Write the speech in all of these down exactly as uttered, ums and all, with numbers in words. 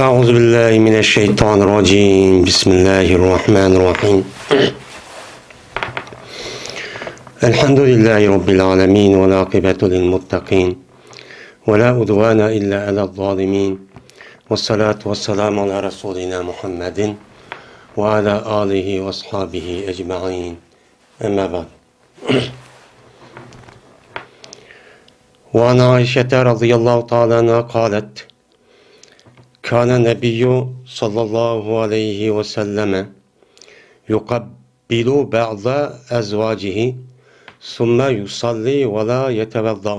أعوذ بالله من الشيطان الرجيم. بسم الله الرحمن الرحيم. الحمد لله رب العالمين، والعاقبة للمتقين، ولا عدوان إلا على الظالمين، والصلاة والسلام على رسولنا محمد وعلى آله وأصحابه أجمعين. أما بعد. وعن عائشة رضي الله تعالى عنها قالت: كان النبي صلى الله عليه وسلم يقبل بعض أزواجه ثم يصلي ولا يتوضأ.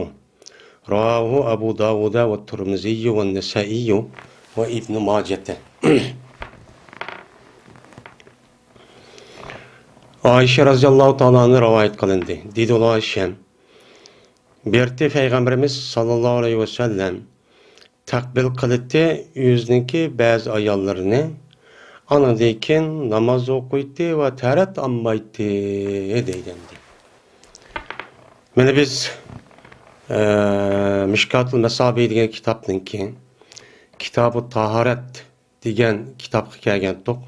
رواه أبو داود والترمذي والنسائي وابن ماجة. ئائىشە رەزىياللاھۇ تائالا ئانھا رىۋايەت قىلىندى. دېدى ئۇلار ئائىشەم، بىرتى پەيغەمبىرىمىز ساللاللاھۇ ئەلەيھى ۋەسەللەم تەقبىل قىلىتتى ئۆزىنىڭكى بەزى ئاياللىرىنى، ئاندىن كېيىن ناماز ئوقۇيتتى ۋە تەرەت ئالمايتتى دەيدۇ ئەمدى. مانا بىز، ئە، مىشكاتۇل مەسابىھ دېگەن كىتابنىڭكى كىتابۇ تاھارەت دېگەن كىتابقا كەلگەنتۇق.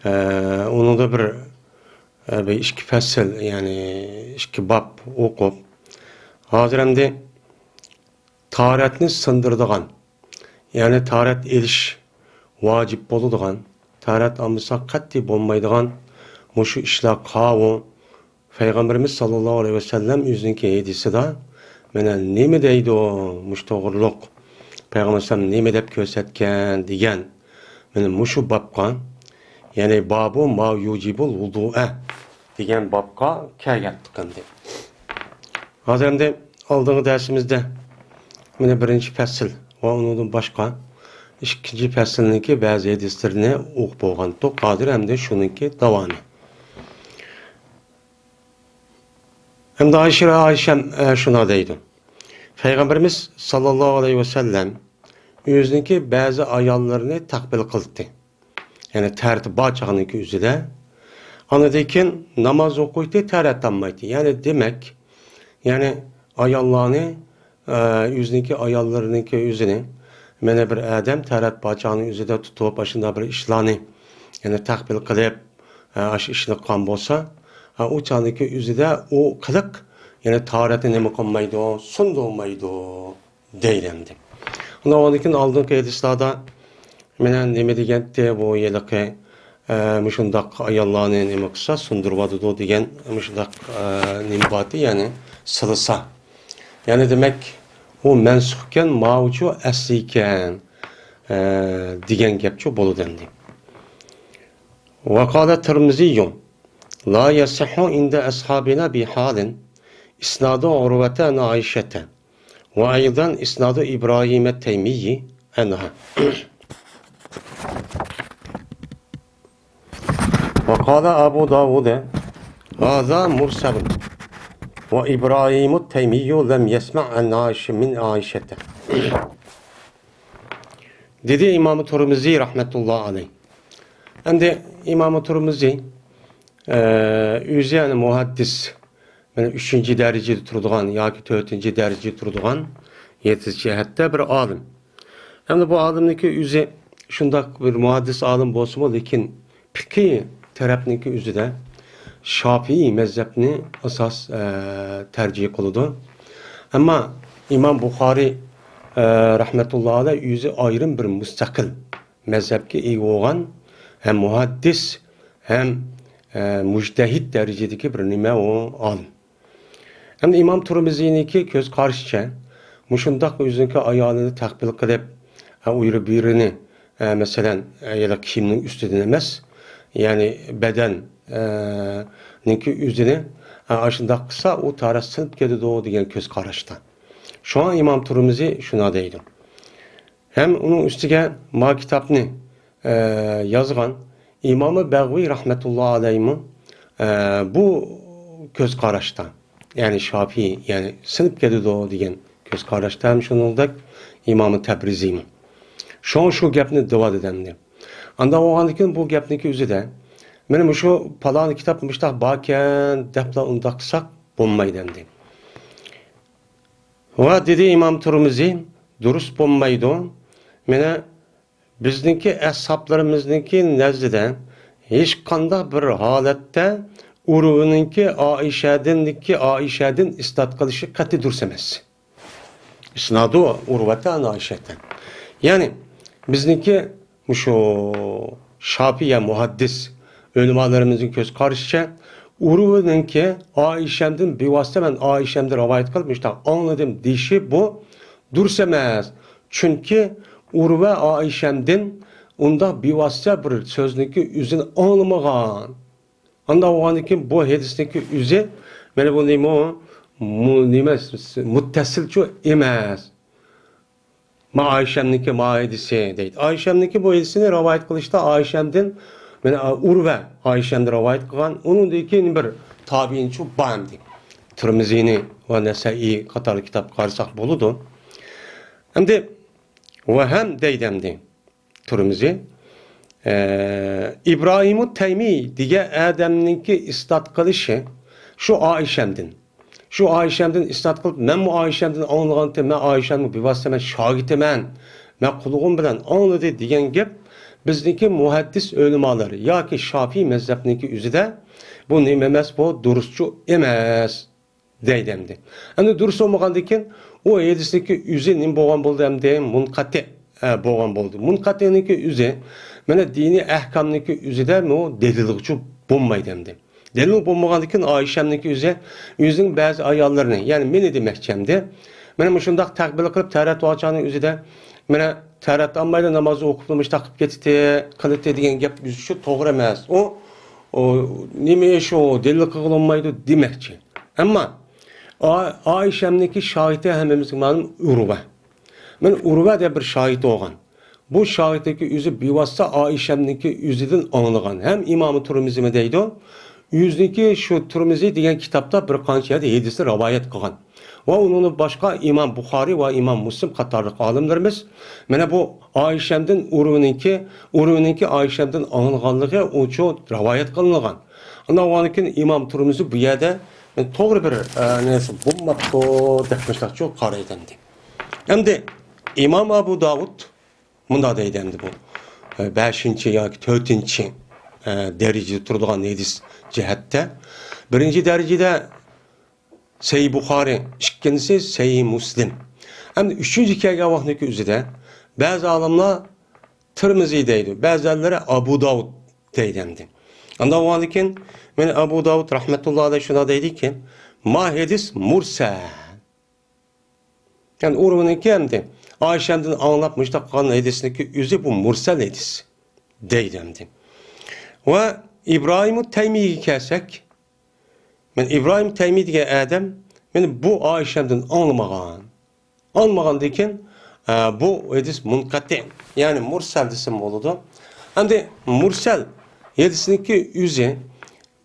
ئە، ئۇنىڭدا بىر، ئە، بىر ئىككى پەسىل، يەنى ئىككى باب ئوقۇپ، ھازىر ئەمدى تاھارەتنى سىندۇرىدىغان، يەنى تاھارەت ئېلىش ۋاجىپ بولىدىغان، تاھارەت ئالمىسا قەتئىي بولمايدىغان مۇشۇ ئىشلار قاۋۇ. پەيغەمبىرىمىز ساللاللاھۇ ئەلەيھى ۋەسەللەم ئۆزىنىڭكى ھەدىسىدا مانا نېمە دەيدۇ مۇشۇ توغرۇلۇق، پەيغەمبەر ئەلەيھىسسالام نېمە دەپ كۆرسەتكەن دېگەن، مانا مۇشۇ بابقا، يەنى بابۇ ما يۇجىبۇل ۋۇدۇئە دېگەن بابقا كەلگەنتۇق ئەمدى. ھازىر ئەمدى ئالدىنقى دەرسىمىزدە مانا بىرىنچى پەسىل ۋە ئۇنىڭدىن باشقا ئىككىنچى پەسىلنىڭكى بەزى ھەدىسلىرىنى ئوقۇپ بولغانتۇق. ھازىر ئەمدى شۇنىڭكى داۋامى. ئەمدى ئائىشە، ئائىشەم، ئە، شۇنداق دەيدۇ. پەيغەمبىرىمىز ساللاللاھۇ ئەلەيھى ۋەسەللەم ئۆزىنىڭكى بەزى ئاياللىرىنى تەقبىل قىلدى. يەنى تەرەت بار چاغنىڭكى ئۆزىدە. ئاندىن كېيىن ناماز ئوقۇيتتى، تەرەت ئالمايتتى. يەنى دېمەك، يەنى ئاياللارنى، ئە، ئۆزىنىڭكى ئاياللىرىنىڭكى ئۆزىنى، مانا بىر ئادەم تەرەت بار چاغنىڭ ئۆزىدە تۇتۇپ، ئاشۇنداق بىر ئىشلارنى، يەنى تەقبىل قىلىپ، ئە، ئاشۇ ئىشنى قىلغان بولسا، ئە، ئۇ چاغنىڭكى ئۆزىدە ئۇ قىلىق، يەنى تاھارەتنى نېمە قىلمايدۇ؟ سۇندۇرمايدۇ. دەيلەندى. ئۇنىڭدىن كېيىن ئالدىنقى ھەدىسلاردا مانا نېمە دېگەنتى بۇ ھېلىقى، ئە، مۇشۇنداق ئاياللارنى نېمە قىلسا سۇندۇرۇۋاتىدۇ دېگەن مۇشۇنداق، ئە، نېمە بارتى، يەنى سىلىسا. يەنى دېمەك، ئۇ مەنسۇخكەن، ماۋۇچۇ ئەسلىكەن، ئە، دېگەن گەپچۇ بولىدۇ ئەمدى. وقال الترمذي: لا يصح عند أصحابنا بحال إسناد عروة عن عائشة، وأيضا إسناد إبراهيم التيمي عنها. وقال أبو داود: هذا مرسل، وإبراهيم التيمي لم يسمع عن عائشة، من عائشة. دېدى ئىمام تۇرمۇزى رەھمەتۇللا ئەلەيھ. ئەمدى ئىمام تۇرمۇزى، ئە، ئۆزى يەنى مۇھەددىس، مانا ئۈچىنچى دەرىجىدە تۇرىدىغان ياكى تۆتىنچى دەرىجىدە تۇرىدىغان يېتىنچى جەھەتتە بىر ئالىم. ئەمدى بۇ ئالىمنىڭكى ئۆزى شۇنداق بىر مۇھەددىس ئالىم بولسىمۇ، لېكىن پىقھىي تەرەپنىڭكى ئۆزىدە شافىئىي مەزھەپنى ئاساس، ئە، تەرجىھ قىلىدۇ. ئەمما ئىمام بۇخارىي، ئە، رەھمەتۇللا ئەلەيھ ئۆزى ئايرىم بىر مۇستەقىل مەزھەپكە ئىگە بولغان ھەم مۇھەددىس ھەم، ئە، مۇجتەھىد دەرىجىدىكى بىر نېمە ئۇ ئالىم. ئەمدى ئىمام تۇرمۇزىنىڭكى كۆز قارىشىچە، مۇشۇنداق ئۆزىنىڭكى ئايالىنى تەقبىل قىلىپ، ئە، ئۇيرۇ بىرىنى، ئە، مەسىلەن، ئە، يەنە كىيىمنىڭ ئۈستىدىن ئەمەس، يەنى بەدەن، ئە، نىڭكى ئۆزىنى، ئە، ئاشۇنداق قىلسا، ئۇ تاھارەت سىنىپ كېتىدۇ دېگەن كۆز قاراشتا. شۇڭا ئىمام تۇرمۇزى شۇنداق دەيدۇ. ھەم ئۇنىڭ ئۈستىگە ما كىتابنى، ئە، يازغان ئىمامى بەغۋى رەھمەتۇللا ئەلەيھىمۇ، ئە، بۇ كۆز قاراشتا، يەنى شافىئىي، يەنى سىنىپ كېتىدۇ دېگەن كۆز قاراشتا ھەم شۇنىڭدەك ئىمامى تەبرىزىيمۇ. شۇڭا شۇ گەپنى دەۋاتىدۇ ئەمدى. ئانداق بولغاندىكىن بۇ گەپنىڭكى ئۆزىدە، مانا مۇشۇ پالان كىتاب مۇشۇنداق باركەن دەپلا ئۇنداق قىلساق بولمايدۇ ئەمدى. ۋە دېدى ئىمام تۇرمۇزى، دۇرۇس بولمايدۇ. مانا بىزنىڭكى ئەسھابلىرىمىزنىڭكى نەزىدە ھېچقانداق بىر ھالەتتە ئۇرۋىنىڭكى ئائىشەدىنكى، ئائىشەدىن ئىسناد قىلىشى قەتئىي دۇرۇس ئەمەس. ئىسنادۇ ئۇرۋەتە ئەن ئائىشەتە. يەنى بىزنىڭكى مۇشۇ شافىيە مۇھەددىس ئۆلىمالىرىمىزنىڭ كۆز قارىشىچە، ئۇرۋىنىڭكى ئائىشەمدىن بىۋاسىتە مەن ئائىشەمدىن رىۋايەت قىلىپ مۇشۇنداق ئاڭلىدىم دېيىشى بۇ دۇرۇس ئەمەس. چۈنكى ئۇرۋە ئائىشەمدىن ئۇنداق بىۋاسىتە بىر سۆزنىڭكى ئۆزىنى ئاڭلىمىغان. ئانداق بولغاندىن كېيىن بۇ ھەدىسنىڭكى ئۆزى، مانا بۇ نېمە، مۇ-، نېمە، مۇتتەسىلچۇ ئەمەس. ما ئائىشەمنىڭكى ما ھەدىسى دەيدۇ. ئائىشەمنىڭكى بۇ ھەدىسىنى رىۋايەت قىلىشتا ئائىشەمدىن، مانا ئۇرۋە ئائىشەمدىن رىۋايەت قىلغان. ئۇنىڭدىن كېيىن بىر تابىئىنچۇ بار ئەمدى. تىرمىزىنى ۋە نەسەئىي قاتارلىق كىتابقا قارىساق بولىدۇ. ئەمدى ۋە ھەم دەيدۇ ئەمدى. تۇرمىزى، ئە، ئىبراھىمۇ تەيمىي دېگەن ئادەمنىڭكى ئىسناد قىلىشى شۇ ئائىشەمدىن. شۇ ئائىشەمدىن ئىسناد قىلىپ، مەنمۇ ئائىشەمدىن ئاڭلىغانتىم، مەن ئائىشەمنىڭ بىۋاسىتە مەن شاگىرتىمەن، مەن قۇلىقىم بىلەن ئاڭلىدى دېگەن گەپ بىزنىڭكى مۇھەددىس ئۆلىمالار ياكى شافىي مەزھەپنىڭكى ئۆزىدە بۇ نېمە ئەمەس، بۇ دۇرۇسچۇ ئەمەس. دەيدۇ ئەمدى. ئەمدى دۇرۇس بولمىغاندىكىن، ئۇ ھەدىسنىڭكى ئۆزى نېمە بولغان بولدى ئەمدى؟ مۇنقەتىئ، ئە، بولغان بولدى. مۇنقەتىئنىڭكى ئۆزى، مانا دىنىي ئەھكامنىڭكى ئۆزىدە بۇ دەلىلغىچە بولمايدۇ ئەمدى. دەلىل بولمىغاندىكىن، ئائىشەمنىڭكى ئۆزى، ئۆزىنىڭ بەزى ئاياللىرىنى، يەنى مېنى دېمەكچى ئەمدى. مانا مۇشۇنداق تەقبىل قىلىپ، تەرەت ۋاچانىڭ ئۆزىدە، مانا تەرەت ئالمايلا ناماز ئوقۇپلا مۇشۇنداق قىلىپ كېتىتى، قىلىتى دېگەن گەپ ئۆزىچە توغرا ئەمەس. ئۇ، ئۇ نېمە شۇ، دەلىل قىلغىلى بولمايدۇ دېمەكچى. ئەمما ئا-، ئائىشەمنىڭكى شاھىتى ھەممىمىزگە مەلۇم ئۇرۋە. مانا ئۇرۋە دەپ بىر شاھىت بولغان. بۇ شاھىتنىڭكى ئۆزى بىۋاسىتە ئائىشەمنىڭكى ئۆزىدىن ئاڭلىغان. ھەم ئىمامى تۇرمىزىمۇ دەيدۇ. ئۆزىنىڭكى شۇ تۇرمىزى دېگەن كىتابتا بىر قانچە يەردە ھەدىسنى رىۋايەت قىلغان. ۋە ئۇنىڭدىن باشقا ئىمام بۇخارىي ۋە ئىمام مۇسلىم قاتارلىق ئالىملىرىمىز مانا بۇ ئائىشەمدىن ئۇرۋىنىڭكى، ئۇرۋىنىڭكى ئائىشەمدىن ئاڭلىغانلىقى ئۇچۇ رىۋايەت قىلىنغان. ئاندىن كېيىن ئىمام تۇرمىزى بۇ يەردە توغرا بىر، ئە، نەرسە بولماپتۇ دەپ مۇشۇنداقچۇ قارايدۇ ئەمدى. ئەمدى ئىمام ئەبۇ داۋۇد مۇنداق دەيدۇ ئەمدى بۇ، ئە، بەشىنچى ياكى تۆتىنچى، ئە، دەرىجىدە تۇرىدىغان ھەدىس جەھەتتە. بىرىنچى دەرىجىدە سەھىھ بۇخارى، ئىككىنچىسى سەھىھ مۇسلىم. ئەمدى ئۈچىنچى كەلگەن ۋاقىتنىڭكى ئۆزىدە بەزى ئالىملار تىرمىزى دەيدۇ، بەزىلەرلىرى ئەبۇ داۋۇد دەيدۇ ئەمدى. ئانداق بولغاندىكىن، مانا ئەبۇ داۋۇد رەھمەتۇللا ئەلەيھ شۇنداق دەيدىكى، ما ھەدىس مۇرسەل. يەنى ئۇرۋىنىڭكى ئەمدى ئائىشەمدىن ئاڭلاپ مۇشۇنداق قىلغان ھەدىسنىڭكى ئۆزى بۇ مۇرسەل ھەدىس دەيدۇ ئەمدى. ۋە ئىبراھىمۇ تەيمىيگە كەلسەك، مەن ئىبراھىم تەيمىي دېگەن ئادەم، مەن بۇ ئائىشەمدىن ئاڭلىمىغان. ئاڭلىمىغاندىن كېيىن، ئە، بۇ ھەدىس مۇنقەتىئ، يەنى مۇرسەل دېسەم بولىدۇ. ئەمدى مۇرسەل ھەدىسنىڭكى ئۆزى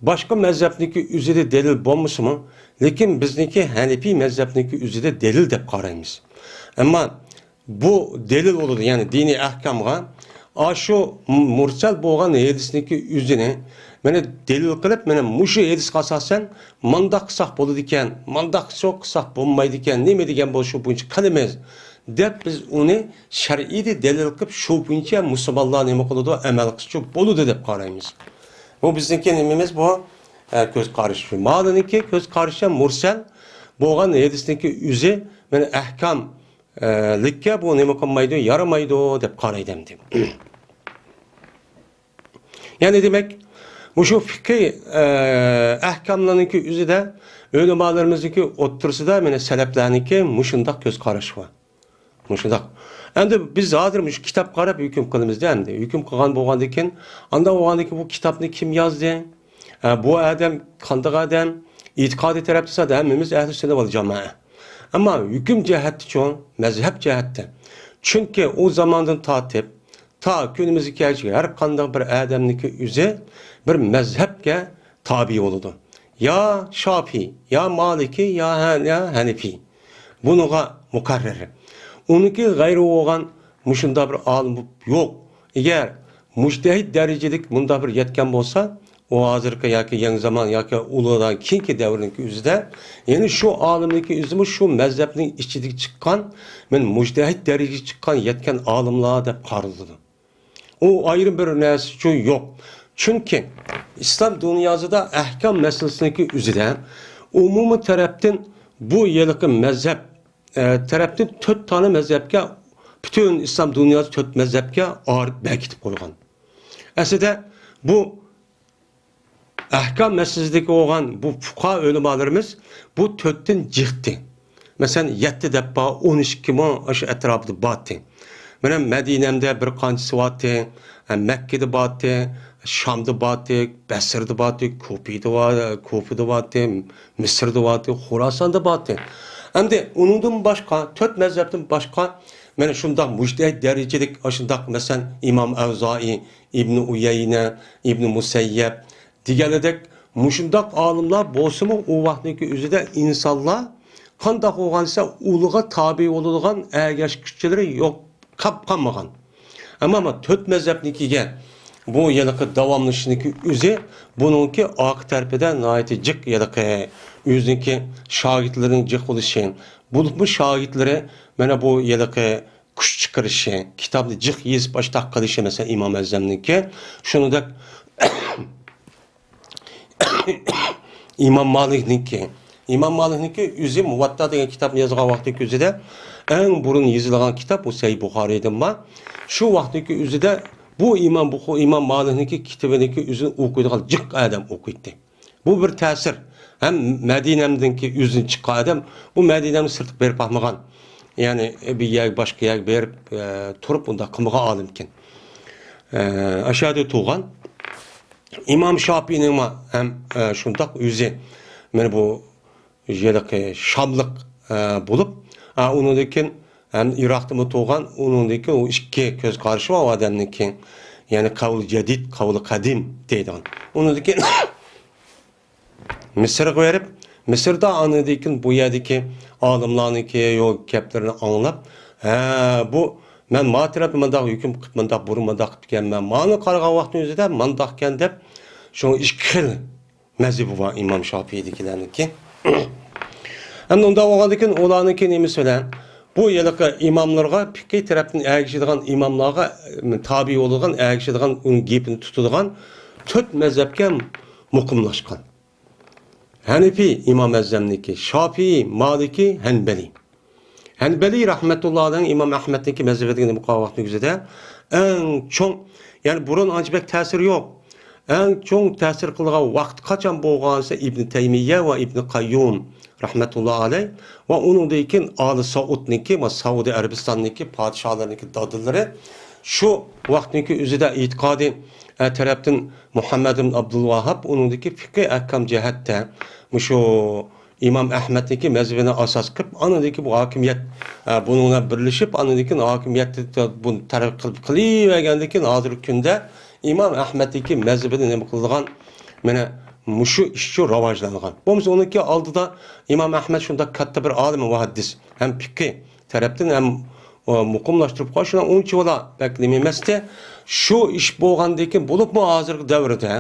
باشقا مەزھەپنىڭكى ئۆزىدە دەلىل بولمىسىمۇ، لېكىن بىزنىڭكى ھەنىپىي مەزھەپنىڭكى ئۆزىدە دەلىل دەپ قارايمىز. ئەمما بۇ دەلىل بولىدۇ، يەنى دىنىي ئەھكامغا ئاشۇ مۇرسەل بولغان ھەدىسنىڭكى ئۆزىنى مانا دەلىل قىلىپ، مانا مۇشۇ ھەدىسقا ئاساسەن مانداق قىلساق بولىدىكەن، مانداق قىلساق بولمايدىكەن، نېمە دېگەن بولسا شۇ بويىچە قىلىمىز دەپ، بىز ئۇنى شەرئىيدە دەلىل قىلىپ، شۇ بويىچە مۇسۇلمانلار نېمە قىلىدۇ، ئەمەل قىلسىچۇ بولىدۇ دەپ قارايمىز. بۇ بىزنىڭكى نېمىمىز بۇ؟ ئە، كۆز قارىشى. مالىنىڭكى كۆز قارىشى مۇرسەل بولغان ھەدىسنىڭكى ئۆزى مانا ئەھكام، ئە، لىككە بۇ نېمە قىلمايدۇ، يارىمايدۇ دەپ قارايدۇ ئەمدى. يەنى دېمەك، مۇشۇ فىقھىي، ئە، ئەھكاملارنىڭكى ئۆزىدە ئۆلىمالىرىمىزنىڭكى ئوتتۇرىسىدا مانا سەلەپلەرنىڭكى مۇشۇنداق كۆز قارىشى بار. مۇشۇنداق. ئەمدى بىز ھازىر مۇشۇ كىتاب قاراپ ھۆكۈم قىلىمىزدە ئەمدى. ھۆكۈم قىلغان بولغاندىن كېيىن، ئانداق بولغاندىن كېيىن بۇ كىتابنى كىم يازدى؟ ئە، بۇ ئادەم قانداق ئادەم؟ ئېتىقادىي تەرەپتە سادە ھەممىمىز ئەھلى سۈننە ۋەل جامائە. ئەمما ھۆكۈم جەھەتتىچۇ، مەزھەپ جەھەتتە. چۈنكى ئۇ زاماندىن تارتىپ، تا كۈنىمىزگە كەلگۈچە ھەر قانداق بىر ئادەمنىڭكى ئۆزى بىر مەزھەپكە تابىئ بولىدۇ. يا شافىي، يا مالىكىي، يا ھە-، يا ھەنىفىي. بۇنىڭغا مۇقەررەر. ئۇنىڭكى غەيرى بولغان مۇشۇنداق بىر ئالىم يوق. ئەگەر مۇجتەھىد دەرىجىلىك مۇنداق بىر يەتكەن بولسا، ئۇ ھازىرقى ياكى يېڭى زامان ياكى ئۇلۇغدان كېيىنكى دەۋرنىڭكى ئۆزىدە، يەنى شۇ ئالىمنىڭكى ئۆزىمۇ شۇ مەزھەپنىڭ ئىچىدىكى چىققان، مەن مۇجتەھىد دەرىجىگە چىققان، يەتكەن ئالىملار دەپ قارىلىدۇ. ئۇ ئايرىم بىر نەرسە ئۈچۈن يوق. چۈنكى ئىسلام دۇنياسىدا ئەھكام مەسىلىسىنىڭكى ئۆزىدە ئومۇمىي تەرەپتىن بۇ ھېلىقى مەزھەپ، ئە، تەرەپتىن تۆت دانە مەزھەپكە، پۈتۈن ئىسلام دۇنياسى تۆت مەزھەپكە ئايرىپ بەركىتىپ قويغان. ئەسلىدە بۇ ئەھكام مەسىلىسىدىكى بولغان بۇ پۇقاھا ئۆلىمالىرىمىز بۇ تۆتتىن جىقتى. مەسىلەن، يەتتە دەپ بار، ئون ئىككى مىڭ ئاشۇ ئەتراپىدا بارتى. مانا مەدىنەمدە بىر قانچىسى بارتى، مەككىدە بارتى، شامدا بارتى، بەسرىدە بارتى، كۇپىدا بار، كۇپىدا بارتى، مىسىردا بارتى، خوراساندا بارتى. ئەمدى ئۇنىڭدىن باشقا، تۆت مەزھەپتىن باشقا، مانا شۇنداق مۇجتەھىد دەرىجىلىك، ئاشۇنداق مەسىلەن، ئىمام ئەۋزائىي، ئىبنى ئۇيەينە، ئىبنى مۇسەييەب دېگەنلىدەك مۇشۇنداق ئالىملار بولسىمۇ، ئۇ ۋاقىتنىڭكى ئۆزىدە ئىنسانلار قانداق بولغان دېسە، ئۇلىغا تابىئ بولىدىغان ئەگەشكۈچىلىرى يوق، قاپ قالمىغان. ئەمما مانا تۆت مەزھەپنىڭكىگە بۇ ھېلىقى داۋاملىشىشنىڭكى ئۆزى بۇنىڭكى ئارقا تەرىپىدە ناھايىتى جىق ھېلىقى ئۆزىنىڭكى شاگىرتلىرىنىڭ جىق بولۇشى، بولۇپمۇ شاگىرتلىرى مانا بۇ ھېلىقى كۈچ چىقىرىشى، كىتابنى جىق يېزىپ ئاشتاق قىلىشى، مەسىلەن، ئىمام ئەزەمنىڭكى، شۇنىڭدەك ئىمام مالىكنىڭكى، ئىمام مالىكنىڭكى ئۆزى مۇۋاتتا دېگەن كىتابنى يازغان ۋاقتىدىكى ئۆزىدە ئەڭ بۇرۇن يېزىلغان كىتاب بۇ سەھىھ بۇخارىيدىن بار. شۇ ۋاقتىدىكى ئۆزىدە بۇ ئىمام بۇخ-، ئىمام مالىكنىڭكى كىتابىنىڭكى ئۆزىنى ئوقۇيدىغان جىق ئادەم ئوقۇيتتى. بۇ بىر تەسىر. ھەم مەدىنەمدىنكى ئۆزىدىن چىققان ئادەم، بۇ مەدىنەمنى سىرتقا بېرىپ باقمىغان. يەنى بىر يەرگە، باشقا يەرگە بېرىپ، ئە، تۇرۇپ ئۇنداق قىلمىغان ئالىمكەن. ئە، ئاشۇ يەردە تۇغان. ئىمام شاپىئىنىڭمۇ ھەم، ئە، شۇنداق ئۆزى، مانا بۇ ھېلىقى شاملىق، ئە، بولۇپ، ئا، ئۇنىڭدىن كېيىن ھەم ئىراقتىمۇ تۇغان، ئۇنىڭدىن كېيىن ئۇ ئىككى كۆز قارىشى بار ئۇ ئادەمنىڭكى. يەنى قەۋلى جەدىد، قەۋلى قەدىم دەيدىغان. ئۇنىڭدىن كېيىن مىسىرغا بېرىپ، مىسىردا ئاندىن كېيىن بۇ يەردىكى ئالىملارنىڭكى يو-، گەپلىرىنى ئاڭلاپ، ھە، بۇ مەن ما تەرەپتە مۇنداق ھۆكۈم قىلىپ، مۇنداق بۇرۇن مۇنداق قىلىپتىكەنمەن، مانا قارىغان ۋاقتىمىزدا مۇنداقكەن دەپ، شۇ ئىككى خىل مەزھىپى بار ئىمام شاپىئىدىكىلەرنىڭكى. ئەمدى ئۇنداق بولغاندىكىن ئۇلارنىڭكى نېمىسى بىلەن؟ بۇ ھېلىقى ئىماملارغا، پىقھىي تەرەپتىن ئەگىشىدىغان ئىماملارغا، ئە، تابىئ بولىدىغان، ئەگىشىدىغان، ئۇنىڭ گېپىنى تۇتىدىغان تۆت مەزھەپكە مۇقىملاشقان. ھەنىفىي ئىمام ئەزەمنىكى، شاپىئىي، مالىكىي، ھەنبەلىي. ھەنبەلىي رەھمەتۇللا ئەلەيھ ئىمام ئەھمەدنىڭكى مەزھىپىدىكى دېموكرات ۋاقتىنىڭ ئۆزىدە ئەڭ چوڭ، يەنى بۇرۇن ئانچە بەك تەسىرى يوق. ئەڭ چوڭ تەسىر قىلغان ۋاقىت قاچان بولغان دېسە، ئىبنى تەيمىيە ۋە ئىبنى قەييۇم رەھمەتۇللا ئەلەيھ ۋە ئۇنىڭدىن كېيىن ئالى سائۇدنىڭكى ۋە سەئۇدى ئەرەبىستاننىڭكى پادىشاھلىرىنىڭكى دادىلىرى شۇ ۋاقىتنىڭكى ئۆزىدە ئېتىقادى، ئە، تەرەپتىن مۇھەممەد ئىبن ئابدۇلۋاھاب ئۇنىڭدىكى فىقھىي ئەھكام جەھەتتە مۇشۇ ئىمام ئەھمەدنىڭكى مەزھىپىنى ئاساس قىلىپ، ئاندىن كېيىن بۇ ھاكىمىيەت، ئە، بۇنىڭ بىلەن بىرلىشىپ، ئاندىن كېيىن ھاكىمىيەتتە بۇنى تەرەققىي قىلىپ قىلىۋەرگەندىن كېيىن، ھازىرقى كۈندە ئىمام ئەھمەدنىڭكى مەزھىپىنى نېمە قىلىدىغان، مانا، مۇشۇ ئىش ئۈچۈن راۋاجلانغان. بولمىسا ئۇنىڭكى ئالدىدا ئىمام ئەھمەد شۇنداق كاتتا بىر ئالىم، مۇھەددىس ھەم پىقھىي تەرەپتىن ھەم، ئە، مۇقىملاشتۇرۇپ قويۇشنىڭ ئۇنچىۋالا بەك نېمە ئەمەستى. شۇ ئىش بولغاندىن كېيىن، بولۇپمۇ ھازىرقى دەۋردە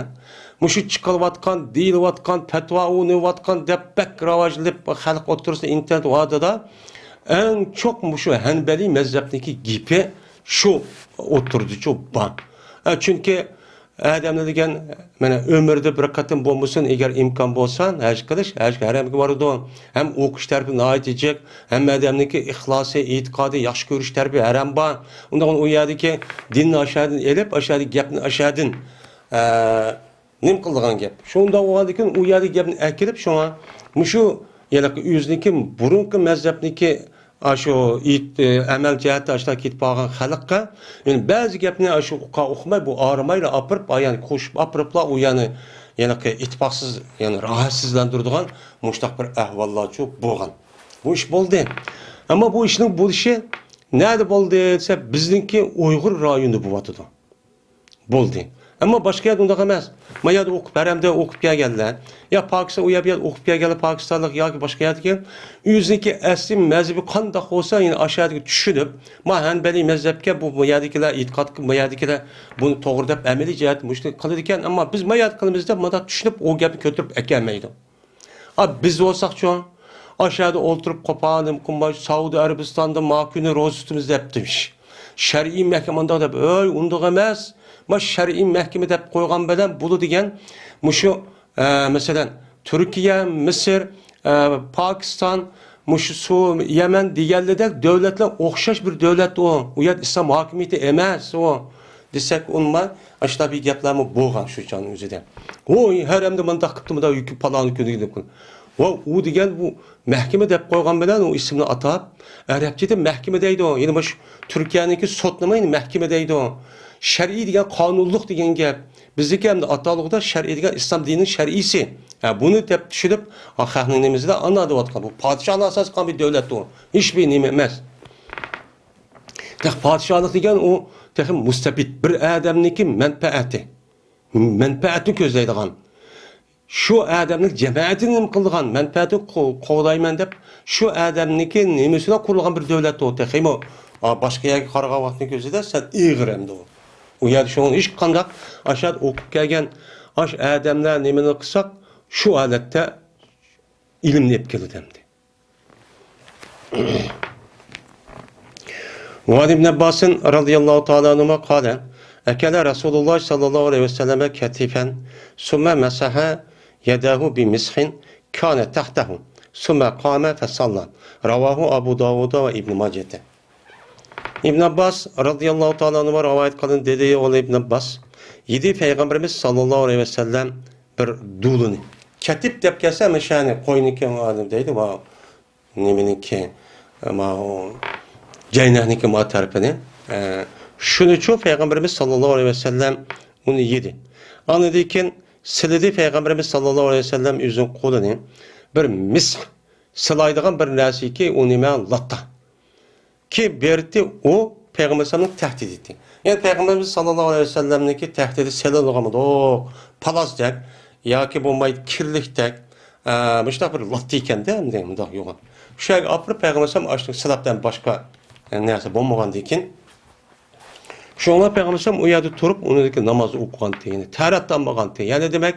مۇشۇ چىقىلىۋاتقان، دېيىلىۋاتقان، پەتىۋا ئۇنىۋاتقان دەپ بەك راۋاجلىنىپ، خەلق ئوتتۇرىسىدا، ئىنتېرنېت ئالدىدا ئەڭ چوڭ مۇشۇ ھەنبەلىي مەزھەپنىڭكى گېپى شۇ ئوتتۇرىدىچۇ بار. ئە، چۈنكى ئادەمنى دېگەن، مانا، ئۆمرىدە بىر قېتىم بولمىسۇن، ئەگەر ئىمكان بولسا، ھەج قىلىش، ھەج ھەرەمگە بارىدۇ. ھەم ئوقۇش تەرىپى ناھايىتى جىق، ھەممە ئادەمنىڭكى ئىخلاسى، ئېتىقادى، ياخشى كۆرۈش تەرىپى ھەرەم بار. ئۇنداق ئۇ يەردىكى دىننى ئاشادىن ئېلىپ، ئاشادىكى گەپنى ئاشادىن، ئە، نېمە قىلىدىغان گەپ؟ شۇنداق بولغاندىكىن ئۇ يەردىكى گەپنى ئەكىرىپ، شۇڭا مۇشۇ ھېلىقى ئۆزىنىڭكى بۇرۇنقى مەزھەپنىكى ئاشۇ ئېيت-، ئەمەل جەھەتتە ئاشۇنداق كېتىپ قالغان خەلققە، يەنى بەزى گەپنى ئاشۇ ئۇقا-، ئۇقماي، بۇ ئارىمايلا ئاپىرىپ، يەنى قوشۇپ ئاپىرىپلا، ئۇ يەنى، يەنى ئىتتىپاقسىز، يەنى راھەتسىزلەندۈرىدىغان مۇشۇنداق بىر ئەھۋاللارچۇ بولغان. بۇ ئىش بولدى. ئەمما بۇ ئىشنىڭ بولۇشى نەدە بولدى دېسە، بىزنىڭكى ئۇيغۇر رايونىدا بولۇۋاتىدۇ. بولدى. ئەمما باشقا يەردە ئۇنداق ئەمەس. ما يەردە ئوقۇپ، ھەرەمدە ئوقۇپ كەلگەنلەر، يا پاكىستان، ئۇ يەر، بۇ يەردە ئوقۇپ كەلگەنلەر، پاكىستانلىق ياكى باشقا يەردىكى، ئۆزىنىڭكى ئەسلى مەزھىپى قانداق بولسا، يەنى ئاشۇ يەردىكى چۈشىنىپ، ما ھەنبەلىي مەزھەپكە بۇ، بۇ يەردىكىلەر ئېتىقاد قىلىپ، بۇ يەردىكىلەر بۇنى توغرا دەپ ئەمەلىي جەھەتتە مۇشۇنى قىلىدىكەن، ئەمما بىز ما يەردە قىلىمىز دەپ مۇنداق چۈشىنىپ، ئۇ گەپنى كۆتۈرۈپ ئەكەلمەيدۇ. ئا، بىز بولساقچۇ؟ ئاشۇ يەردە ئولتۇرۇپ، قوپال نېمە قىلماي، سەئۇدى ئەرەبىستاندا ما كۈنى روزا تۇتىمىز دەپتىمىش. شەرئىي مەھكىمە ئۇنداق دەپ، ئۆي، ئۇنداق ئەمەس. ما شەرئىي مەھكىمە دەپ قويغان بىلەن بولىدىكەن. مۇشۇ، ئە، مەسىلەن، تۈركىيە، مىسىر، ئە، پاكىستان، مۇشۇ سۇ، يەمەن دېگەنلىدەك دۆلەتلەر ئوخشاش بىر دۆلەت ئۇ. ئۇ يەردە ئىسلام ھاكىمىيىتى ئەمەس ئۇ. دېسەك ئۇنىماي، ئاشۇنداق بىر گەپلەرمۇ بولغان شۇ چاغنىڭ ئۆزىدە. ۋوي، ھەرەمدە مۇنداق قىپتۇ، مۇنداق يۈكى پالانى كۈنى دەپ. ۋا ئۇ دېگەن بۇ مەھكىمە دەپ قويغان بىلەن ئۇ ئىسىمنى ئاتاپ، ئەرەبچىدە مەھكىمە دەيدۇ. يەنە مۇشۇ تۈركىيەنىڭكى سوتنىمۇ يەنە مەھكىمە دەيدۇ. شەرئىي دېگەن قانۇنلۇق دېگەن گەپ. بىزدىكى ئەمدى ئاتالغۇدا شەرئىي دېگەن ئىسلام دىنىنىڭ شەرئىيسى. ھە، بۇنى دەپ چۈشىنىپ، ھا، خەقنىڭ نېمىسىدە ئانا دەۋاتقان. بۇ پادىشاھنىڭ ئاساسى قىلغان بىر دۆلەت ئۇ. ھېچبىر نېمە ئەمەس. تېخى پادىشاھلىق دېگەن ئۇ تېخى مۇستەبىت، بىر ئادەمنىڭكى مەنپەئەتى. مەنپەئەتنى كۆزلەيدىغان. شۇ ئادەمنىڭ جەمەتىنى نېمە قىلىدىغان، مەنپەئەتىنى قو-، قوغدايمەن دەپ، شۇ ئادەمنىڭكى نېمىسىلا قۇرۇلغان بىر دۆلەت ئۇ تېخىمۇ. ئا، باشقا يەرگە قارىغان ۋاقتىنىڭ كۆزىدە سەل ئېغىر ئەمدى ئۇ. ئۇ يەردە شۇڭا ھېچقانداق ئاشۇ يەردە ئوقۇپ كەلگەن ئاشۇ ئادەملەر نېمىنى قىلساق، شۇ ھالەتتە ئىلىمنى ئېلىپ كېلىدۇ ئەمدى. وعن ابن عباس رضي الله تعالى عنهما قال: أكل رسول الله صلى الله عليه وسلم كتفا ثم مسح يداه بمسح كان تحته ثم قام فصلى. رواه أبو داود وابن ماجة. ئىبن ئابباس رازىياللاھۇ تائالا ئەنھۇما رىۋايەت قىلىندى، دېدى، ئۇ ئىبن ئابباس، يېدى پەيغەمبىرىمىز ساللاللاھۇ ئەلەيھى ۋەسەللەم بىر دۇلىنى. كەتىپ دەپ كەلسە، مەشەنى قوينىكى دەيدۇ، ما نېمىنىكى، ما جەينەكنىكى ما تەرىپىنى. ئە، شۇنىچۇ پەيغەمبىرىمىز ساللاللاھۇ ئەلەيھى ۋەسەللەم ئۇنى يېدى. ئاندىن كېيىن سىلىدى پەيغەمبىرىمىز ساللاللاھۇ ئەلەيھى ۋەسەللەم ئۆزىنىڭ قولىنى بىر مىسھ سىلايدىغان بىر نەرسىكى، ئۇ نېمە، لاتا. كېيىن بېرىتى ئۇ پەيغەمبەر ئەلەيھىسسالامنىڭ تەھدىتى. يەنى پەيغەمبەرىمىز ساللاللاھۇ ئەلەيھى ۋەسەللەمنىڭكى تەھدىتى سېلىنغانمىدۇق، پالازدەك ياكى بولمايدۇ كىرلىكتەك، ئە، مۇشۇنداق بىر لاتا ئىكەندە، ئەمدى مۇنداق يوغان. شۇ يەرگە ئاپىرىپ پەيغەمبەر ئەلەيھىسسالام ئاشۇنى سىلاپ، باشقا، ئە، نەرسە بولمىغاندىن كېيىن، شۇڭا پەيغەمبەر ئەلەيھىسسالام ئۇ يەردە تۇرۇپ، ئۇنىڭدىكى نامازنى ئوقۇغانتى، يەنى تەھارەت ئالمىغانتى. يەنى دېمەك،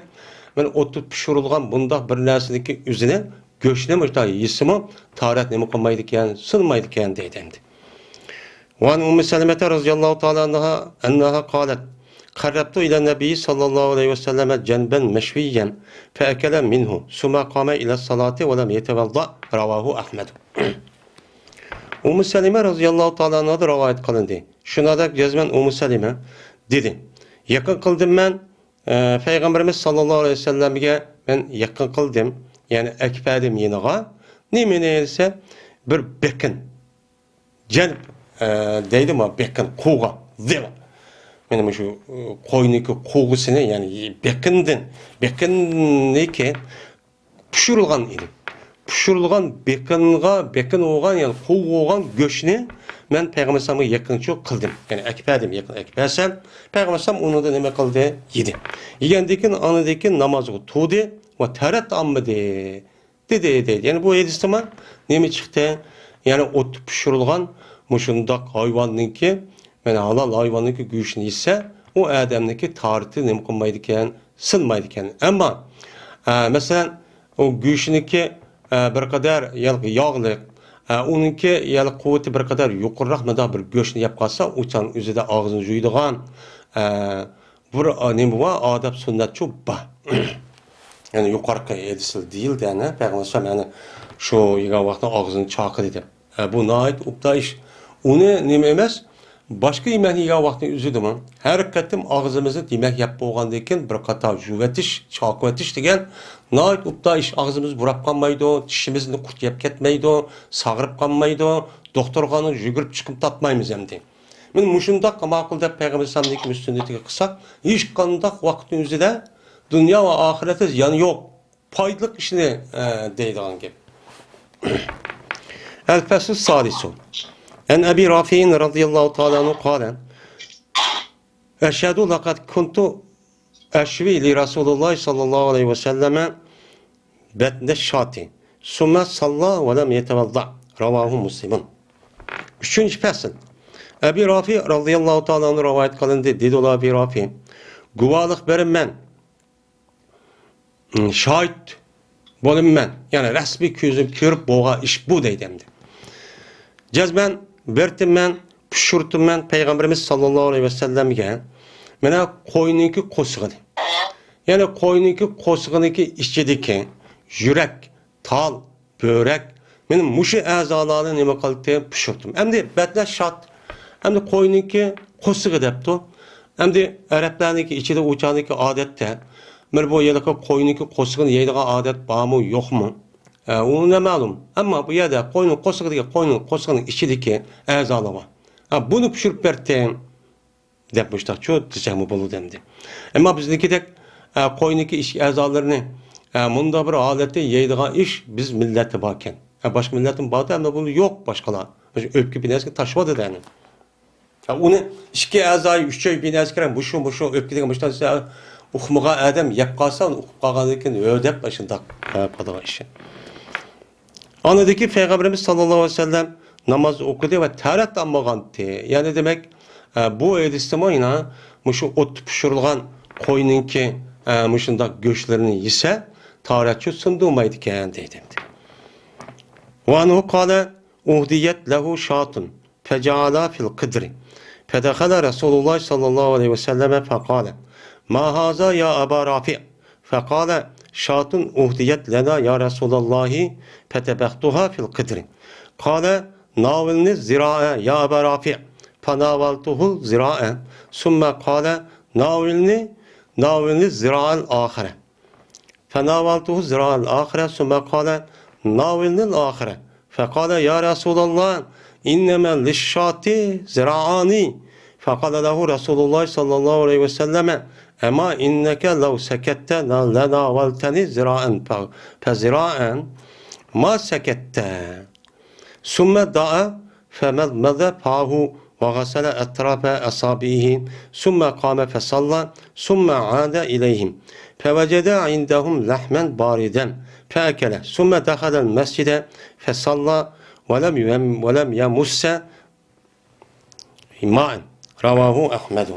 مەن ئوتتا پىشۇرۇلغان بۇنداق بىر نەرسىنىڭكى ئۆزىنى، گۆشنى مۇشۇنداق يېسىمۇ تاھارەت نېمە قىلمايدىكەن، سۇنمايدىكەن دەيدۇ ئەمدى. وعن أم سلمة رضي الله تعالى عنها أنها قالت: قربت إلى النبي صلى الله عليه وسلم جنبا مشويا فأكل منه ثم قام إلى الصلاة ولم يتوضأ. رواه أحمد. ئۇممۇ سەلىمە رازىياللاھۇ تائالا ئەنھادىن رىۋايەت قىلىندى. شۇنىڭدەك جەزمەن ئۇممۇ سەلىمە دېدى: يېقىن قىلدىم مەن، ئە، پەيغەمبىرىمىز ساللاللاھۇ ئەلەيھى ۋەسەللەمگە مەن يېقىن قىلدىم، يەنى ئەكىپەردىم يېنىغا. نېمىنى دېسە، بىر بېقىن، جەنب، ئە، دەيدۇ ما، بېقىن، قوغا، زىل. مانا مۇشۇ، ئە، قوينىكى قوغىسىنى، يەنى بېقىندىن، بېقىننىكى پىشۇرۇلغان ئىدى. پىشۇرۇلغان بېقىنغا، بېقىن بولغان، يەنى قوغا بولغان گۆشنى مەن پەيغەمبەر ئەلەيھىسسالامغا يېقىنچۇ قىلدىم. يەنى ئەكىپەردىم، يېقىن ئەكىپەرسەم، پەيغەمبەر ئەلەيھىسسالام ئۇنىڭدا نېمە قىلدى؟ يېدى. يېگەندىن كېيىن، ئاندىن كېيىن نامازغا تۇردى ۋە تەھارەت ئالمىدى. دېدى، دېدى. يەنى بۇ ھەدىستىنمۇ نېمە چىقتى؟ يەنى ئوتتا پىشۇرۇلغان مۇشۇنداق ھايۋاننىڭكى، يەنى ھالال ھايۋاننىڭكى گۆشىنى يېسە، ئۇ ئادەمنىڭكى تاھارىتى نېمە قىلمايدىكەن، سىنمايدىكەن. ئەمما، ئە، مەسىلەن، ئۇ گۆشىنىڭكى، ئە، بىر قەدەر ياغ-، ياغلىق، ئە، ئۇنىڭكى يەنى قۇۋۋىتى بىر قەدەر يۇقىرىراق مۇنداق بىر گۆشنى يەپ قالسا، ئۇ چاغ ئۆزىدە ئاغزىنى جۇيىدىغان، ئە، بىر، ئا، نېمە بار، ئادەت سۈننەتچۇ بار. يەنى يۇقىرىقى ھەدىسلەر دېيىلدى، يەنى پەيغەمبەر ئەلەيھىسسالام يەنى شۇ يېگەن ۋاقتىدا ئاغزىنى چاقىدى دەپ. ئە، بۇ ناھايىتى ئوبدان ئىش. ئۇنى نېمە ئەمەس، باشقا يېمەكنى يېگەن ۋاقتىنىڭ ئۆزىدىمۇ ھەر قېتىم ئاغزىمىزنى دېمەك يەپ بولغاندىن كېيىن بىر قاتار يۇۋېتىش، چاقىۋېتىش دېگەن ناھايىتى ئوبدان ئىش. ئاغزىمىز بۇراپ قالمايدۇ، چىشىمىزنى قۇرت يەپ كەتمەيدۇ، ساغرىپ قالمايدۇ، دوختۇرخانىغا يۈگۈرۈپ چىقىپ تاپمايمىز ئەمدى. مانا مۇشۇنداق ماقۇل دەپ پەيغەمبەر ئەلەيھىسسالامنىڭكى سۈننىتىگە قىلساق، ھېچقانداق ۋاقىتنىڭ ئۆزىدە دۇنيا ۋە ئاخىرەتتە زىيان يوق، پايدىلىق ئىشنى، ئە، دەيدىغان گەپ. الفصل الثالث. عن أبي رافع رضي الله تعالى عنه قال: أشهد لقد كنت أشوي لرسول الله صلى الله عليه وسلم بطن الشاة ثم صلى ولم يتوضأ. رواه مسلم. ئۈچىنچى پەسىل. ئەبى رافىئ رازىياللاھۇ تائالا ئەنھۇ رىۋايەت قىلىندى، دېدى ئۇلار ئەبى رافىئ: گۇۋاھلىق بېرىمەن، شاھىت بولىمەن، يەنى رەسمىي كۆزۈم كۆرۈپ بولغان ئىش بۇ دەيدۇ ئەمدى. جەزمەن بېرىتىمەن، پىشۇرتىمەن پەيغەمبىرىمىز ساللاللاھۇ ئەلەيھى ۋەسەللەمگە، مانا قوينىڭكى قورسىقىنى، يەنى قوينىڭكى قورسىقىنىڭكى ئىچىدىكى يۈرەك، تال، بۆرەك، مانا مۇشۇ ئەزالارنى نېمە قىلدى؟ پىشۇرتتۇم. ئەمدى بەتنە شات، ئەمدى قوينىڭكى قورسىقى دەپتۇ. ئەمدى ئەرەبلەرنىڭكى ئىچىدە ئۇ چاغدىكى ئادەتتە، بىر بۇ ھېلىقى قوينىڭكى قورسىقىنى يەيدىغان ئادەت بارمۇ، يوقمۇ؟ ئە، ئۇ نامەلۇم. ئەمما بۇ يەردە قوينىڭ قورسىقىدىكى، قوينىڭ قورسىقىنىڭ ئىچىدىكى ئەزالار بار. ئە، بۇنى پىشۇرۇپ بەرتىم، دەپ مۇشتاقچۇ دېسەڭمۇ بولىدۇ ئەمدى. ئەمما بىزنىڭكىدەك، ئە، قوينىڭكى ئىچكى ئەزالىرىنى، ئە، مۇنداق بىر ھالەتتە يەيدىغان ئىش بىز مىللەتتە باركەن. ئە، باشقا مىللەتتىمۇ باردا، ئەمما بۇ يوق باشقىلار. مۇشۇ ئۆپكە بىنەسىگە تاشلىۋاتىدۇ ئەنە. ھە، ئۇنى ئىككى ئەزا، ئۈچ ئەزا بىنەسى كىرە، مۇشۇ، مۇشۇ ئۆپكە دېگەن مۇشۇ دېسە، ئۇقمىغان ئادەم يەپ قالسا، ئۇنى ئۇقۇپ قالغاندىن كېيىن ھۆ دەپ ئاشۇنداق، ھە، قىلىدىغان ئىش. ئاندىن كېيىن پەيغەمبىرىمىز ساللاللاھۇ ئەلەيھى ۋەسەللەم ناماز ئوقۇدى ۋە تەھارەت ئالمىغانتى. يەنى دېمەك، ئە، بۇ ھەدىستىمۇ يەنە مۇشۇ ئوتتا پىشۇرۇلغان قوينىڭكى، ئە، مۇشۇنداق گۆشلىرىنى يېسە، تاھارەتچۇ سۇندۇرمايدىكەن دەيدۇ. وعنه قال أهديت له شاة فجعلها في القدر فدخل رسول الله صلى الله عليه وسلم فقال ما هذا يا أبا رافع؟ فقال شاة أهديت لنا يا رسول الله فذبحتها في القدر. قال ناولني الذراع يا أبا رافع. فناولته الذراع ثم قال ناولني، ناولني الذراع الآخر. فناولته الذراع الآخر ثم قال ناولني الآخر. فقال يا رسول الله إنما للشاة ذراعان. فقال له رسول الله صلى الله عليه وسلم أما إنك لو سكت لناولتني ذراعا ف-، فذراعا ما سكت. ثم دعا فمضمض فاه وغسل أطراف أصابعه ثم قام فصلى ثم عاد إليهم فوجد عندهم لحما باردا فأكل ثم دخل المسجد فصلى ولم يم-، ولم يمس ماء. رواه أحمد.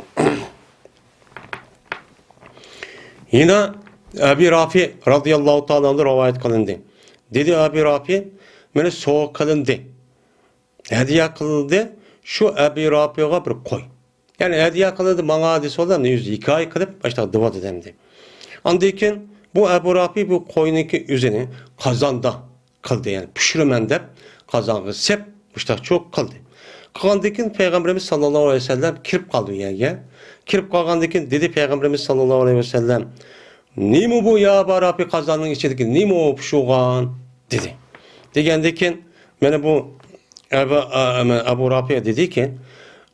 يەنە ئەبى رافىئ رەزىياللاھۇ تائالا ئەنھۇ رىۋايەت قىلىندى. دېدى ئەبى رافىئ، مانا سوۋغا قىلىندى، ھەدىيە قىلىندى شۇ ئەبى رافىئغا بىر قوي. يەنى ھەدىيە قىلىندى ماڭا دېسە بولىدۇ، ئەمدى ئۆزى ھېكايە قىلىپ ئاشۇنداق دېۋاتىدۇ ئەمدى. ئاندىن كېيىن بۇ ئەبۇ رافىئ بۇ قوينىڭكى ئۆزىنى قازاندا قىلدى، يەنى پىشۇرىمەن دەپ قازانغا سېپ مۇشتاق چوق قىلدى. قىلغاندىن كېيىن پەيغەمبىرىمىز ساللاللاھۇ ئەلەيھى ۋەسەللەم كىرىپ قالدى ئۇ يەرگە. كىرىپ قالغاندىن كېيىن دېدى پەيغەمبىرىمىز ساللاللاھۇ ئەلەيھى ۋەسەللەم، نېمە بۇ يا ئەبا رافىئ قازاننىڭ ئىچىدىكى، نېمە ئۇ پىشۇرغان؟ دېدى. دېگەندىن كېيىن مانا بۇ ئەبۇ، ئە-، ئەبۇ رافىئ دېدىكى،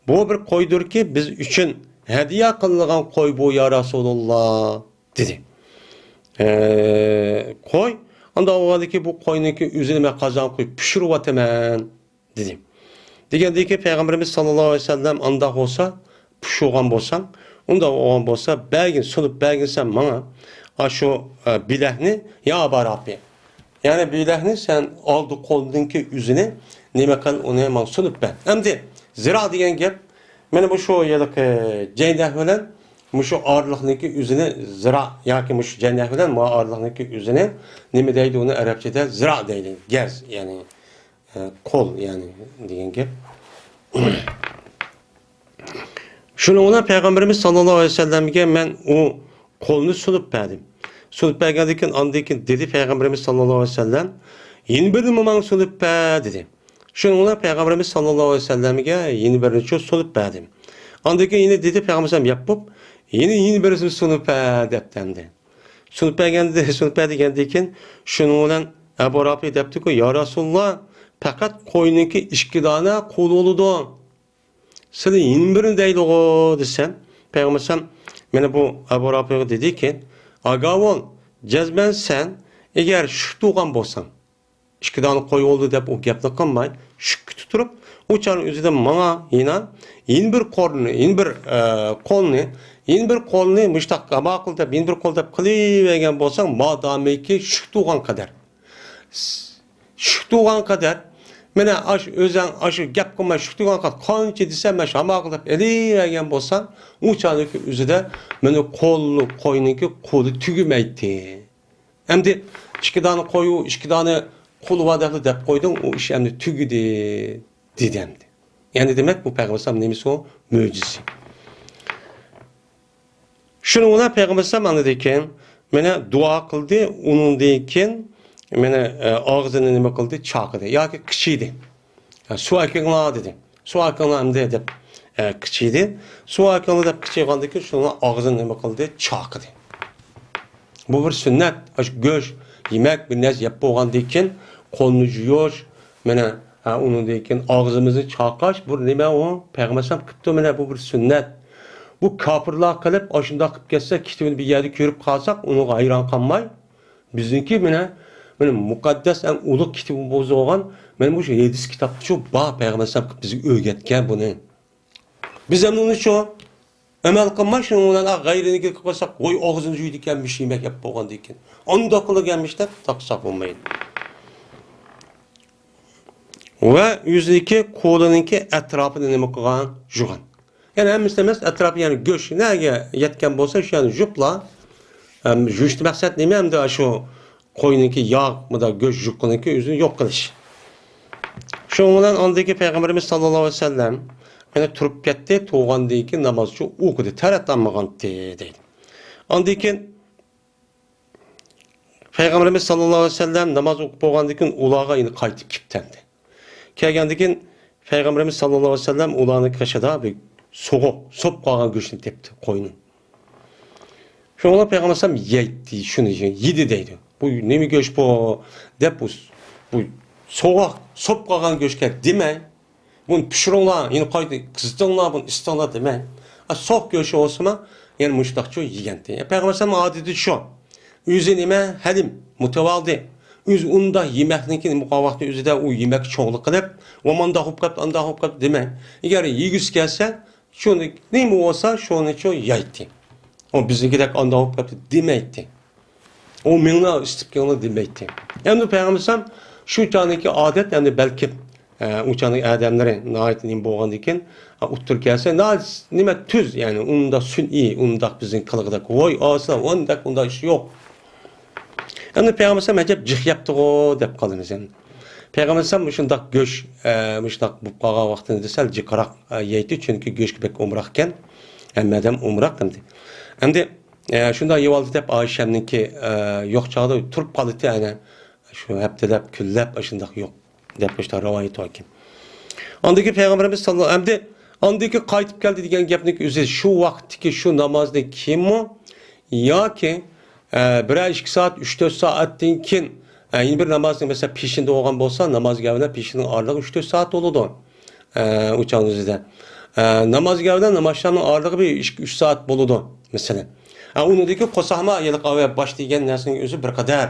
بۇ بىر قويدۇركى بىز ئۈچۈن ھەدىيە قىلىنغان قوي بۇ يا رەسۇلۇللا. دېدى. ئە، قوي، ئانداق بولغاندىكىن بۇ قوينىڭكى ئۆزىنى مەن قازانغا قويۇپ پىشۇرۇۋاتىمەن، دېدى. دېگەندىن كېيىن پەيغەمبىرىمىز ساللاللاھۇ ئەلەيھى ۋەسەللەم ئانداق بولسا، پىشۇرغان بولساڭ، ئۇنداق بولغان بولسا، بەرگىن، سۇنۇپ بەرگىنسەن ماڭا ئاشۇ، ئە، بىلەكنى يا ئەبا رافىئ. يەنى بىلەكنى سەن ئالدى قولنىڭكى ئۆزىنى نېمە قىل، ئۇنى ماڭا سۇنۇپ بەر. ئەمدى زىرا دېگەن گەپ، مانا مۇشۇ ھېلىقى جەينەھ بىلەن مۇشۇ ئارىلىقنىڭكى ئۆزىنى زىرا ياكى مۇشۇ جەينەھ بىلەن ما ئارىلىقنىڭكى ئۆزىنى نېمە دەيدۇ، ئۇنى ئەرەبچىدە زىرا دەيدۇ. گەز، يەنى، ئە، قول، يەنى دېگەن گەپ. شۇنىڭ بىلەن پەيغەمبىرىمىز ساللاللاھۇ ئەلەيھى ۋەسەللەمگە مەن ئۇ قولنى سۇنۇپ بەردىم. سۇنۇپ بەرگەندىن كېيىن، ئاندىن كېيىن دېدى پەيغەمبىرىمىز ساللاللاھۇ ئەلەيھى ۋەسەللەم، يەنە بىرنى ماڭا سۇنۇپ بەر، دېدى. شۇنىڭ بىلەن پەيغەمبىرىمىز ساللاللاھۇ ئەلەيھى ۋەسەللەمگە يەنە بىرنى سۇنۇپ بەردىم. ئاندىن كېيىن يەنە دېدى پەيغەمبىرىمىز ياپپۇپ، يەنە، يەنە بىرسىنى سۇنۇپ بەر، دەپتۇ ئەمدى. سۇنۇپ بەرگەندە، سۇنۇپ بەر دېگەندىن كېيىن، شۇنىڭ بىلەن ئەبۇ رافىئ دەپتىكۇ، يا رەسۇلاللا، پەقەت قوينىڭكى ئىككى دانە قولى بولىدۇ. سىلى يەنە بىرنى دەيدىغۇ دېسەم، پەيغەمبەر ئەلەيھىسسالام مانا بۇ ئەبۇ رافىئغا دېدىكى، ئاگاھ بول، جەزمەن سەن ئەگەر شۈك تۇغان بولساڭ، ئىككى دانە قوي بولدى دەپ ئۇ گەپنى قىلماي، شۈككە تۇتۇپ، ئۇ چاغنىڭ ئۆزىدە ماڭا يەنە، يەنە بىر قولنى، يەنە بىر، ئە، قولنى، يەنە بىر قولنى مۇشتاق ماقۇل دەپ، يەنە بىر قول دەپ قىلىۋەرگەن بولساڭ، مادامىكى شۈك تۇغان قەدەر. شۈك تۇغان قەدەر، مانا ئاشۇ ئۆزەڭ ئاشۇ گەپ قىلماي شۈك تۇغان قەدەر قانچە دېسە، مەن شۇ ھاماقىلىق ئېلىۋەرگەن بولسام، ئۇ چاغدىكى ئۆزىدە مېنى قول، قوينىڭكى قولى تۈگىمەيتتى. ئەمدى ئىككى دانە قوي، ئىككى دانە قولى بار دەپلا دەپ قويدۇڭ، ئۇ ئىش ئەمدى تۈگىدى، دېدى ئەمدى. يەنى دېمەك، بۇ پەيغەمبەر ئەلەيھىسسالام نېمىسى ئۇ؟ مۆجىزىسى. شۇنىڭ بىلەن پەيغەمبەر ئەلەيھىسسالام ئاندىن كېيىن مانا دۇئا قىلدى، ئۇنىڭدىن كېيىن مانا، ئە، ئاغزىنى نېمە قىلدى؟ چاقىدى ياكى قىچىيدى. ئە، سۇ ئەكىلىڭلار دېدى. سۇ ئەكىلىڭلار ئەمدى دەپ، ئە، قىچىيدى. سۇ ئەكىلىڭلار دەپ قىچىيغاندىن كېيىن شۇنىڭ ئاغزىنى نېمە قىلدى؟ چاقىدى. بۇ بىر سۈننەت. ئاشۇ گۆش، يېمەك، بىر نەرسە يەپ بولغاندىن كېيىن قولنى جۇيۇش، مانا، ھە، ئۇنىڭدىن كېيىن ئاغزىمىزنى چاقاش، بۇ نېمە ئۇ؟ پەيغەمبەر ئەلەيھىسسالام قىپتۇ، مانا بۇ بىر سۈننەت. بۇ كاپىرلار قىلىپ، ئاشۇنداق قىلىپ كەتسە، كېتىۋىنى بىر يەردە كۆرۈپ قالساق، ئۇنىڭغا ھەيران قالماي، بىزنىڭكى مانا، مانا مۇقەددەس، ئەڭ ئۇلۇغ كىتابىمىز بولغان، مانا مۇشۇ ھەدىس كىتابتىچۇ بار، پەيغەمبەر ئەلەيھىسسالام بىزگە ئۆگەتكەن بۇنى. بىز ئەمدى ئۇنى شۇ ئەمەل قىلماي، شۇنىڭ بىلەن، ئا، غەيرىنىڭكىگە قىلساق، ۋاي، ئاغزىنى جۇيىدىكەنمىش، يېمەك يەپ بولغاندىن كېيىن. ئانداق قىلىدىكەنمىش دەپ تاقىساق بولمايدۇ. ۋە ئۆزىنىڭكى قولىنىڭكى ئەتراپىنى نېمە قىلغان؟ جۇغان. يەنى ھەممىسى ئەمەس، ئەتراپى، يەنى گۆش نەگە يەتكەن بولسا، شۇ يەرنى جۇپلا، ئەم، جۇيۇشتا مەقسەت نېمە؟ ئەمدى شۇ قوينىڭكى ياغ، مۇنداق گۆش جۇققىنىڭكى ئۆزىنى يوق قىلىش. شۇنىڭ بىلەن ئاندىكى پەيغەمبىرىمىز ساللاللاھۇ ئەلەيھى ۋەسەللەم يەنە تۇرۇپ كەتتى، تۇرغاندىن كېيىن نامازچۇ ئوقۇدى، تەرەت ئالمىغانتى دەيدۇ. ئاندىن كېيىن پەيغەمبىرىمىز ساللاللاھۇ ئەلەيھى ۋەسەللەم ناماز ئوقۇپ بولغاندىن كېيىن ئۇلارغا يەنە قايتىپ كېپتەمدى. كەلگەندىن كېيىن پەيغەمبىرىمىز ساللاللاھۇ ئەلەيھى ۋەسەللەم ئۇلارنىڭ قېشىدا بىر سوغۇق، سوپ قالغان گۆشنى تېپتى، قوينىڭ. شۇڭا پەيغەمبەر ئەلەيھىسسالام يەيتتى، شۇنى يېدى دەيدۇ. بۇ نېمە گۆش بۇ؟ دەپ بۇ، بۇ سوغۇق، سوپ قالغان گۆشكەن دېمەي، بۇنى پىشۇرۇڭلار، يەنە قايتا قىزىتىڭلار، بۇنى ئىسىتىڭلار دېمەي. ئا، سوغۇق گۆشى بولسىمۇ، يەنە مۇشۇنداقچۇ يېگەنتى. پەيغەمبەر ئەلەيھىسسالام ئادىتى شۇ. ئۆزى نېمە؟ ھەلىم، مۇتەۋازى. ئۆزى ئۇنداق يېمەكنىڭكى مۇقاۋاقتا ئۆزىدە ئۇ يېمەك چوڭلۇق قىلىپ، ۋە مانداق بولۇپ قاپتۇ، ئانداق بولۇپ قاپتۇ دېمەي. ئەگەر يېگۈسى كەلسە، شۇنى نېمە بولسا، شۇنىچۇ يەيتتى. ئۇ بىزنىڭكىدەك ئانداق بولۇپ قاپتۇ دېمەيتتى. ئۇ مېڭىنى ئىسسىتىپ كېلىڭلار دېمەيتتى. ئەمدى پەيغەمبەر ئەلەيھىسسالام شۇ چاغدىكى ئادەت، ئەمدى بەلكىم، ئە، ئۇ چاغنىڭ ئادەملىرى ناھايىتى نېمە بولغاندىكىن، ئە، ئوتتۇرا كەلسە، نېمە تۈز، يەنى ئۇنداق سۈنئىي، ئۇنداق بىزنىڭ قىلغۇدەك، ۋاي ئاسا، ئۇنداق، ئۇنداق ئىش يوق. ئەمدى پەيغەمبەر ئەلەيھىسسالام ئەجەب جىق يەپتىغۇ دەپ قالىمىز ئەمدى. پەيغەمبەر ئەلەيھىسسالام مۇشۇنداق گۆش، ئە، مۇشۇنداق بولۇپ قالغان ۋاقتىدا سەل جىقراق، ئە، يەيتتى، چۈنكى گۆشكە بەك ئومراق ئىكەن. ھەممە ئادەم ئومراق ئەمدى. ئەمدى، ئە، شۇنداق يەۋالدى دەپ ئائىشەمنىڭكى، ئە، يوق چاغدا تۇرۇپ قالدى ئەنە. شۇ ھەپتىلەپ، كۈنلەپ ئاشۇنداق يوق دەپ مۇشۇنداق رىۋايەت باركەن. ئاندىكى پەيغەمبىرىمىز ساللا-، ئەمدى ئاندىكى قايتىپ كەلدى دېگەن گەپنىڭ ئۆزى شۇ ۋاقىتتىكى شۇ نامازدىن كېيىنمۇ ياكى، ئە، بىرەر ئىككى سائەت، ئۈچ تۆت سائەتتىن كېيىن، ئە، يەنە بىر نامازنىڭ، مەسىلەن، پېشىنىدە بولغان بولسا، نامازگە بىلەن پېشىنىڭ ئارىلىقى ئۈچ تۆت سائەت بولىدۇ. ئە، ئۇ چاغنىڭ ئۆزىدە. ئە، نامازگە بىلەن نامازشامنىڭ ئارىلىقى بىر ئىككى، ئۈچ سائەت بولىدۇ، مەسىلەن. ئە، ئۇنىڭدىكى قوساقما ھېلىقى ئاۋۇ باش دېگەن نەرسىنىڭ ئۆزى بىر قەدەر،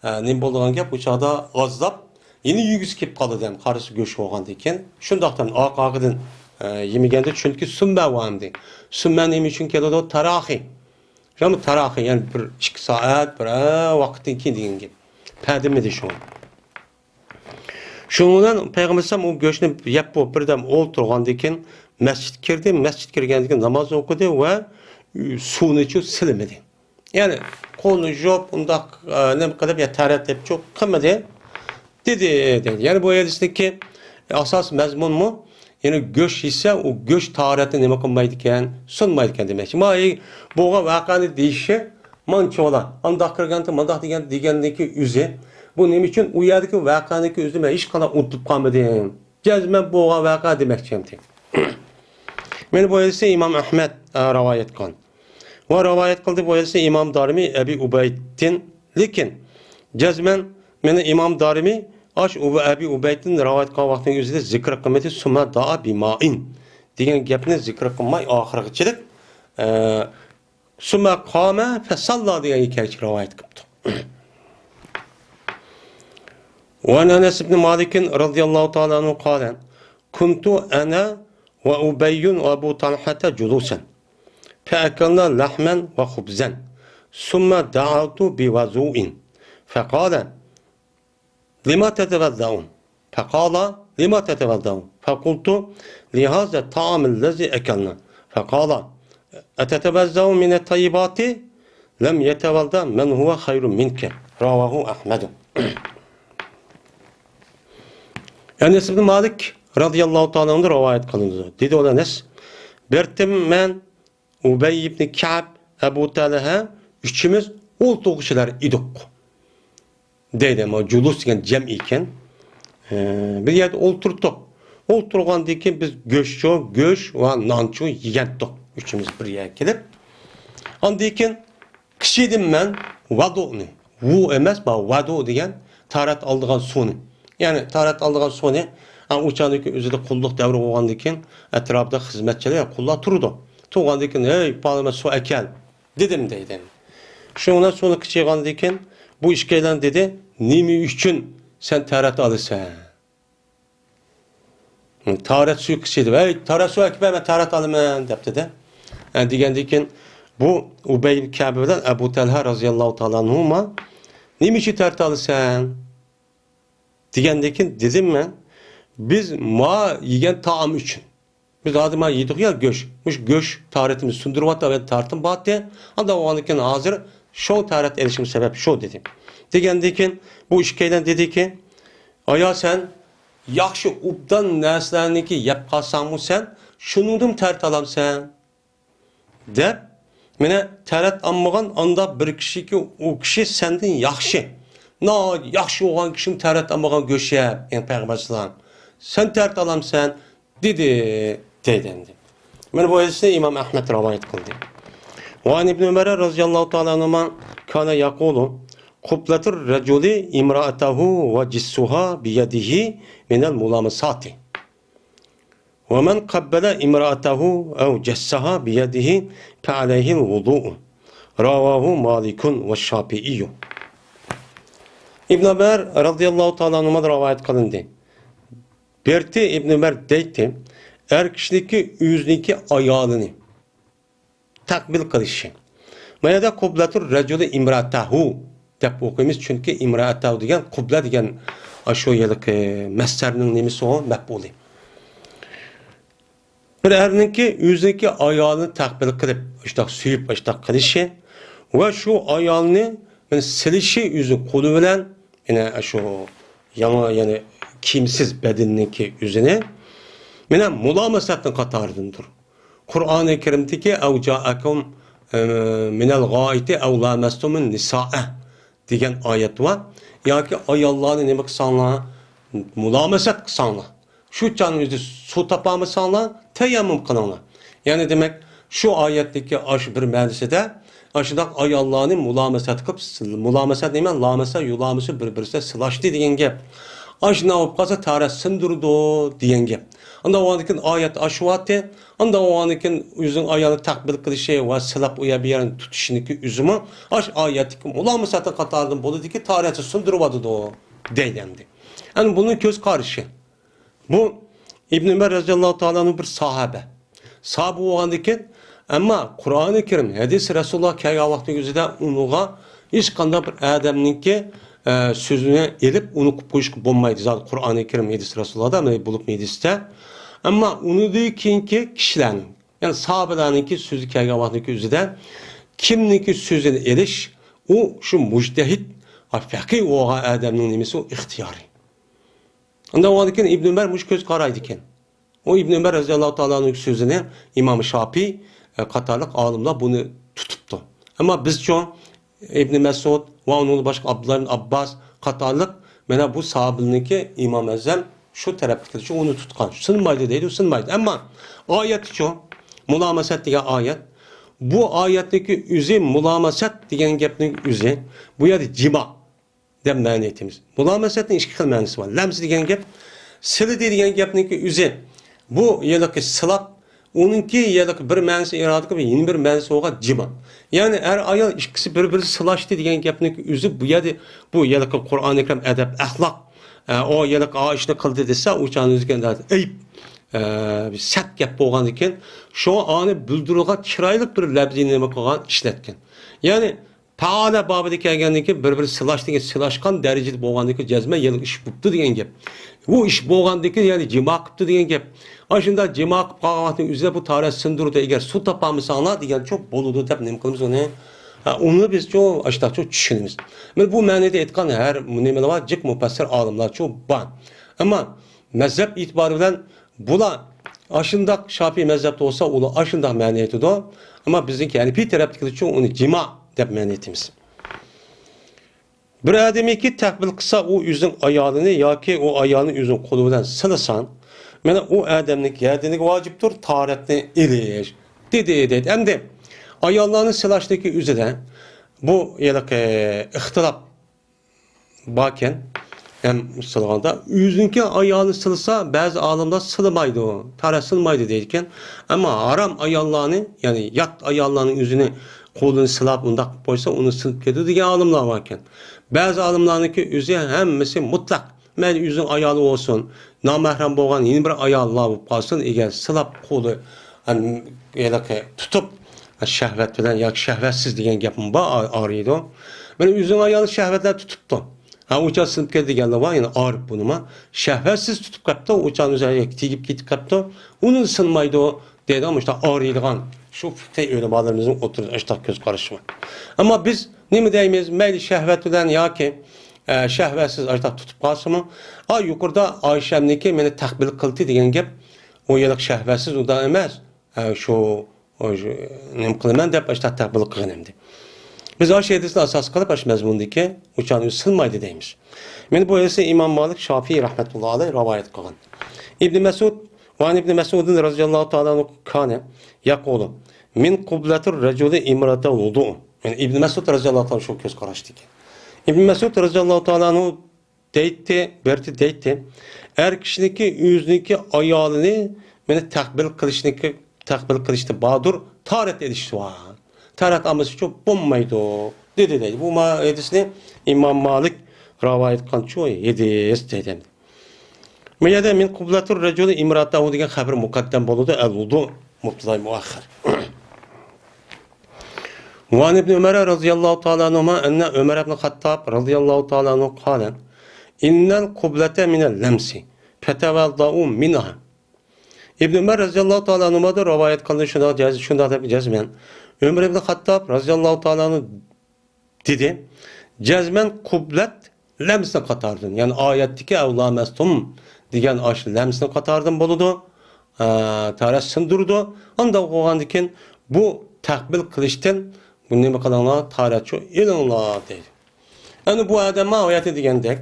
ئە، نېمە بولىدىغان گەپ، ئۇ چاغدا ئازلاپ، يەنە يېگۈسى كېلىپ قالىدۇ، ھەم قارىسى گۆش بولغاندىن كېيىن. شۇنداقتىن ئارقا-ئارقىدىن، ئە، يېمىگەندە، چۈنكى سۈممە بار ئەمدى. سۈممە نېمە ئۈچۈن كېلىدۇ؟ تاراخى. شۇمۇ تاراخى، يەنى بىر ئىككى سائەت، بىر، ئە، ۋاقىتتىن كېيىن دېگەن گەپ. پەدىمىدى شۇڭا. شۇنىڭ بىلەن پەيغەمبەر ئەلەيھىسسالام ئۇ گۆشنى يەپ بولۇپ، بىردەم ئولتۇرغاندىن كېيىن مەسچىتكە كىردى. مەسچىتكە كىرگەندىن كېيىن ناماز ئوقۇدى ۋە سۇنىچۇ سىلىمىدى. يەنى قولىنى يۇيۇپ، ئۇنداق، ئە، نېمە قىلىپ، يا تەرەتلەپچۇ قىلمىدى. دېدى، دېدى. يەنى بۇ ھەدىستىكى ئاساسىي مەزمۇنمۇ، يەنى گۆش يېسە، ئۇ گۆش تاھارەتنى نېمە قىلمايدىكەن، سۇنمايدىكەن دېمەكچى. ما، بولغان ۋەقەنى دېيىشى، مانچىۋالا، ئانداق كىرگەنتى، مانداق دېگەن، دېگەننىكى ئۆزى. بۇ نېمە ئۈچۈن؟ ئۇ يەردىكى ۋەقەنىكى ئۆزىنى مەن ھېچقانداق ئۇنتۇپ قالمىدىم. جەزمەن بولغان ۋەقە دېمەكچى ئەمدى. مانا بۇ ھەدىسنى ئىمام ئەھمەد، ئە، رىۋايەت قىلغان. ۋە رىۋايەت قىلدى بۇ ھەدىسنى ئىمام دارىمى ئەبى ئۇبەيدتىن. لېكىن جەزمەن مانا ئىمام دارىمى ئاش ئۇ ئەبى ئۇبەيدتىن رىۋايەت قىلغان ۋاقتىنىڭ ئۆزىدە زىكىر قىلمىدى، سۇمما دائا بىمائىن دېگەن گەپنى زىكىر قىلماي ئاخىرغىچىلىك، ئە، سۇمما قامە فەساللا دېگەن ھېكايىچە رىۋايەت قىپتۇ. وعن أنس بن مالك رضي الله تعالى عنه قال: كنت أنا وأبي وأبو طلحة جلوسا فأكلنا لحما وخبزا ثم دعوت بوضوء فقال: لم تتوضأ؟ فقال: لم تتوضأ؟ فقلت: لهذا الطعام الذي أكلنا. فقال: أتتوضأ من الطيبات؟ لم يتوضأ من هو خير منك. رواه أحمد. ئەنەس ئىبن مالىك رازىياللاھۇ تائالا ئەنھۇدىن رىۋايەت قىلىنىدۇ. دېدى ئۇ ئەنەس، بىر تېم مەن، ئۇبەي ئىبنى كەئب، ئەبۇ تەلھە ئۈچىمىز ئولتۇرغۇچىلار ئىدۇق. دەيدۇ، ئەمما جۇلۇس دېگەن جەمئىي ئىكەن. ئە، بىر يەردە ئولتۇردۇق. ئولتۇرغاندىن كېيىن بىز گۆشچۇ، گۆش ۋە نانچۇ يېگەنتۇق. ئۈچىمىز بىر يەرگە كېلىپ. ئاندىن كېيىن قىچىدىم مەن ۋادۇنى. ۋۇ ئەمەس، بۇ ۋادۇ دېگەن تارەت ئالىدىغان سۇنى. يەنى تارەت ئالىدىغان سۇنى، ئا، ئۇ چاغدىكى ئۆزىدە قۇللۇق دەۋرى بولغاندىن كېيىن ئەتراپىدا خىزمەتچىلەر، قۇللار تۇرىدۇ. تۇرغاندىن كېيىن، «ھەي، پالىمە سۇ ئەكەل» دېدىم دەيدۇ. شۇنىڭ بىلەن سۇنى قىچىغاندىن كېيىن بۇ ئىككىيلەن دېدى، «نېمە ئۈچۈن سەن تارەت ئالىسەن؟» تارەت سۈيى قىچىدى. «ھەي، تارەت سۇ ئەكىپ بەر، مەن تارەت ئالىمەن» دەپتىدە. ئە، دېگەندىن كېيىن بۇ ئۇبەي كەبى بىلەن ئەبۇ تەلھە رازىياللاھۇ تائالا ئەنھۇما، «نېمە ئۈچۈن تارەت ئالىسەن؟» دېگەندىن كېيىن دېدىم مەن، «بىز ما يېگەن تائام ئۈچۈن. بىز ھازىر ما يېدۇق يا گۆش. مۇشۇ گۆش تارىتىمىز سۇندۇرۇۋاتتى، تارىتىم بارتتى. ئاندا بولغاندىن كېيىن ھازىر شۇ تارەت ئېلىشىم سەۋەب شۇ» دېدى. دېگەندىن كېيىن بۇ ئىككىيلەن دېدىكى، «ئايا سەن ياخشى ئوبدان نەرسىلەرنىكى يەپ قالساڭمۇ سەن شۇنىڭدىن تارەت ئالامسەن؟» دەپ، مانا تارەت ئالمىغان ئاندا بىر كىشىكى، ئۇ كىشى سەندىن ياخشى. ناھايىتى ياخشى بولغان كىشىمۇ تارەت ئالمىغان گۆش يەپ، يەنى پەيغەمبەر ئەلەيھىسسالام، «سەن تارەت ئالامسەن؟» دېدى، دەيدۇ ئەمدى. مانا بۇ ھەدىسنى ئىمام ئەھمەد رىۋايەت قىلدى. وعن ابن عمر رضي الله تعالى عنهما كان يقول: قبلة الرجل امرأته وجسها بيده من الملامسات. ومن قبل امرأته أو جسها بيده فعليه الوضوء. رواه مالك والشافعي. ئىبن ئۆمەر رازىياللاھۇ تائالا ئەنھۇمادىن رىۋايەت قىلىندى. بىرتى ئىبن ئۆمەر دەيتتى، ئەر كىشىنىڭكى ئۆزىنىڭكى ئايالىنى تەقبىل قىلىشى. ما يەردە قۇبلەتۇر رەجۇلى ئىمراتەھۇ دەپ ئوقۇيمىز، چۈنكى ئىمراتەھۇ دېگەن قۇبلە دېگەن ئاشۇ ھېلىقى مەسدەرنىڭ نېمىسى ئۇ، مەپئۇلى. بىر ئەرنىڭكى ئۆزىنىڭكى ئايالىنى تەقبىل قىلىپ، ئاشۇنداق سۆيۈپ، ئاشۇنداق قىلىشى ۋە شۇ ئايالنى، يەنى سېلىشى ئۆزى قولى بىلەن، يەنى شۇ ياڭا، يەنى كىيىمسىز بەدىنىنىڭكى ئۆزىنى، مانا مۇلامىسەتنىڭ قاتارىدىندۇر. قۇرئانى كەرىمدىكى «ئەۋ جائەكۇم، ئە، مىنەل غائىتى ئەۋ لامەستۇمۇن نىسائە» دېگەن ئايەت بار. ياكى ئاياللارنى نېمە قىلساڭلار، مۇلامىسەت قىلساڭلار، شۇ چاغنىڭ ئۆزىدە سۇ تاپالمىساڭلار، تەيەممۇم قىلىڭلار. يەنى دېمەك، شۇ ئايەتتىكى ئاشۇ بىر مەنىسىدە، ئاشۇنداق ئاياللارنى مۇلامىسەت قىلىپ، مۇلامىسەت نېمە؟ لامىسە، يۇلامىسە، بىر-بىرسىدە سىلاشتى دېگەن گەپ. ئاشۇنداق بولۇپ قالسا، تارەت سۇندۇرىدۇ دېگەن گەپ. ئانداق بولغاندىن كېيىن ئايەت ئاشۇۋاتتى. ئانداق بولغاندىن كېيىن ئۆزىنىڭ ئايالىنى تەقبىل قىلىشى ۋە سىلاپ ئۇ يەر بۇ يەرنى تۇتۇشىنىڭكى ئۆزىمۇ ئاشۇ ئايەتتىكى مۇلامىسەتنىڭ قاتارىدىن بولىدۇكى، تارەتنى سۇندۇرۇۋاتىدۇ دەيدۇ ئەمدى. ئەنە بۇنىڭ كۆز قارىشى. بۇ ئىبن ئۆمەر رەزىياللاھۇ تائالا ئەنھۇ بىر ساھابە. ساھابە بولغاندىن كېيىن، ئەمما قۇرئانى كەرىم، ھەدىس رەسۇلۇللاھ كەلگەن ۋاقىتنىڭ ئۆزىدە ئۇنىڭغا ھېچقانداق بىر ئادەمنىڭكى، ئە، سۆزىنى ئېلىپ ئۇنى قىلىپ قويۇشقا بولمايدۇ. زادى قۇرئانى كەرىم، ھەدىس رەسۇلۇللاھدا بولۇپمۇ ھەدىستە. ئەمما ئۇنىڭدىن كېيىنكى كىشىلەرنىڭ، يەنى ساھابىلەرنىڭكى سۆزى كەلگەن ۋاقىتنىڭكى ئۆزىدە كىمنىڭكى سۆزىنى ئېلىش، ئۇ شۇ مۇجتەھىد، ئا، فەقىھ بولغان ئادەمنىڭ نېمىسى ئۇ ئىختىيارى. ئۇنداق بولغاندىكىن ئىبن ئۆمەر مۇشۇ كۆز قارايدىكەن. ئۇ ئىبن ئۆمەر رەزىياللاھۇ تائالا ئانھۇنىڭ سۆزىنى ئىمام شاپىي، ئە، قاتارلىق ئالىملار بۇنى تۇتۇپتۇ. ئەمما بىزچۇ ئىبن مەسئۇد ۋە ئۇنىڭدىن باشقا ئابدۇللا ئىبن ئابباس قاتارلىق مانا بۇ ساھابىلەرنىڭكى ئىمام ئەزەم شۇ تەرەپتىكىلەرچۇ ئۇنى تۇتقان. سۇنمايدۇ دەيدۇ، سۇنمايدۇ. ئەمما ئايەتچۇ، مۇلامەسەت دېگەن ئايەت. بۇ ئايەتنىڭكى ئۆزى، مۇلامەسەت دېگەن گەپنىڭ ئۆزى، بۇ يەردە جىما دەپ مەنە ئېيتىمىز. مۇلامەسەتنىڭ ئىككى خىل مەنىسى بار. لەمس دېگەن گەپ، سىلىدى دېگەن گەپنىڭكى ئۆزى. بۇ ھېلىقى سىلاپ، ئۇنىڭكى ھېلىقى بىر مەنىسى ئىرادە قىلىپ، يەنە بىر مەنىسى بولغان جىما. يەنى ئەر-ئايال ئىككىسى بىر-بىرى سىلاشتى دېگەن گەپنىڭكى ئۆزى بۇ يەردە، بۇ ھېلىقى قۇرئانى كەرىم ئەدەپ، ئەخلاق، ئە، ئۇ ھېلىقى ئا ئىشنى قىلدى دېسە، ئۇ چاغنىڭ ئۆزىگە ئەيىب، ئە، سەت گەپ بولغاندىكىن، شۇڭا ئانى بىلدۈرىدىغان چىرايلىق بىر لەپزىنى نېمە قىلغان، ئىشلەتكەن. يەنى پائالە بابىدا كەلگەندىن كېيىن بىر-بىرى سىلاش دېگەن، سىلاشقان دەرىجىدە بولغاندىن كېيىن جەزمەن يەنە ئىش بوپتۇ دېگەن گەپ. بۇ ئىش بولغاندىن كېيىن يەنە جىما قىپتۇ دېگەن گەپ. ئاشۇنداق جىما قىپ قالغان ۋاقىتنىڭ ئۆزىدە بۇ تارەت سۇندۇرىدۇ، ئەگەر سۇ تاپالمىساڭلار دېگەنچۇ بولىدۇ دەپ نېمە قىلىمىز ئۇنى؟ ھە، ئۇنى بىزچۇ ئاشۇنداقچۇ چۈشىنىمىز. مانا بۇ مەنىدە ئېيتقان ھەر نېمىلەر بار، جىق مۇپەسسىر ئالىملارچۇ بار. ئەمما مەزھەپ ئېتىبارى بىلەن بۇلار ئاشۇنداق شاپىئىي مەزھەپتە بولسا، ئۇلار ئاشۇنداق مەنە ئېيتىدۇ. ئەمما بىزنىڭكى ھەنىپىي تەرەپتىكىلەرچۇ ئۇنى جىما دەپ مەنە ئېيتىمىز. بىر ئادەمكى تەقبىل قىلسا، ئۇ ئۆزىنىڭ ئايالىنى ياكى ئۇ ئايالنى ئۆزىنىڭ قولى بىلەن سىلىسا، مانا ئۇ ئادەمنىڭ گەدىنىگە ۋاجىپتۇر تاھارەتنى ئېلىش، دېدى، دەيدۇ. ئەمدى ئاياللارنى سىلاشنىڭكى ئۆزىدە بۇ ھېلىقى ئىختىلاپ باركەن، ھەم سىلىغاندا ئۆزىنىڭكى ئايالىنى سىلىسا، بەزى ئالىملار سىلىمايدۇ، تاھارەت سىلىمايدۇ دەيدىكەن. ئەمما ھارام ئاياللارنى، يەنى يات ئاياللارنىڭ ئۆزىنى قولىنى سىلاپ ئۇنداق قىلىپ قويسا، ئۇنى سىلىپ كېتىدۇ دېگەن ئالىملار باركەن. بەزى ئالىملارنىڭكى ئۆزى ھەممىسى مۇتلەق، مەيلى ئۆزىنىڭ ئايالى بولسۇن، نامەھرەم بولغان يەنە بىر ئاياللار بولۇپ قالسۇن، ئېگەر سىلاپ قولى، ھەم، ھېلىقى تۇتۇپ، شەھۋەت بىلەن ياكى شەھۋەتسىز دېگەن گەپمۇ بار، ئا-، ئاغرىيدۇ. مانا ئۆزىنىڭ ئايالى شەھۋەت بىلەن تۇتۇپتۇ. ھە، ئۇ چاغ سىلىپ كەتتى دېگەنلەر بار، يەنى ئارىپ بۇنىما. شەھۋەتسىز تۇتۇپ قاپتۇ، ئۇ چاغ ئۆزى تېگىپ كېتىپ قاپتۇ، ئۇنى سىلمايدۇ دەيدىغان مۇشۇنداق ئاغرىيدىغان شۇ فىقھىي ئۆلىمالىرىمىزنىڭ ئوتتۇرىدا ئاشۇنداق كۆز قارىشى بار. ئەمما بىز نېمە دەيمىز؟ مەيلى شەھۋەت بىلەن ياكى، ئە، شەھۋەتسىز ئاشۇنداق تۇتۇپ قالسىمۇ، ئا، يۇقىرىدا ئائىشەمنىڭكى مېنى تەقبىل قىلدى دېگەن گەپ، ئۇ ھېلىقى شەھۋەتسىز ئۇنداق ئەمەس. ئە، شۇ، ئۇ، شۇ، نېمە قىلىمەن دەپ ئاشۇنداق تەقبىل قىلغىنىمدى. بىز ئاشۇ ھەدىسنى ئاساس قىلىپ، ئاشۇ مەزمۇندىكى ئۇچانى سىلمايدۇ دەيمىز. مانا بۇ ھەدىسنى ئىمام مالىك، شافىئى رەھمەتۇللا ئەلەيھ رىۋايەت قىلغان. ئىبن مەسئۇد، ۋە ئەن ئىبن مەسئۇدىن رەزىيەللاھۇ تائالا ئەنھۇ كانە يەقۇلۇ، مىن قۇبلەتۇر رەجۇلى ئىمرەتەھۇ ۋۇدۇئۇ. يەنى ئىبن مەسئۇد رەزىيەللاھۇ تائالا شۇ كۆز قاراشتىكەن. ئىبن مەسئۇد رەزىيەللاھۇ تائالا ئەنھۇ دەيتتى، بەردى دەيتتى. ئەر كىشىنىڭكى ئۆزىنىڭكى ئايالىنى مانا تەقبىل قىلىشنىڭكى، تەقبىل قىلىشتا باردۇر، تاھارەت ئېلىشى بار. تاھارەت ئالمىسىچۇ بولمايدۇ، دېدى دەيدۇ. بۇ ما-، ھەدىسنى ئىمام مالىك رىۋايەت قىلغانچۇ ھەدىس دەيدۇ. بۇ يەردە مىن قۇبلەتۇر رەجۇلى ئىمراتەھۇ دېگەن خەۋەر مۇقەددەم بولىدۇ، ئەل ۋۇدۇ مۇبتەدا مۇئەخخەر. ۋەن ئىبن ئۆمەر رەزىيەللاھۇ تائالا ئەنھۇما ئەننە ئۆمەر ئىبن خەتتاب رەزىيەللاھۇ تائالا ئەنھۇ قالە، ئىننەل قۇبلەتە مىنەل لەمسى، فەتەۋەلدەئۇ مىنھا. ئىبن ئۆمەر رەزىيەللاھۇ تائالا ئەنھۇمادىن رىۋايەت قىلىندى، شۇنداق جەز-، شۇنداق دەپ جەزمەن. ئۆمەر ئىبن خەتتاب رەزىيەللاھۇ تائالا ئەنھۇ دېدى، جەزمەن قۇبلەت لەمسنىڭ قاتارىدىن، يەنى ئايەتتىكى ئەۋ لامەستۇم دېگەن ئاشۇ لەمسنىڭ قاتارىدىن بولىدۇ. ئە، تاھارەت سىندۇرىدۇ. ئانداق بولغاندىكىن بۇ تەقبىل قىلىشتىن بۇ نېمە قىلىڭلار؟ تاھارەتچۇ ئېلىڭلار دەيدۇ. ئەمدى بۇ ئادەم ماۋۇ يەردە دېگەندەك،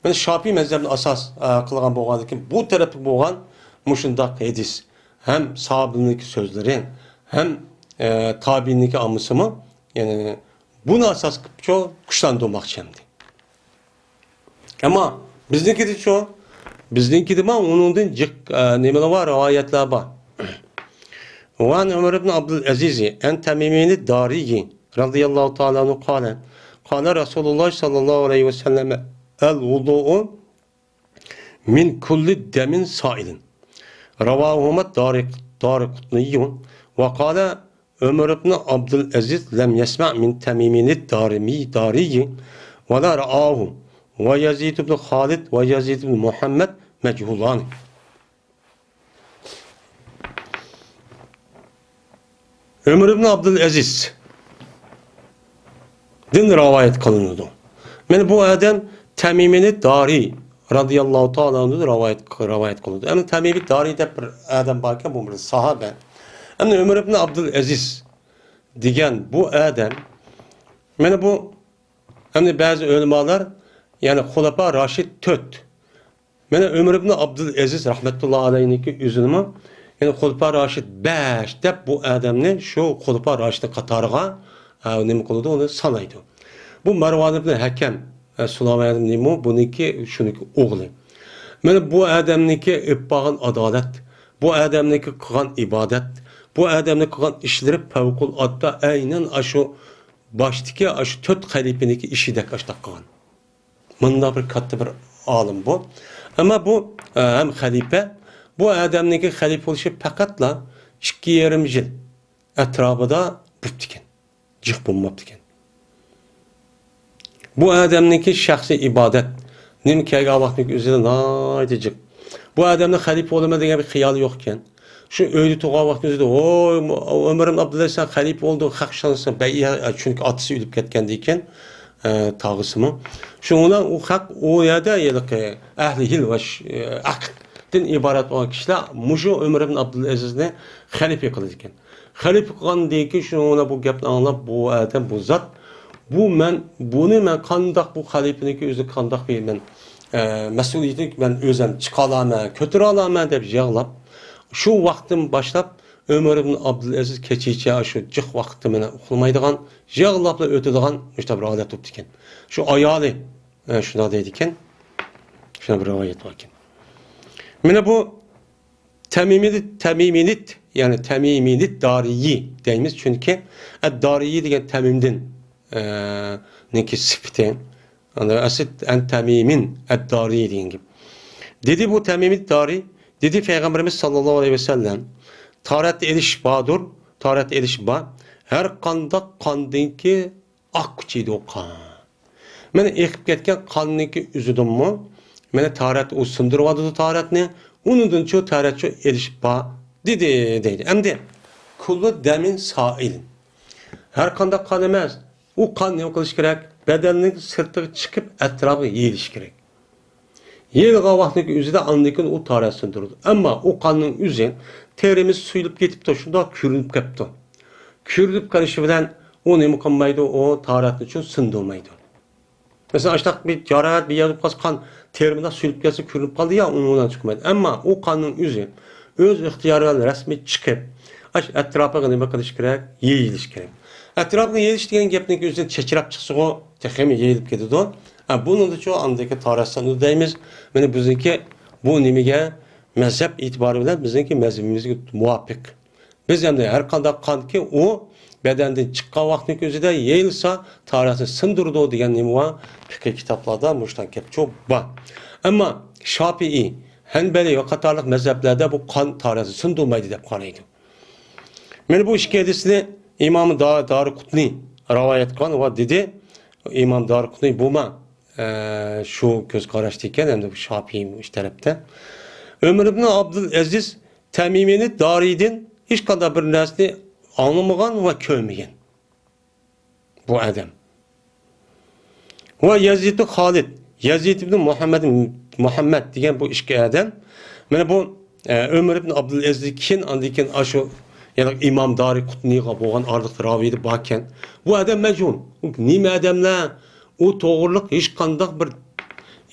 مانا شاپىئىي مەزھەپنى ئاساس، ئە، قىلغان بولغاندىكىن بۇ تەرەپلىك بولغان مۇشۇنداق ھەدىس ھەم ساھابىنىڭكى سۆزلىرى ھەم، ئە، تابىئىننىڭكى ئاممىسىمۇ، يەنى بۇنى ئاساس قىلىپچۇ كۈچلەندۈرمەكچى ئەمدى. ئەمما بىزنىڭكىدىچۇ؟ بىزنىڭكىدىمۇ ئۇنىڭدىن جىق، ئە، نېمىلەر بار؟ رىۋايەتلەر بار. ۋەن ئۆمەر ئىبن ئابدۇل ئەزىزى ئەن تەمىمىنى دارىيى رەزىيەللاھۇ تائالا ئەنھۇ قالە، قالە رەسۇلۇللاھ سەللەللاھۇ ئەلەيھى ۋەسەللەم، ئەل ۋۇدۇئۇ مىن كۇللى دەمىن سائىلىن. رەۋاھۇما دارىق-، دارىقۇتنىييۇ ۋە قالە ئۆمەر ئىبن ئابدۇل ئەزىز لەم يەسمەئ مىن تەمىمىنى دارىمى دارىيى ۋە لا رەئاھۇ ۋە يەزىد ئىبن خالىد ۋە يەزىد ئىبن مۇھەممەد مەجھۇلانى. ئۆمەر ئىبن ئابدۇل ئەزىزدىن رىۋايەت قىلىنىدۇ. مانا بۇ ئادەم تەمىمىنى دارىي رەزىيەللاھۇ تائالا ئەنھۇدىن رىۋايەت، رىۋايەت قىلىنىدۇ. ئەمدى تەمىمى دارىي دەپ بىر ئادەم باركەن، بۇ بىر ساھابە. ئەمدى ئۆمەر ئىبن ئابدۇل ئەزىز دېگەن بۇ ئادەم، مانا بۇ، ئەمدى بەزى ئۆلىمالار، يەنى خۇلەپا راشىد تۆت، مانا ئۆمەر ئىبن ئابدۇل ئەزىز رەھمەتۇللا ئەلەيھنىڭكى ئۆزىنىمۇ، يەنى خۇلىپا راشىد بەش دەپ بۇ ئادەمنى شۇ خۇلىپا راشىدنىڭ قاتارىغا، ئە، نېمە قىلىدۇ، ئۇنى سانايدۇ. بۇ مەرۋان ئىبن ھەكەم، ئە، سۇلەيمان ئىبن نېمۇ، بۇنىڭكى، شۇنىڭكى ئوغلى. مانا بۇ ئادەمنىڭكى ئېلىپ بارغان ئادالەت، بۇ ئادەمنىڭكى قىلغان ئىبادەت، بۇ ئادەمنىڭ قىلغان ئىشلىرى پەۋقۇلئاددە ئەينەن ئاشۇ باشتىكى ئاشۇ تۆت خەلىپىنىڭكى ئىشىدەك ئاشۇنداق قىلغان. مۇنداق بىر كاتتا بىر ئالىم بۇ. ئەمما بۇ، ئە، ھەم خەلىپە، بۇ ئادەمنىڭكى خەلىپە بولۇشى پەقەتلا ئىككى يېرىم يىل ئەتراپىدا بوپتىكەن. جىق بولماپتىكەن. بۇ ئادەمنىڭكى شەخسىي ئىبادەت، نېمە كەلگەن ۋاقتىنىڭ ئۆزىدە ناھايىتى جىق. بۇ ئادەمنىڭ خەلىپە بولىمەن دېگەن بىر خىيالى يوق ئىكەن. شۇ ئۆيدە تۇرغان ۋاقتىنىڭ ئۆزىدە، ۋوي، ئۆمەر ئىبن ئابدۇلئەزىز سەن خەلىپە بولدۇڭ، خەق ئىشانسا، بەيئە، چۈنكى ئاتىسى ئۆلۈپ كەتكەندىن كېيىن، ئە، تاغىسىمۇ. شۇنىڭ بىلەن ئۇ خەق ئۇ يەردە ھېلىقى ئەھلى ھىل ۋە ش-، ئەقىد ئىبارەت بولغان كىشىلەر مۇشۇ ئۆمەر ئىبن ئابدۇلئەزىزنى خەلىپە قىلىدىكەن. خەلىپە قىلغاندىن كېيىن شۇنىڭ بۇ گەپنى ئاڭلاپ، بۇ ئادەم، بۇ زات، بۇ مەن، بۇنى مەن قانداق، بۇ خەلىپىنىڭكى ئۆزىنى قانداق بىر مەن، ئە، مەسئۇلىيىتىنى مەن ئۆزۈم چىقالامەن، كۆتۈرەلەمەن دەپ يىغلاپ، شۇ ۋاقىتتىن باشلاپ ئۆمەر ئىبن ئابدۇلئەزىز كېچىچە شۇ جىق ۋاقىتتا مانا ئۇخلىمايدىغان، يىغلاپلا ئۆتىدىغان مۇشۇنداق بىر ھالەت بوپتىكەن. شۇ ئايالى، ئە، شۇنداق دەيدىكەن. شۇنداق بىر رىۋايەت باركەن. مانا بۇ تەمىمىنىت، تەمىمىنىت، يەنى تەمىمىنىت دارىيى دەيمىز، چۈنكى ئەد-دارىيى دېگەن تەمىمدىن، ئە، نىڭكى سۈپىتى. ئەسلى ئەن تەمىمىن ئەد-دارىيى دېگەن گەپ. دېدى بۇ تەمىمىنىت دارىي، دېدى پەيغەمبىرىمىز ساللاللاھۇ ئەلەيھى ۋەسەللەم، تارەت ئېلىش باردۇر، تارەت ئېلىش بار. ھەر قانداق قاندىنكى ئاققۇچى ئىدى ئۇ قان. مانا ئېقىپ كەتكەن قاننىڭكى ئۆزىدىنمۇ، مانا تارەت ئۇ سۇندۇرۇۋاتىدۇ تارەتنى، ئۇنىڭدىنچۇ تارەتچۇ ئېلىش بار دېدى، دەيدۇ. ئەمدى كۇللۇ دەمىن سائىل. ھەر قانداق قان ئەمەس. ئۇ قان نېمە قىلىش كېرەك؟ بەدەننىڭ سىرتىغا چىقىپ ئەتراپىغا يېيىلىش كېرەك. يېيىلغان ۋاقىتنىڭ ئۆزىدە ئاندىن كېيىن ئۇ تارەت سۇندۇرىدۇ. ئەمما ئۇ قاننىڭ ئۆزى تېرىمىز سۇيۇلۇپ كېتىپتۇ، شۇنداق كۆرۈنۈپ كەپتۇ. كۆرۈنۈپ قېلىشى بىلەن ئۇ نېمە قىلمايدۇ؟ ئۇ تارەتنى چۈ سۇندۇرمايدۇ. مەسىلەن، ئاشتاق بىر جاراھەت، بىر يەر بولۇپ قالسا، قان تېرىمىدا سۈيۈلۈپ كەتسە، كۆرۈنۈپ قالدى يا، ئۇنىڭ بىلەن چىقمايدۇ. ئەمما ئۇ قاننىڭ ئۆزى ئۆز ئىختىيارى بىلەن رەسمىي چىقىپ، ئاش ئەتراپىغا نېمە قىلىش كېرەك؟ يېيىلىش كېرەك. ئەتراپىغا يېيىلىش دېگەن گەپنىڭ ئۆزىدىن چېچىراپ چىقسىغۇ، تېخىمۇ يېيىلىپ كېتىدۇ. ئە، بۇنىڭدىچۇ ئاندىكى تارەت سۇندۇرۇ دەيمىز. مانا بىزنىڭكى بۇ نېمىگە، مەزھەپ ئېتىبارى بىلەن بىزنىڭكى مەزھىپىمىزگە مۇۋاپىق. بىز ئەمدى ھەر قانداق قانكى ئۇ بەدەندىن چىققان ۋاقتىنىڭ ئۆزىدە يېيىلسا، تارەتنى سىندۇرىدۇ دېگەن نېمە بار؟ پىقھىي كىتابلاردا مۇشۇنداق گەپ چوپ بار. ئەمما شاپىئىي، ھەنبەلىي ۋە قاتارلىق مەزھەپلەردە بۇ قان تارەتنى سىندۇرمايدۇ دەپ قارايدۇ. مانا بۇ ئىككى ھەدىسنى ئىمام دا-، دارىقۇتنى رىۋايەت قىلغان ۋە دېدى، ئىمام دارىقۇتنى بۇمۇ، ئە، شۇ كۆز قاراشتا ئىكەن، ئەمدى بۇ شاپىئىي ئىش تەرەپتە. ئۆمەر ئىبن ئابدۇل ئەزىز تەمىمىنى دارىيدىن ھېچقانداق بىر نەرسىنى ئاڭلىمىغان ۋە كۆرمىگەن بۇ ئادەم. ۋە يەزىدتۇ خالىد، يەزىد ئىبن مۇھەممەد، مۇھەممەد دېگەن بۇ ئىككى ئادەم. مانا بۇ، ئە، ئۆمەر ئىبن ئابدۇل ئەزىزدىن كېيىن، ئاندىن كېيىن ئاشۇ، يەنى ئىمام دارىقۇتنىغا بولغان ئارىلىقتا راۋىيدە باركەن. بۇ ئادەم مەجھۇل. ئۇ نېمە ئادەملەر؟ ئۇ توغرىلىق ھېچقانداق بىر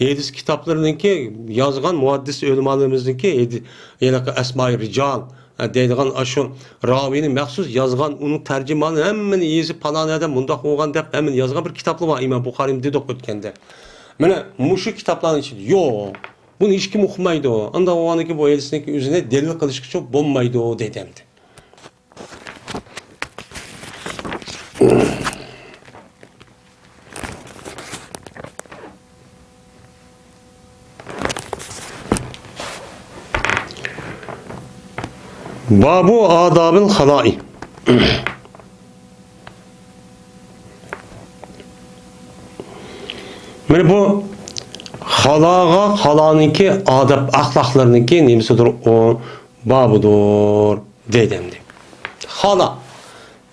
ھەدىس كىتابلىرىنىڭكى يازغان مۇھەددىس ئۆلىمالىرىمىزنىڭكى ھېدى-، ھېلىقى ئەسمائى رىجال، ئە، دەيدىغان ئاشۇ راۋىنى مەخسۇس يازغان، ئۇنىڭ تەرجىمانى ھەممىنى يېزىپ، پالان ئادەم مۇنداق بولغان دەپ ھەممىنى يازغان بىر كىتابلار بار. ئىمام بۇخارىمۇ دېدۇق ئۆتكەندە. مانا مۇشۇ كىتابلارنىڭ ئىچىدە يوق. بۇنى ھېچكىم ئوقۇمايدۇ. ئانداق بولغاندىكىن بۇ ھەدىسنىڭكى ئۆزىنى دەلىل قىلىشقىچۇ بولمايدۇ دەيدۇ ئەمدى. بابۇ ئادابىل خالائى. مانا بۇ خالاغا، خالانىڭكى ئادەپ ئەخلاقلىرىنىڭكى نېمىسىدۇر ئۇ بابىدۇر دېدى ئەمدى. خالا،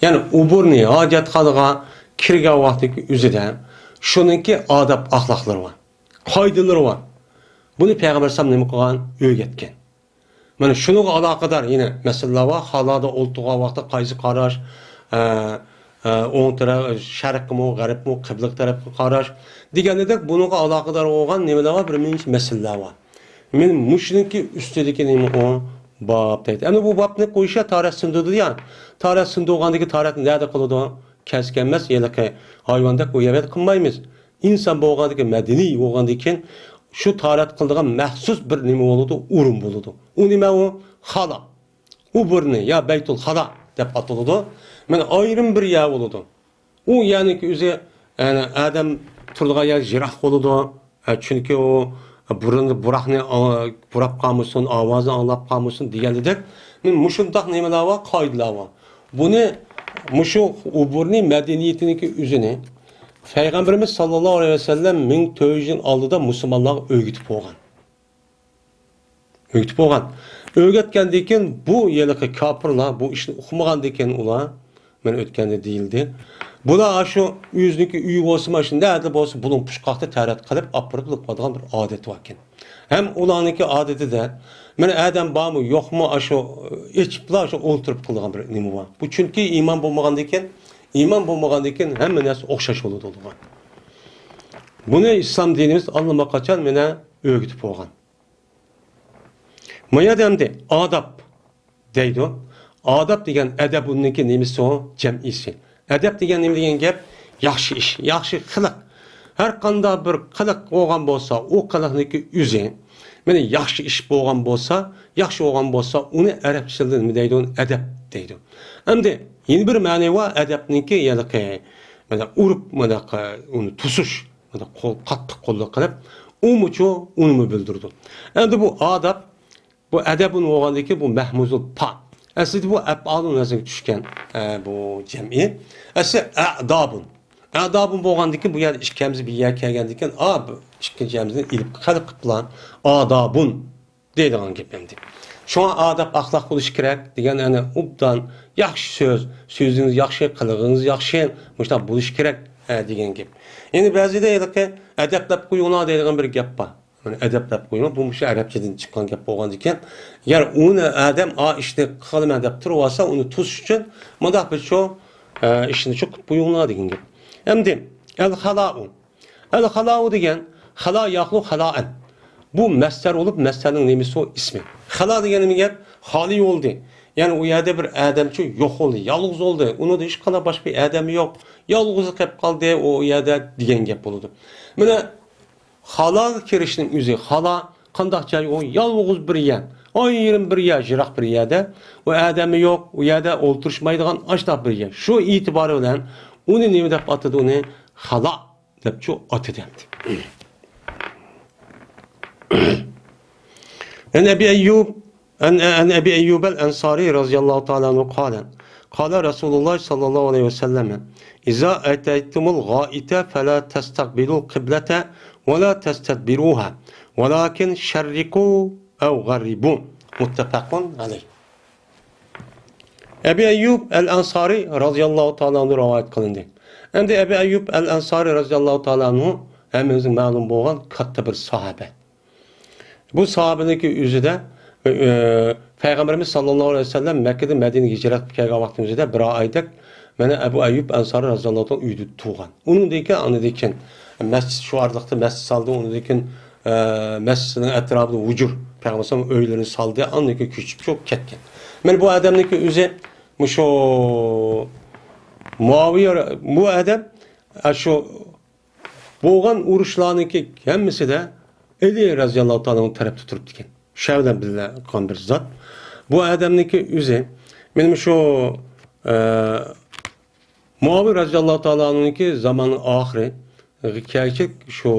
يەنى ئوبورنىي ھاجەتخانىغا كىرگەن ۋاقتىدىكى ئۆزىدە شۇنىڭكى ئادەپ ئەخلاقلىرى بار، قائىدىلىرى بار. بۇنى پەيغەمبەر ئەلەيھىسسالام نېمە قىلغان؟ ئۆگەتكەن. مانا شۇنىڭغا ئالاقىدار يەنە مەسىلىلەر بار. خالادا ئولتۇرغان ۋاقىتتا قايسى قاراش، ئە، ئە، ئوڭ تەرەپ، شەرققىمۇ، غەربمۇ، قىبلىگە تەرەپكە قاراش دېگەندەك بۇنىڭغا ئالاقىدار بولغان نېمىلەر بار؟ بىر نەچچە مەسىلىلەر بار. مانا مۇشۇنىڭكى ئۈستىدىكى نېمە ئۇ؟ باب دەيدۇ. ئەمدى بۇ بابنى قويۇشتا تارەت سىندۇردى يا. تارەت سىندۇرغاندىكى تارەتنى نەدە قىلىدۇ؟ كەسىپ ئەمەس، ھېلىقى ھايۋاندەك ئۇ يەردە قىلمايمىز. ئىنسان بولغاندىكىن، مەدەنىي بولغاندىكىن شۇ تارەت قىلىدىغان مەخسۇس بىر نېمە بولىدۇ، ئورۇن بولىدۇ. ئۇ نېمە ئۇ؟ خالا. ئوبورنىي يا بەيتۇل خالا دەپ ئاتىلىدۇ. مانا ئايرىم بىر يەر بولىدۇ. ئۇ يەرنىڭكى ئۆزى، يەنى ئادەم تۇرىدىغان يەر يىراق بولىدۇ. ئە، چۈنكى ئۇ بۇرۇندا بۇراقنى، ئا، بۇراپ قالمىسۇن، ئاۋازىنى ئاڭلاپ قالمىسۇن دېگەندەك، مانا مۇشۇنداق نېمىلەر بار، قائىدىلەر بار. بۇنى، مۇشۇ ئوبورنىي مەدەنىيىتىنىڭكى ئۆزىنى پەيغەمبىرىمىز ساللاللاھۇ ئەلەيھى ۋەسەللەم مىڭ تۆت يۈز يىل ئالدىدا مۇسۇلمانلارغا ئۆگىتىپ بولغان. ئۆگىتىپ بولغان. ئۆگەتكەندىن كېيىن بۇ ھېلىقى كاپىرلار بۇ ئىشنى ئۇقمىغاندىن كېيىن ئۇلار، مانا ئۆتكەندە دېيىلدى، بۇلار ئاشۇ ئۆزىنىڭكى ئۆيى بولسىمۇ، ئاشۇ نەدە بولسا بۇلۇڭ پۇچقاقتا تەرەت قىلىپ ئاپىرىپ قويىدىغان بىر ئادىتى باركەن. ھەم ئۇلارنىڭكى ئادىتىدە مانا ئادەم بارمۇ يوقمۇ، ئاشۇ ئېچىپلا ئاشۇ ئولتۇرۇپ قىلىدىغان بىر نېمە بار. بۇ چۈنكى ئىمان بولمىغاندىكىن، ئىمان بولمىغاندىكىن ھەممە نەرسە ئوخشاش بولىدۇ. بۇنى ئىسلام دىنىمىز ئاللىماقاچان مانا ئۆگىتىپ بولغان. ما يەردە ئەمدى ئاداب دەيدۇ. ئاداب دېگەن ئەدەبۇننىڭكى نېمىسى ئۇ؟ جەمئىسى. ئەدەب دېگەن نېمە دېگەن گەپ؟ ياخشى ئىش، ياخشى قىلىق. ھەر قانداق بىر قىلىق بولغان بولسا، ئۇ قىلىقنىڭكى ئۆزى، مانا ياخشى ئىش بولغان بولسا، ياخشى بولغان بولسا، ئۇنى ئەرەبچە تىلدا نېمە دەيدۇ؟ ئەدەب دەيدۇ. ئەمدى يەنە بىر مەنە بار ئەدەبنىڭكى، يەنى مانا ئۇرۇپ، مانا ئۇنى توسۇش، مانا قول، قاتتىق قوللۇق قىلىپ، ئۇمۇچۇ ئۇنىمۇ بىلدۈرىدۇ. ئەمدى بۇ ئاداب، بۇ ئەدەبۇن بولغاندىكىن بۇ مەھمۇزۇل پا. ئەسلىدە بۇ ئەپئالۇن ۋەزنىگە چۈشكەن، ئە، بۇ جەمئى. ئەسلى ئەدابۇن. ئەدابۇن بولغاندىكىن بۇ يەردە ئىككى ھەمزە بىر يەرگە كەلگەندىكىن، ئا، بۇ ئىككىنچى ھەمزىنى ئېلىپ خەلق قىپلا ئادابۇن دەيدىغان گەپ ئەمدى. شۇڭا ئادەپ ئەخلاق بولۇشى كېرەك دېگەن، يەنى ئوبدان، ياخشى سۆز، سۆزىڭىز ياخشى، قىلىقىڭىز ياخشى، مۇشۇنداق بولۇشى كېرەك، ئە، دېگەن گەپ. يەنە بەزىدە ھېلىقى ئەدەپلەپ قويۇڭلار دەيدىغان بىر گەپ بار. مانا ئەدەپلەپ قويۇڭ، بۇ مۇشۇ ئەرەبچىدىن چىققان گەپ بولغاندىكىن، يەنى ئۇنى ئادەم ئا ئىشنى قىلىمەن دەپ تۇرۇۋالسا، ئۇنى توسۇش ئۈچۈن مۇنداق بىر شۇ، ئە، ئىشنى شۇ قىلىپ قويۇڭلار دېگەن گەپ. ئەمدى ئەل خالاۇ. ئەل خالاۋۇ دېگەن، خالا ياخلۇ خالائەن. بۇ مەسدەر بولۇپ، مەسدەرنىڭ نېمىسى ئۇ؟ ئىسمى. خالا دېگەن نېمە گەپ؟ خالىي بولدى. يەنى ئۇ يەردە بىر ئادەمچۇ يوق بولدى، يالغۇز بولدى. ئۇنىڭدا ھېچقانداق باشقا بىر ئادەم يوق. يالغۇزى قېلىپ قالدى ئۇ يەردە دېگەن گەپ بولىدۇ. مانا خالاغا كىرىشنىڭ ئۆزى، خالا قانداق جاي ئۇ؟ يالغۇز بىر يەر، ئايرىم بىر يەر، يىراق بىر يەردە. ئۇ ئادەممۇ يوق، ئۇ يەردە ئولتۇرۇشمايدىغان ئاشۇنداق بىر يەر. شۇ ئېتىبارى بىلەن ئۇنى نېمە دەپ ئاتىدۇ؟ ئۇنى خالا دەپچۇ ئاتىدى ئەمدى. عن أبي أيوب، عن، عن أبي أيوب الأنصاري رضي الله تعالى عنه قال: قال رسول الله صلى الله عليه وسلم: إذا أتيتم الغائط فلا تستقبلوا القبلة ولا تستدبروها، ولكن شرقوا أو غربوا. متفق عليه. ئەبى ئەييۇب ئەل ئەنسارى رازىياللاھۇ تائالا ئەنھۇ رىۋايەت قىلىندى. ئەمدى ئەبى ئەييۇب ئەل ئەنسارى رازىياللاھۇ تائالا ئەنھۇ ھەممىمىزگە مەلۇم بولغان كاتتا بىر ساھابە. بۇ ساھابىنىڭكى ئۆزىدە، ئە، پەيغەمبىرىمىز ساللاللاھۇ ئەلەيھى ۋەسەللەم مەككىدىن مەدىنىگە ھىجرەت قىلىپ كەلگەن ۋاقتىمىزدا بىر ئايدەك مانا ئەبۇ ئەييۇب ئەنسارى رازىياللاھۇ تائالا ئۆيدە تۇغان. ئۇنىڭدىن كېيىن، ئاندىن كېيىن مەسچىت، شۇ ئارىلىقتا مەسچىت سالدى. ئۇنىڭدىن كېيىن، ئە، مەسچىتنىڭ ئەتراپىدا ھۇجۇر، پەيغەمبەر ئۆيلىرىنى سالدى. ئاندىن كېيىن كۆچۈپ شۇ كەتكەن. مانا بۇ ئادەمنىڭكى ئۆزى مۇشۇ مۇئاۋىيە، بۇ ئادەم، ئە، شۇ بولغان ئۇرۇشلارنىڭكى ھەممىسىدە ئەلى رازىياللاھۇ تائالا ئەنھۇ تەرەپتە تۇرۇپتىكەن. شۇ بىلەن بىللە قىلغان بىر زات. بۇ ئادەمنىڭكى ئۆزى، مېنىڭ شۇ، ئە، مۇئاۋىيە رازىياللاھۇ تائالا ئەنھۇنىڭكى زاماننىڭ ئاخىرى، كەچلىك شۇ،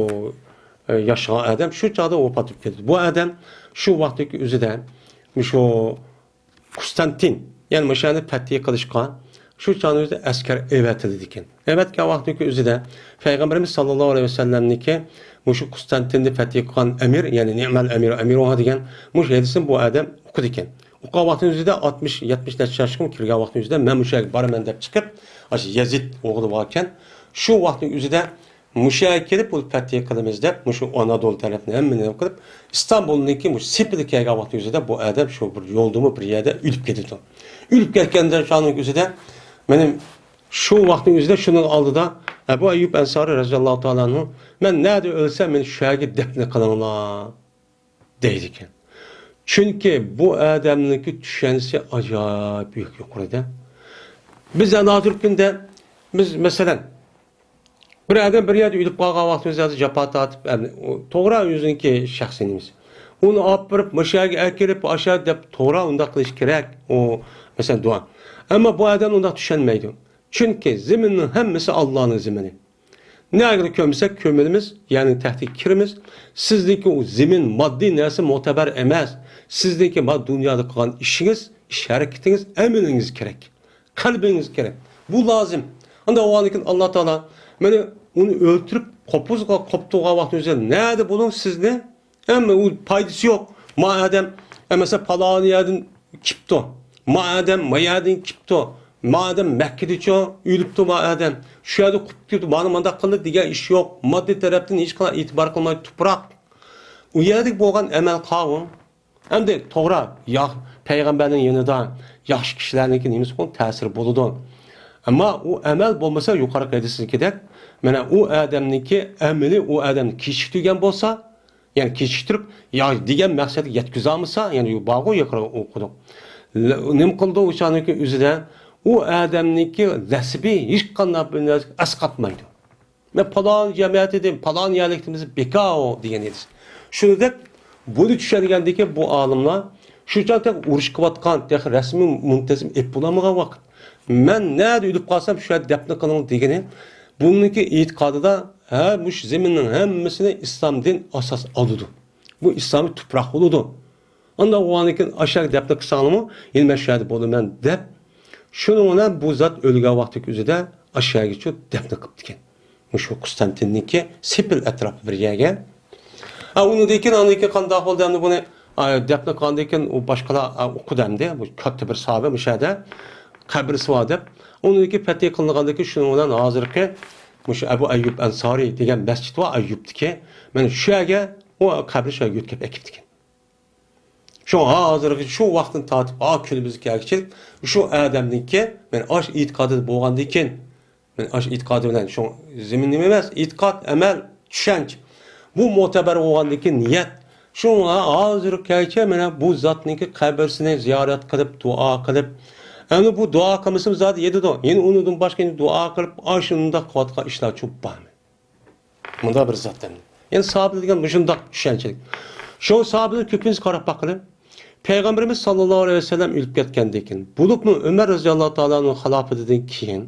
ئە، ياشىغان ئادەم شۇ چاغدا ۋاپات بولۇپ كەتتى. بۇ ئادەم شۇ ۋاقىتتىكى ئۆزىدە شۇ قۇستانتىن، يەنى مۇشۇ يەرنى پەتھى قىلىشقا شۇ چاغنىڭ ئۆزىدە ئەسكەر ئەۋەتىلىدىكەن. ئەۋەتكەن ۋاقتىدىكى ئۆزىدە پەيغەمبىرىمىز ساللاللاھۇ ئەلەيھى ۋەسەللەمنىڭكى مۇشۇ قۇستانتىننى پەتھى قىلغان ئەمىر، يەنى نىئمەل ئەمىرۇ ئەمىرۇھا دېگەن مۇشۇ ھەدىسنى بۇ ئادەم ئوقۇدىكەن. ئوقۇغان ۋاقتىنىڭ ئۆزىدە ئاتمىش، يەتمىش نەچچە ياشقىمۇ كىرگەن ۋاقتىنىڭ ئۆزىدە مەن مۇشۇ يەرگە بارىمەن دەپ چىقىپ، ئاشۇ يەزىد ئوغلى باركەن، شۇ ۋاقىتنىڭ ئۆزىدە مۇشۇ يەرگە كېلىپ، بۇ پەتھى قىلىمىز دەپ، مۇشۇ ئانادول تەرەپنى ھەممىنى نېمە قىلىپ، ئىستانبۇلنىڭكى مۇشۇ سېپىدا كەلگەن ۋاقتى ئۆزىدە بۇ ئادەم شۇ بىر يولدىمۇ بىر يەردە ئۆلۈپ كېتىدۇ. ئۆلۈپ كەتكەندە شۇنىڭ ئۆزىدە، مېنىڭ شۇ ۋاقىتنىڭ ئۆزىدە شۇنىڭ ئالدىدا ئەبۇ ئەييۇب ئەنسارى رازىياللاھۇ تائالا ئەنھۇ، مەن نەدە ئۆلسەم، مېنى شۇ يەرگە دەپنە قىلىڭلار دەيدىكەن. چۈنكى بۇ ئادەمنىڭكى چۈشەنچىسى ئاجايىپ يۇقىرىدا. بىز ئەنە ھازىرقى كۈندە، بىز، مەسىلەن، بىر ئادەم بىر يەردە ئۆلۈپ قالغان ۋاقتىمىزدا ھازىر جاپا تارتىپ، ئەمدى ئۇ توغرا ئۆزىنىڭكى شەخسىي نېمىسى. ئۇنى ئاپىرىپ، مۇشۇ يەرگە ئەكىرىپ، ئاشۇ يەردە دەپ توغرا ئۇنداق قىلىش كېرەك. ئۇ، مەسىلەن، دۇئا. ئەمما بۇ ئادەم ئۇنداق چۈشەنمەيدۇ. چۈنكى زېمىننىڭ ھەممىسى ئاللانىڭ زېمىنى. نەگىلا كۆمسەك كۆمۈلىمىز، يەرنىڭ تەكتىگە كىرىمىز. سىزدىكى ئۇ زېمىن ماددىي نەرسە مۇتەبەر ئەمەس. سىزدىكى ما دۇنيادا قىلغان ئىشىڭىز، ئىش ھەرىكىتىڭىز، ئەمىلىڭىز كېرەك. قەلبىڭىز كېرەك. بۇ لازىم. ئانداق بولغاندىكىن ئاللا تائالا مانا ئۇنى ئۆلتۈرۈپ، قوپۇزغا قوپتۇرغان ۋاقتىڭىزدا نەدە بولۇڭ سىزنى؟ ھەممە ئۇ پايدىسى يوق. ما ئادەم، ئە، مەسىلەن، پالان يەردىن كېپتۇ. ما ئادەم ما يەردىن كېپتۇ. ما ئادەم مەككىدىچۇ ئۆلۈپتۇ، ما ئادەم شۇ يەردە قۇتۇپ كېتىپتۇ، مانا مۇنداق قىلدى دېگەن ئىش يوق. ماددىي تەرەپتىن ھېچقانداق ئېتىبار قىلماي تۇپراق. ئۇ يەردىكى بولغان ئەمەل قاۋۇ. ئەمدى توغرا، يا-، پەيغەمبەرنىڭ يېنىدا ياخشى كىشىلەرنىڭكى نېمىسى بولۇپ تەسىرى بولىدۇ. ئەمما ئۇ ئەمەل بولمىسا، يۇقىرىقى ھەدىسىدىكىدەك، مانا ئۇ ئادەمنىڭكى ئەمىلى ئۇ ئادەمنى كېچىكتۈرگەن بولسا، يەنى كېچىكتۈرۈپ، يا دېگەن مەقسەتكە يەتكۈزەلمىسا، يەنى بارغۇ يۇقىرى ئوقۇدۇق. نېمە قىلىدۇ ئۇ چاغنىڭكى ئۆزىدە؟ ئۇ ئادەمنىڭكى نەسىبى ھېچقانداق بىر نەرسىگە ئەسقاتمايدۇ. مەن پالان جەمەت ئىدىم، پالان يەرلىكتىمىز بىكاۋ دېگەن ئىدى. شۇنى دەپ، بۇنى چۈشەنگەندىكى بۇ ئالىملار شۇ چاغ تېخى ئۇرۇش قىلىۋاتقان، تېخى رەسمىي مۇنتەزىم ئېپ بولالمىغان ۋاقىت. مەن نەدە ئۆلۈپ قالسام، شۇ يەردە دەپنە قىلىڭ دېگىنى، بۇنىڭكى ئېتىقادىدا، ھە، مۇشۇ زېمىننىڭ ھەممىسىنى ئىسلام دىن ئاساس ئالىدۇ. بۇ ئىسلامىي تۇپراق بولىدۇ. ئانداق بولغاندىن كېيىن ئاشۇ يەرگە دەپنە قىلساڭلارمۇ، يەنە مەن شۇ يەردە بولىمەن دەپ، شۇنىڭ بىلەن بۇ زات ئۆلگەن ۋاقتىدىكى ئۆزىدە ئاشۇ يەرگىچۇ دەپنە قىپتىكەن. مۇشۇ قۇستانتىننىكى سېپىل ئەتراپى بىر يەرگە. ھە، ئۇنىڭدىن كېيىن، ئاندىن كېيىن قانداق بولدى ئەمدى بۇنى، ئا، دەپنە قىلغاندىن كېيىن ئۇ باشقىلار، ئا، ئوقۇدى ئەمدى. بۇ كاتتا بىر ساھابە مۇشۇ يەردە قەبرىسى بار دەپ. ئۇنىڭدىن كېيىن پەتھى قىلىنغاندىن كېيىن شۇنىڭ بىلەن ھازىرقى مۇشۇ ئەبۇ ئەييۇب ئەنسارى دېگەن مەسچىت بار ئەييۇبتىكى. مانا شۇ يەرگە ئۇ قەبرىنى شۇ يەرگە يۆتكەپ ئەكېپتىكەن. شۇ ھازىرغىچە، شۇ ۋاقىتتىن تارتىپ ھا كۈنىمىزگە كەلگۈچە شۇ ئادەمنىڭكى، مەن ئاش ئېتىقادىدا بولغاندىن كېيىن، مەن ئاش ئېتىقادى بىلەن شۇ زېمىن نېمە ئەمەس، ئېتىقاد، ئەمەل، چۈشەنچە. بۇ مۆتىبەر بولغاندىن كېيىن نىيەت. شۇڭا ھازىرغا كەلگۈچە مانا بۇ زاتنىڭكى قەبرىسىنى زىيارەت قىلىپ، دۇئا قىلىپ، ئەمدى بۇ دۇئا قىلمىسىمۇ زادى يېتىدۇ. يەنە ئۇنىڭدىن باشقا يەنە دۇئا قىلىپ، ئاشۇنداق قىلىۋاتقان ئىشلار چوپ بارمۇ؟ مۇنداق بىر زات ئەمدى. يەنى ساھابىلەر دېگەن مۇشۇنداق چۈشەنچىلىك. شۇ ساھابىلەرنىڭ كۆپىنچىسى قاراپ باققىلى. پەيغەمبىرىمىز ساللاللاھۇ ئەلەيھى ۋەسەللەم ئۆلۈپ كەتكەندىن كېيىن، بولۇپمۇ ئۆمەر رەزىياللاھۇ تائالا ئەنھۇ خىلاپىتىدىن كېيىن،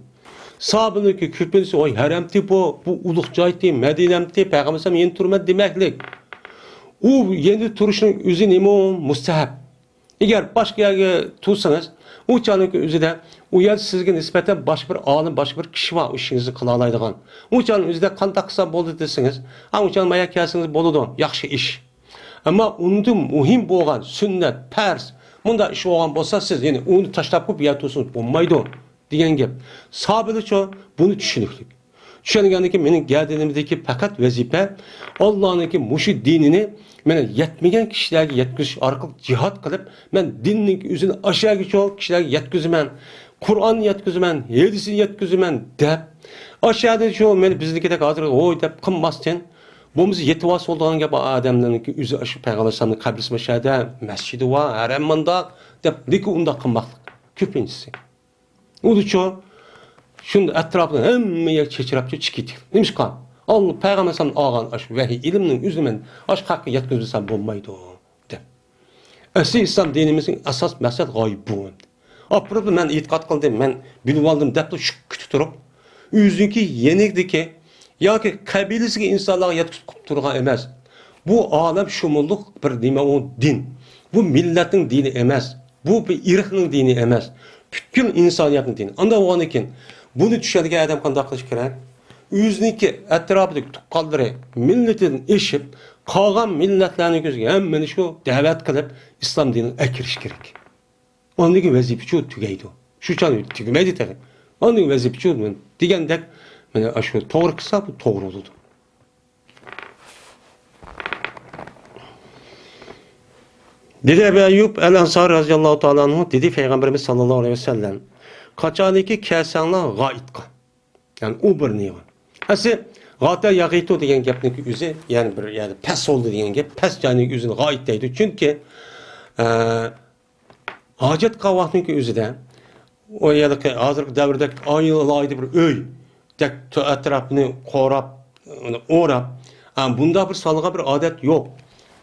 ساھابىلەرنىڭكى كۆپىنچىسى، ۋاي، ھەرەمتى بۇ، بۇ ئۇلۇغ جايتى، مەدىنەمتى، پەيغەمبەر ئەلەيھىسسالام يەنە تۇرىمەن دېمەكلىك. ئۇ يەنە تۇرۇشنىڭ ئۆزى نېمە مۇستەھەب. ئەگەر باشقا يەرگە تۇرسىڭىز، ئۇ چاغنىڭكى ئۆزىدە ئۇ يەردە سىزگە نىسبەتەن باشقا بىر ئالىم، باشقا بىر كىشى بار، ئۇ ئىشىڭىزنى قىلالايدىغان. ئۇ چاغنىڭ ئۆزىدە قانداق قىلسام بولدى دېسىڭىز، ھا، ئۇ چاغ مايا كەلسىڭىز بولىدۇ، ياخشى ئىش. ئەمما ئۇندىن مۇھىم بولغان سۈننەت، پەرز، مۇنداق ئىش بولغان بولسا، سىز يەنە ئۇنى تاشلاپ قويۇپ، بۇ يەردە تۇرسىڭىز بولمايدۇ دېگەن گەپ. ساھابىلەرچۇ بۇنى چۈشىنىكلىك. چۈشەنگەندىن كېيىن مېنىڭ گەدىنىمدىكى پەقەت ۋەزىپە ئاللانىڭكى مۇشۇ دىنىنى مانا يەتمىگەن كىشىلەرگە يەتكۈزۈش ئارقىلىق جىھاد قىلىپ، مەن دىننىڭكى ئۆزىنى ئاشۇ يەرگىچۇ كىشىلەرگە يەتكۈزىمەن، قۇرئاننى يەتكۈزىمەن، ھەدىسنى يەتكۈزىمەن دەپ، ئاشۇ يەردىچۇ مانا بىزنىڭكىدەك ھازىر ۋوي دەپ قىلماستىن، بولمىسا يېتىۋالسا بولىدىغان گەپ، ئادەملەرنىڭكى ئۆزى ئاشۇ پەيغەمبەر ئەلەيھىسسالامنىڭ قەبرىسى مۇشۇ يەردە، مەسچىتى بار، ھەرەم مۇنداق دەپ، لېكىن ئۇنداق قىلماقلىق كۆپىنچىسى. ئۇدىچۇ شۇنداق ئەتراپىدا ھەممە يەر چېچىراپچۇ چىقىتى. نېمىشقا؟ ئاللا پەيغەمبەر ئەلەيھىسسالام ئالغان ئاشۇ ۋەھىي ئىلىمنىڭ ئۆزىنى مەن ئاشۇ خەققە يەتكۈزمىسەم بولمايدۇ، دەپ. ئەسلى ئىسلام دىنىمىزنىڭ ئاساس مەقسەت غايە بۇ. ئاپىرىپ مەن ئېتىقاد قىلدىم، مەن بىلىۋالدىم دەپلا شۈككە تۇرۇپ، ئۆزىنىڭكى يېنىدىكى ياكى قەبىلىسىگە ئىنسانلارغا يەتكۈزۈپ قويۇپ تۇرغان ئەمەس. بۇ ئالەم شۇمۇللۇق بىر نېمە ئۇ دىن. بۇ مىللەتنىڭ دىنى ئەمەس. بۇ بىر ئىرقنىڭ دىنى ئەمەس. پۈتكۈل ئىنسانىيەتنىڭ دىنى. ئانداق بولغاندىن كېيىن بۇنى چۈشەنگەن ئادەم قانداق قىلىشى كېرەك؟ ئۆزىنىڭكى ئەتراپىدىكى تۇغقانلىرى، مىللىتىدىن ئېشىپ، قالغان مىللەتلەرنىڭ كۆزىگە ھەممىنى شۇ دەۋەت قىلىپ، ئىسلام دىنىغا ئەكىرىش كېرەك. ئاندىكى ۋەزىپىچۇ تۈگەيدۇ. شۇ چاغ تۈگىمەيدۇ تېخى. ئاندىكى ۋەزىپىچۇ دېگەندەك، مانا شۇ توغرا قىلسا، بۇ توغرا بولىدۇ. دېدى ئەبۇ ئەييۇب ئەل ئەنسارى رەزىياللاھۇ تائالا ئەنھۇ، دېدى پەيغەمبىرىمىز ساللاللاھۇ ئەلەيھى ۋەسەللەم، قاچانكى كەلسەڭلار غائىتقا. يەنى ئۇ بىر نېمە. ئەسلى غاتا ياغىتۇ دېگەن گەپنىڭكى ئۆزى، يەنى بىر يەردە پەس بولدى دېگەن گەپ، پەس جاينىڭ ئۆزىنى غائىت دەيدۇ. چۈنكى، ئە، ھاجەت قىلغان ۋاقتىنىڭكى ئۆزىدە، ئۇ يەردىكى ھازىرقى دەۋردەك ئايلايدۇ بىر ئۆيدەك تۆ-، ئەتراپنى قوراپ، ئۇنى ئوراپ، ئە، بۇنداق بىر سالغان بىر ئادەت يوق.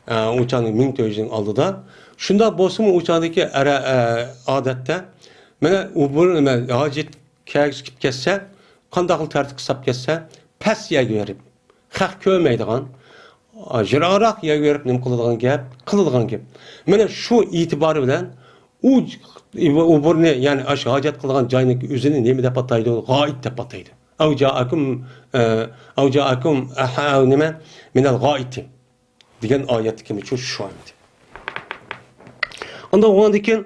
ئە، ئۇ چاغنىڭ مىڭ تۆت يۈز يىلنىڭ ئالدىدا. شۇنداق بولسىمۇ ئۇ چاغدىكى ئەرە-، ئە، ئادەتتە، مانا ئۇ بىر نېمە، ھاجەت كەلگۈسى كېلىپ كەتسە، قانداق تەرتىپ قىلساپ كەتسە، پەس يەرگە بېرىپ، خەق كۆرمەيدىغان، يىراقراق يەرگە بېرىپ نېمە قىلىدىغان گەپ، قىلىدىغان گەپ. مانا شۇ ئېتىبارى بىلەن ئۇ، ئۇ بىرنى، يەنى ئاشۇ ھاجەت قىلىدىغان جاينىڭ ئۆزىنى نېمە دەپ ئاتايدۇ؟ غائىت دەپ ئاتايدۇ. ئەۋ جائەكۇم، ئە، ئەۋ جائەكۇم ئەھە-، ئەۋ نېمە؟ مىنەل غائىتى. دېگەن ئايەتتىكى مۇشۇ شۇ ئەمدى. ئاندىن ئۇنىڭدىن كېيىن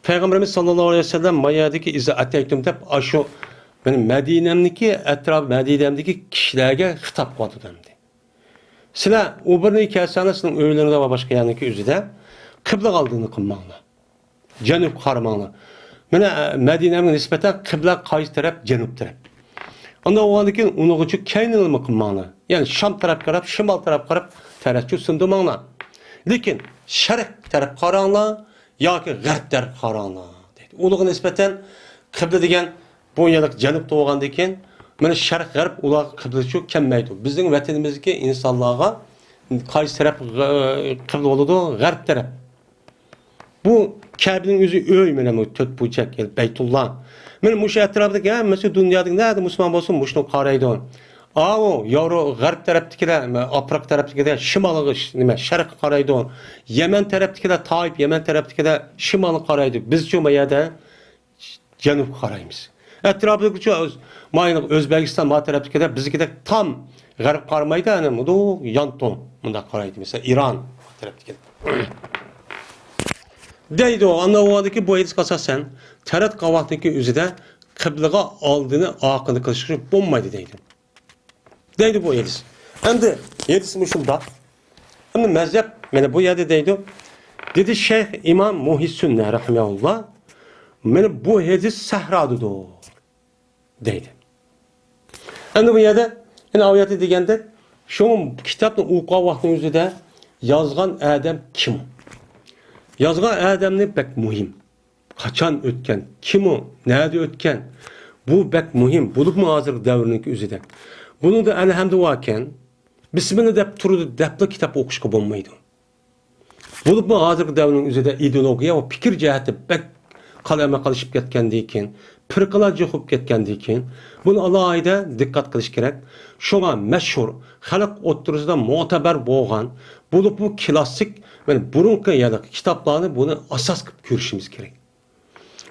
پەيغەمبىرىمىز ساللاللاھۇ ئەلەيھى ۋەسەللەم ما يەردىكى ئىزا ئەتەيتۇم دەپ، ئاشۇ مېنىڭ مەدىنەمدىكى ئەتراپ، مەدىنەمدىكى كىشىلەرگە خىتاب قىلىۋاتىدۇ ئەمدى. سىلەر ئۇ بىرنى كەلسەڭلار، سىزنىڭ ئۆيلىرىڭدە ۋە باشقا يەرنىڭكى ئۆزىدە قىبلىغا ئالدىنى قىلماڭلار. جەنۇبقا قارىماڭلار. مانا، ئە، مەدىنەمگە نىسبەتەن قىبلە قايسى تەرەپ؟ جەنۇب تەرەپ. ئاندىن بولغاندىن كېيىن ئۇنىڭغىچە كەينىنىمۇ قىلماڭلار. يەنى شام تەرەپكە قاراپ، شىمال تەرەپكە قاراپ تەرەتچۇ سۇندۇرماڭلار. لېكىن شەرق تەرەپكە قاراڭلار ياكى غەرب تەرەپكە قاراڭلار دەيدۇ. ئۇلارغا نىسبەتەن قىبلە دېگەن بۇ يەنە جەنۇبتا بولغاندىن كېيىن، مانا شەرق، غەرب ئۇلارغا قىبلىچۇ كەلمەيدۇ. بىزنىڭ ۋەتىنىمىزدىكى ئىنسانلارغا قايسى تەرەپ غە-، قىبلە بولىدۇ؟ غەرب تەرەپ. بۇ كەبىنىڭ ئۆزى ئۆي، مانا بۇ تۆت بۇرجەك، يەنى بەيتۇللا. مانا مۇشۇ ئەتراپىدىكى ھەممىسى دۇنيادىكى نەدە مۇسۇلمان بولسۇن، مۇشۇنىڭغا قارايدۇ. ئاۋۇ ياۋرو غەرب تەرەپتىكىلەر، ئافرىقا تەرەپتىكىلەر شىمالغا، نېمە، شەرققە قارايدۇ. يەمەن تەرەپتىكىلەر، تائىپ يەمەن تەرەپتىكىلەر شىمالغا قارايدۇ. بىزچۇ ما يەردە جەنۇبقا قارايمىز. ئەتراپىدىكىچۇ ئۆز-، ماينىڭ ئۆزبېكىستان ما تەرەپتىكىدە، بىزكىدەك تام غەربكە قارىمايدۇ، ئەنە مۇنداق يانتۇڭ مۇنداق قارايدۇ. مىسال، ئىران ما تەرەپتىكىدە. دەيدۇ، ئاندىن ئۇ بۇ ھەدىسكە ئاساسەن، تەرەت قاۋاقنىڭكى ئۆزىدە قىبلىغا ئالدىنى ئارقىنى قىلىشقا بولمايدۇ دەيدۇ. دەيدۇ بۇ ھەدىس. ئەمدى ھەدىس مۇشۇنداق. ئەمدى مەزھەپ، مانا بۇ يەردە دەيدۇ. دېدى شەيخ ئىمام مۇھىسسۇننە رەھىمەھۇللا، مانا بۇ ھەدىس سەھرادىدۇر دەيدۇ. ئەمدى بۇ يەردە، يەنە ئايەتتە دېگەندەك، شۇ كىتابنى ئوقۇغان ۋاقتىنىڭ ئۆزىدە يازغان ئادەم كىم؟ يازغان ئادەمنى بەك مۇھىم. قاچان ئۆتكەن؟ كىم ئۇ؟ نەدە ئۆتكەن؟ بۇ بەك مۇھىم. بولۇپمۇ ھازىرقى دەۋرنىڭكى ئۆزىدە. بۇنىڭدا ئەلھەمدۇ باركەن، بىسمىللا دەپ تۇرىدۇ دەپلا كىتاب ئوقۇشقا بولمايدۇ. بولۇپمۇ ھازىرقى دەۋرنىڭ ئۆزىدە ئىدېئولوگىيە ۋە پىكىر جەھەتتە بەك قالەمە قالىشىپ كەتكەندىن كېيىن، پىرقىلار جۇقۇپ كەتكەندىن كېيىن، بۇنى ئالاھىدە دىققەت قىلىش كېرەك. شۇڭا مەشھۇر، خەلق ئوتتۇرىسىدا مۆتىبەر بولغان، بولۇپمۇ كلاسسىك، يەنى بۇرۇنقى يەردىكى كىتابلارنى بۇنى ئاساس قىلىپ كۆرۈشىمىز كېرەك.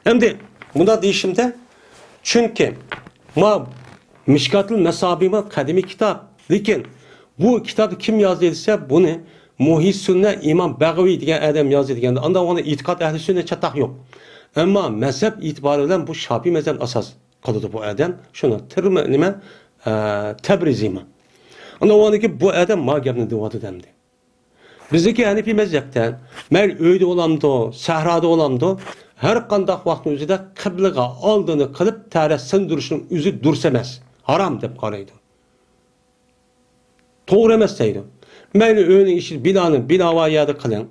ئەمدى مۇنداق دېيىشىمدە، چۈنكى ما مىشكاتۇل مەسابىما قەدىمىي كىتاب، لېكىن بۇ كىتابنى كىم يازدى دېسە، بۇنى مۇھىسسۇننە ئىمام بەغۋى دېگەن ئادەم يازدى دېگەندە، ئانداق ئۇنى ئېتىقاد ئەھلى سۈننە چاتاق يوق. ئەمما مەزھەپ ئېتىبارى بىلەن بۇ شاپىي مەزھەپنى ئاساس قىلىدۇ بۇ ئادەم. شۇنى تىرمى-، نېمە، ئە، تەبرىزىما. ئانداق ئۇنىڭكى بۇ ئادەم ما گەپنى دېۋاتىدۇ ئەمدى. بىزنىڭكى ھەنىپىي مەزھەپتە، مەيلى ئۆيدە بولامدۇ، سەھرادا بولامدۇ، ھەر قانداق ۋاقىتنىڭ ئۆزىدە قىبلىغا ئالدىنى قىلىپ تەرەت سىندۇرۇشنىڭ ئۆزى دۇرۇس ئەمەس، ھارام دەپ قارايدۇ. توغرا ئەمەس دەيدۇ. مەيلى ئۆينىڭ ئىچىدە بىنانى بىناۋار يەردە قىلىڭ،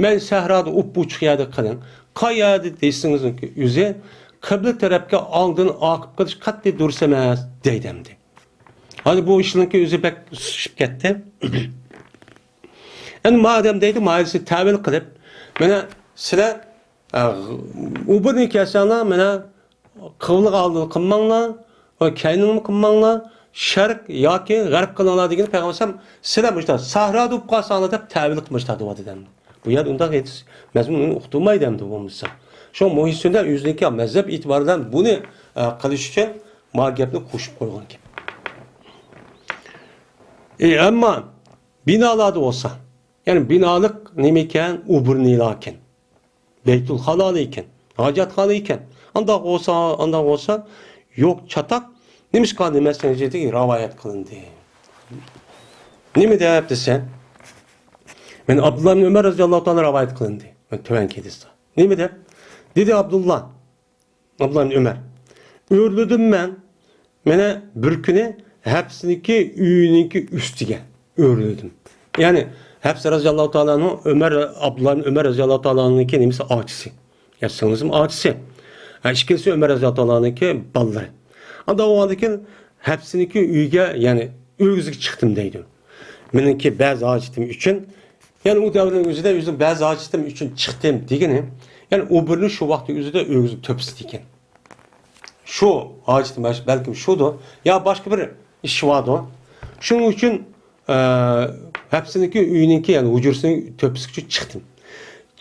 مەيلى سەھرادا ئوپئوچۇق يەردە قىلىڭ، قايەردە دېسىڭىزنىڭكى ئۆزى قىبلە تەرەپكە ئالدىنى ئاقىپ قىلىش قەتئىي دۇرۇس ئەمەس دەيدۇ ئەمدى. ھازىر بۇ ئىشنىڭكى ئۆزى بەك سۇسلىشىپ كەتتى. ئەمدى مادەم دەيدۇ، مايىسى تەۋىل قىلىپ، مانا سىلەر، ئە، ئۇ بىرنى كەلسەڭلار، مانا قىبلىغا ئالدىنى قىلماڭلار، ۋە كەينىڭمۇ قىلماڭلار، شەرق ياكى غەرب قىلىڭلار دېگىنى پەيغەمبەر ئەلەيھىسسالام، سىلەر مۇشۇنداق سەھرادا بولۇپ قالساڭلار دەپ تەۋىل قىلمىشتا دەۋاتىدۇ. بۇ يەردە ئۇنداق ھەدىس مەزمۇنىنى ئۇقتۇرمايدۇ ئەمدى بولمىسا. شۇ مۇھىسسۇننە ئۆزىنىڭكى مەزھەپ ئېتىبارى بىلەن بۇنى، ئە، قىلىش ئۈچۈن ما گەپنى قوشۇپ قويغان گەپ. ئى، ئەمما بىنالاردا بولسا، يەنى بىنالىق نېمە ئىكەن؟ ئۇ بىر نېلە ئىكەن؟ بەيتۇل خالا ئىكەن، ھاجەتخانا ئىكەن. ئانداق بولسا، ئانداق بولسا، يوق چاتاق. نېمىشقا دېمەسلىك ئۈچۈن رىۋايەت قىلىندى. نېمە دەپ دېسە، مەن ئابدۇللا ئىبن ئۆمەر رەزىياللاھۇ تائالا رىۋايەت قىلىندى. مەن تۆۋەنكى ھەدىستە. نېمە دەپ؟ دېدى ئابدۇللا. ئابدۇللا ئىبن ئۆمەر. ئۆرلىدىم مەن. مانا بىر كۈنى ھەپسىنىڭكى ئۆيىنىڭكى ئۈستىگە ئۆرلىدىم. يەنى ھەپسە رەزىياللاھۇ تائالا ئەنھۇ ئۆمەر، ئابدۇللا ئىبن ئۆمەر رەزىياللاھۇ تائالا ئەنھۇنىڭكى نېمىسى، ئاچىسى. يا سىڭلىسىمۇ ئاچىسى. ھە، ئىككىلىسى ئۆمەر رەزىياللاھۇ تائالا ئەنھۇنىڭكى بالىلىرى. ئاندىن بولغاندىن كېيىن ھەپسىنىڭكى ئۆيىگە، يەنى ئۆگزىگە چىقتىم دەيدۇ. مېنىڭكى بەزى ھاجىتىم ئۈچۈن يەنى ئۇ دەۋرنىڭ ئۆزىدە ئۆزىنىڭ بەزى ھاجىتىم ئۈچۈن چىقتىم دېگىنى، يەنى ئۇ بىرنى شۇ ۋاقىتنىڭ ئۆزىدە ئۆگزە تۆپىسىدە ئىكەن. شۇ ھاجىتىم بەلكىم شۇدۇ، يا باشقا بىر ئىش باردۇ. شۇنىڭ ئۈچۈن، ئە، ھەپسىنىڭكى ئۆيىنىڭكى، يەنى ھۇجرىسىنىڭ تۆپىسىگە چىقتىم.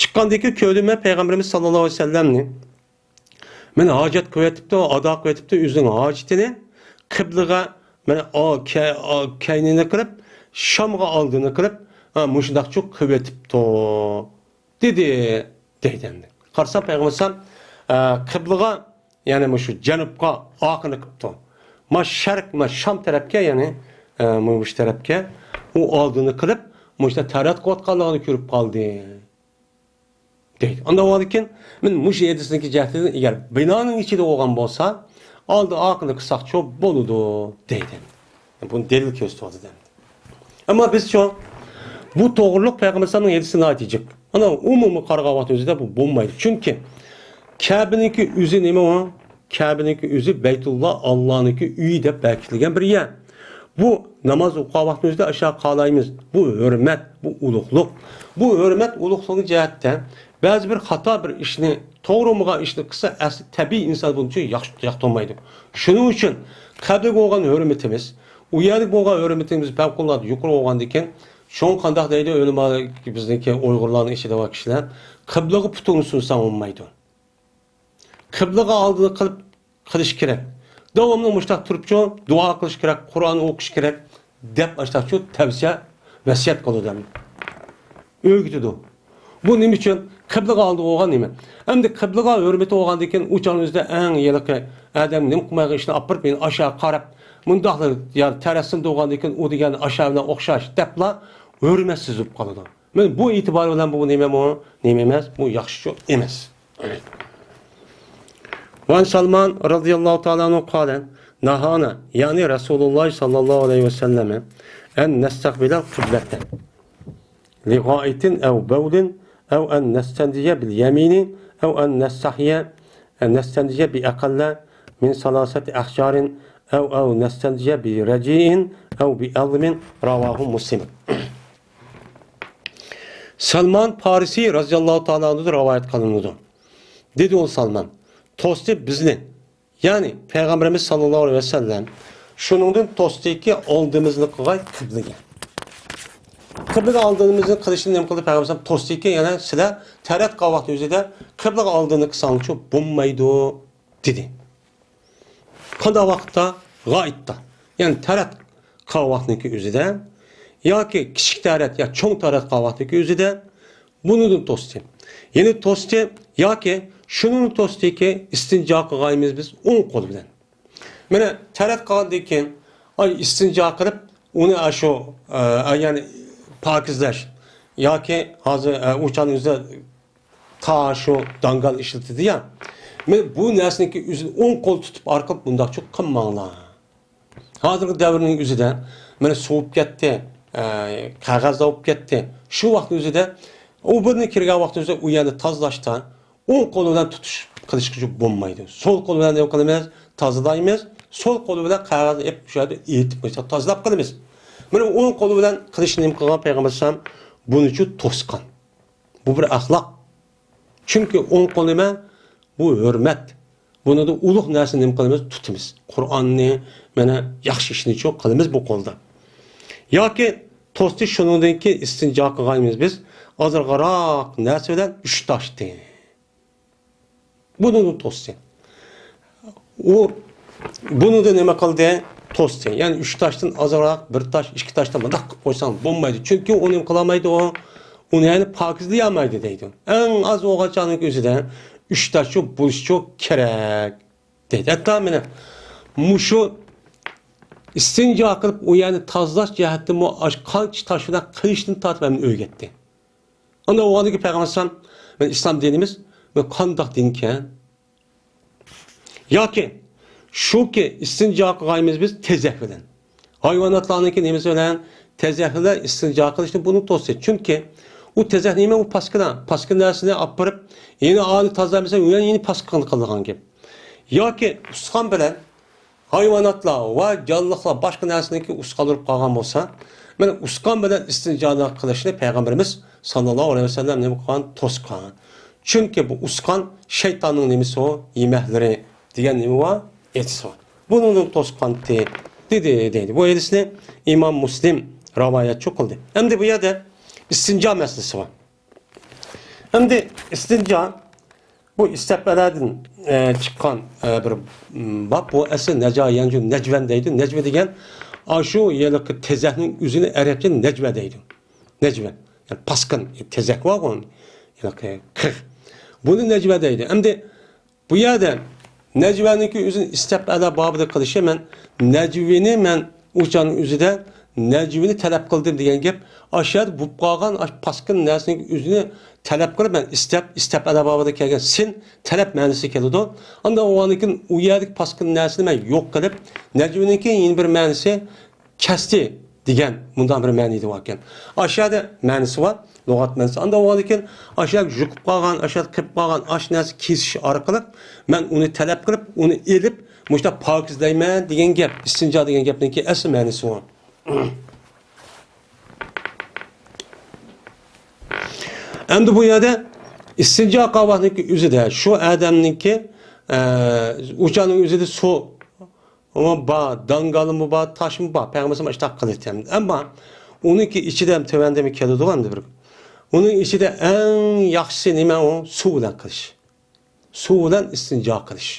چىققاندىن كېيىن كۆردۈم مەن پەيغەمبىرىمىز ساللاللاھۇ ئەلەيھى ۋەسەللەمنى. مانا ھاجەت قىلىۋېتىپتۇ، ئادا قىلىۋېتىپتۇ ئۆزىنىڭ ھاجىتىنى، قىبلىغا مانا ئا-، كە-، ئا-، كەينىنى قىلىپ، شامغا ئالدىنى قىلىپ، ھە، مۇشۇنداقچۇ قىلىۋېتىپتۇ، دېدى، دەيدۇ ئەمدى. قارىسام، پەيغەمبەر ئەلەيھىسسالام، ئە، قىبلىغا، يەنى مۇشۇ جەنۇبقا ئارقىنى قىپتۇ. ما شەرق، ما شام تەرەپكە، يەنى، ئە، مۇشۇ تەرەپكە ئۇ ئالدىنى قىلىپ، مۇشۇ تەرەت قىلىۋاتقانلىقىنى كۆرۈپ قالدى. دەيدۇ. ئانداق بولغاندىكىن، مەن مۇشۇ ھەدىسنىڭكى جەھەتىدىن، ئەگەر بىنانىڭ ئىچىدە بولغان بولسا، ئالدى ئارقىنى قىلساقچۇ بولىدۇ، دەيدۇ. بۇنى دەلىل كۆرسىتىۋاتىدۇ. ئەمما بىزچۇ، بۇ توغرىلىق پەيغەمبەر ئەلەيھىسسالامنىڭ ھەدىسى ناھايىتى جىق. ئانا ئومۇمىي قارىغان ۋاقتىمىزدا بۇ بولمايدۇ. چۈنكى كەبىنىڭكى ئۆزى نېمە ئۇ؟ كەبىنىڭكى ئۆزى بەيتۇللا، ئاللانىڭكى ئۆيى دەپ بەكىتىلگەن بىر يەر. بۇ ناماز ئوقۇغان ۋاقتىمىزدا ئاشۇ قالايمىز. بۇ ھۆرمەت، بۇ ئۇلۇغلۇق. بۇ ھۆرمەت ئۇلۇغلۇقى جەھەتتە بەزى بىر خاتا بىر ئىشنى، توغرا بولمىغان ئىشنى قىلسا، ئەسلى تەبىئىي ئىنسان بۇنى ياخشى ياقتۇرمايدۇ. شۇنىڭ ئۈچۈن قەبرىگە بولغان ھۆرمىتىمىز، ئۇ يەرگە بولغان ھۆرمىتىمىز پەۋقۇلئاددە يۇقىرى بولغاندىكىن، شۇڭا قانداق دەيدۇ ئۆلىما، بىزنىڭكى ئۇيغۇرلارنىڭ ئىچىدە بار كىشىلەر، قىبلىغا پۇتۇڭنى سۇنساڭ بولمايدۇ. قىبلىغا ئالدىنى قىلىپ قىلىش كېرەك. داۋاملىق مۇشۇنداق تۇرۇپچۇ، دۇئا قىلىش كېرەك، قۇرئان ئوقۇش كېرەك، دەپ ئاشۇنداقچۇ تەۋسىيە، ۋەسىيەت قىلىدۇ، ئۆگىتىدۇ. بۇ نېمە ئۈچۈن؟ قىبلىغا ئالدى بولغان نېمە؟ ئەمدى قىبلىغا ھۆرمىتى بولغاندىن كېيىن، ئۇ چاغنىڭ ئۆزىدە ئەڭ ھېلىقى ئادەم نېمە قىلمايدىغان ئىشنى ئاپىرىپ، يەنە ئاشۇ قاراپ، مۇنداقلا يا تەرەسسىن تۇرغاندىن كېيىن، ئۇ دېگەن ئاشۇ بىلەن ئوخشاش دەپلا ھۆرمەتسىز بولۇپ قالىدۇ. مانا بۇ ئېتىبارى بىلەن بۇ نېمە، بۇ نېمە ئەمەس، بۇ ياخشىچۇ ئەمەس. وعن سلمان رضي الله تعالى عنه قال: نهانا، يعني رسول الله صلى الله عليه وسلم، أن نستقبل القبلة لغائط أو بول، أو أن نستنجي باليمين، أو أن نستحي، أن نستنجي بأقل من ثلاثة أحجار، أو، أو نستنجي برجيع، أو بعظم. رواه مسلم. سەلمان پارسى رەزىياللاھۇ تائالا ئەنھۇدىن رىۋايەت قىلىنىدۇ. دېدى ئۇ سەلمان، توستى بىزنى، يەنى پەيغەمبىرىمىز ساللاللاھۇ ئەلەيھى ۋەسەللەم، شۇنىڭدىن توستىكى ئالدىمىزنى قىلغاي قىبلىگە. قىبلىگە ئالدىمىزنى قىلىشنى نېمە قىلدى پەيغەمبىرىمىز؟ توستىكى، يەنى سىلەر تەرەت قىلغان ۋاقىت ئۆزىدە قىبلىگە ئالدىنى قىلساڭچۇ بولمايدۇ، دېدى. قانداق ۋاقىتتا؟ غائىتتا. يەنى تەرەت قىلغان ۋاقىتنىڭكى ئۆزىدە ياكى كىچىك تەرەت يا چوڭ تەرەت قىلغان ۋاقىتنىڭكى ئۆزىدە بۇنىڭدىن توستى. يەنى توستى ياكى شۇنىڭ توستىكى ئىستىنجا قىلغايمىز بىز ئوڭ قول بىلەن. مانا تەرەت قىلغاندىن كېيىن، ئاي، ئىستىنجا قىلىپ، ئۇنى ئاشۇ، ئە، يەنى پاكىزلەش ياكى ھازىر، ئە، ئۇ چاغنىڭ ئۆزىدە تا شۇ داڭگال ئىشلىتىدۇ يا. مانا بۇ نەرسىنىڭكى ئۆزىنى ئوڭ قول تۇتۇپ ئارقىلىق بۇنداقچۇ قىلماڭلار. ھازىرقى دەۋرنىڭ ئۆزىدە مانا سوۋۇپ كەتتى، ئە، قەغەز سوۋۇپ كەتتى. شۇ ۋاقىتنىڭ ئۆزىدە ئۇ بىرنى كىرگەن ۋاقىتنىڭ ئۆزىدە ئۇ يەرنى تازىلاشتا ئوڭ قول بىلەن تۇتۇش قىلىشقا بولمايدۇ. سول قول بىلەن نېمە قىلىمىز؟ تازىلايمىز. سول قول بىلەن قەغەزنى ئېلىپ شۇ يەردە ئېيتىپ قويساق تازىلاپ قالىمىز. مانا ئوڭ قول بىلەن قىلىشنى نېمە قىلغان پەيغەمبەر ئەلەيھىسسالام؟ بۇنىچۇ توسقان. بۇ بىر ئەخلاق. چۈنكى ئوڭ قول نېمە؟ بۇ ھۆرمەت. بۇنىڭدا ئۇلۇغ نەرسىنى نېمە قىلىمىز؟ تۇتىمىز. قۇرئاننى، مانا ياخشى ئىشنىچۇ قىلىمىز بۇ قولدا. ياكى توستى شۇنىڭدىن كېيىن ئىستىنجا قىلغايمىز بىز ئازراقراق نەرسە بىلەن ئۈچ تاشتى. بۇنىڭدىن توستى. ئۇ بۇنىڭدا نېمە قىلدى؟ توستى. يەنى ئۈچ تاشتىن ئازراق، بىر تاش، ئىككى تاشتىن مۇنداق قىلىپ قويساڭ بولمايدۇ. چۈنكى ئۇ نېمە قىلالمايدۇ ئۇ؟ ئۇنى يەنى پاكىزلىيالمايدۇ دەيدۇ. ئەڭ ئاز بولغان چاغنىڭ ئۆزىدە ئۈچ تاشچۇ بولۇشچۇ كېرەك دەيدۇ. ھەتتا مانا مۇشۇ ئىستىنجا قىلىپ ئۇ يەرنى تازىلاش جەھەتتىمۇ ئاش قانچە تاش بىلەن قىلىشتىن تارتىپ ھەممىنى ئۆگەتتى. ئاندىن ئۇ ۋاقىتتىكى پەيغەمبەر ئەلەيھىسسالام، مانا ئىسلام دىنىمىز بۇ قانداق دىنكەن؟ ياكى شۇكى ئىستىنجا قىلغايمىز بىز تېزەك بىلەن. ھايۋاناتلارنىڭكى نېمىسى بىلەن؟ تېزەك بىلەن ئىستىنجا قىلىشنى بۇنى توسىدۇ. چۈنكى ئۇ تېزەك نېمە؟ ئۇ پاسكىنا. پاسكىنا نەرسىنى ئاپىرىپ، يەنە ئانى تازىلىمىسا، يەنە، يەنە پاسكىنا قىلىدىغان گەپ. ياكى ئۇسقان بىلەن ھايۋاناتلار ۋە جانلىقلار باشقا نەرسىنىڭكى ئۇسقان بولۇپ قالغان بولسا، مانا ئۇسقان بىلەن ئىستىنجانى قىلىشنى پەيغەمبىرىمىز ساللاللاھۇ ئەلەيھى ۋەسەللەم نېمە قىلغان؟ توسقان. چۈنكى بۇ ئۇسقان شەيتاننىڭ نېمىسى ئۇ؟ يېمەكلىرى دېگەن نېمە بار؟ ئېتىسى بار. بۇنىڭدىن توسقانتى دېدى، دەيدۇ. بۇ ھەدىسنى ئىمام مۇسلىم رىۋايەتچۇ قىلدى. ئەمدى بۇ يەردە ئىستىنجا مەسىلىسى بار. ئەمدى ئىستىنجا بۇ ئىستەپئەلەدىن، ئە، چىققان، ئە، بىر، م، باب. بۇ ئەسلى نەجا يەنجۇ نەجۋەن دەيدۇ. نەجۋە دېگەن ئاشۇ ھېلىقى تېزەكنىڭ ئۆزىنى ئەرەبچە نەجۋە دەيدۇ. نەجۋە. يەنى پاسكىن، تېزەك بار غۇ، ھېلىقى قىغ. بۇنى نەجۋە دەيدۇ. ئەمدى بۇ يەردە نەجۋەنىڭكى ئۆزىنى ئىستەپ ئەلا بابىدا قىلىشى، مەن نەجۋىنى، مەن ئۇچانىڭ ئۆزىدە نەجۋىنى تەلەپ قىلدىم دېگەن گەپ. ئاشۇ يەردە بولۇپ قالغان ئاشۇ پاسكىنا نەرسىنىڭ ئۆزىنى تەلەپ قىلىپ، مەن ئىستەپ، ئىستەپ ئەلا بابىدا كەلگەن سىن تەلەپ مەنىسى كېلىدۇ. ئاندىن ئۇنىڭدىن كېيىن ئۇ يەردىكى پاسكىنا نەرسىنى مەن يوق قىلىپ، نەجۋىنىڭكى يەنە بىر مەنىسى كەستى دېگەن مۇنداق بىر مەنىدە باركەن. ئاشۇ يەردە مەنىسى بار، لۇغەت مەنىسى. ئاندىن ئۇنىڭدىن كېيىن ئاشۇ يەرگە يۇقۇپ قالغان، ئاشۇ يەردە قېلىپ قالغان ئاشۇ نەرسە كېسىش ئارقىلىق مەن ئۇنى تەلەپ قىلىپ، ئۇنى ئېلىپ، مۇشۇنداق پاكىزلەيمەن دېگەن گەپ. ئىستىنجا دېگەن گەپنىڭكى ئەسلى مەنىسى ئۇ. ئەمدى بۇ يەردە ئىستىنجا قىلغان ۋاقتىنىڭكى ئۆزىدە شۇ ئادەمنىڭكى، ئە، ئۇچانىڭ ئۆزىدە سۇ ئۇمۇ بار، داڭگالىمۇ بار، تاشمۇ بار. پەيغەمبەر ئەلەيھىسسالام ئاشۇنداق قىلىدىكەن. ئەمما ئۇنىڭكى ئىچىدە تۆۋەندىمۇ كېلىدىغۇ ئەمدى بىر. ئۇنىڭ ئىچىدە ئەڭ ياخشىسى نېمە ئۇ؟ سۇ بىلەن قىلىش. سۇ بىلەن ئىستىنجا قىلىش.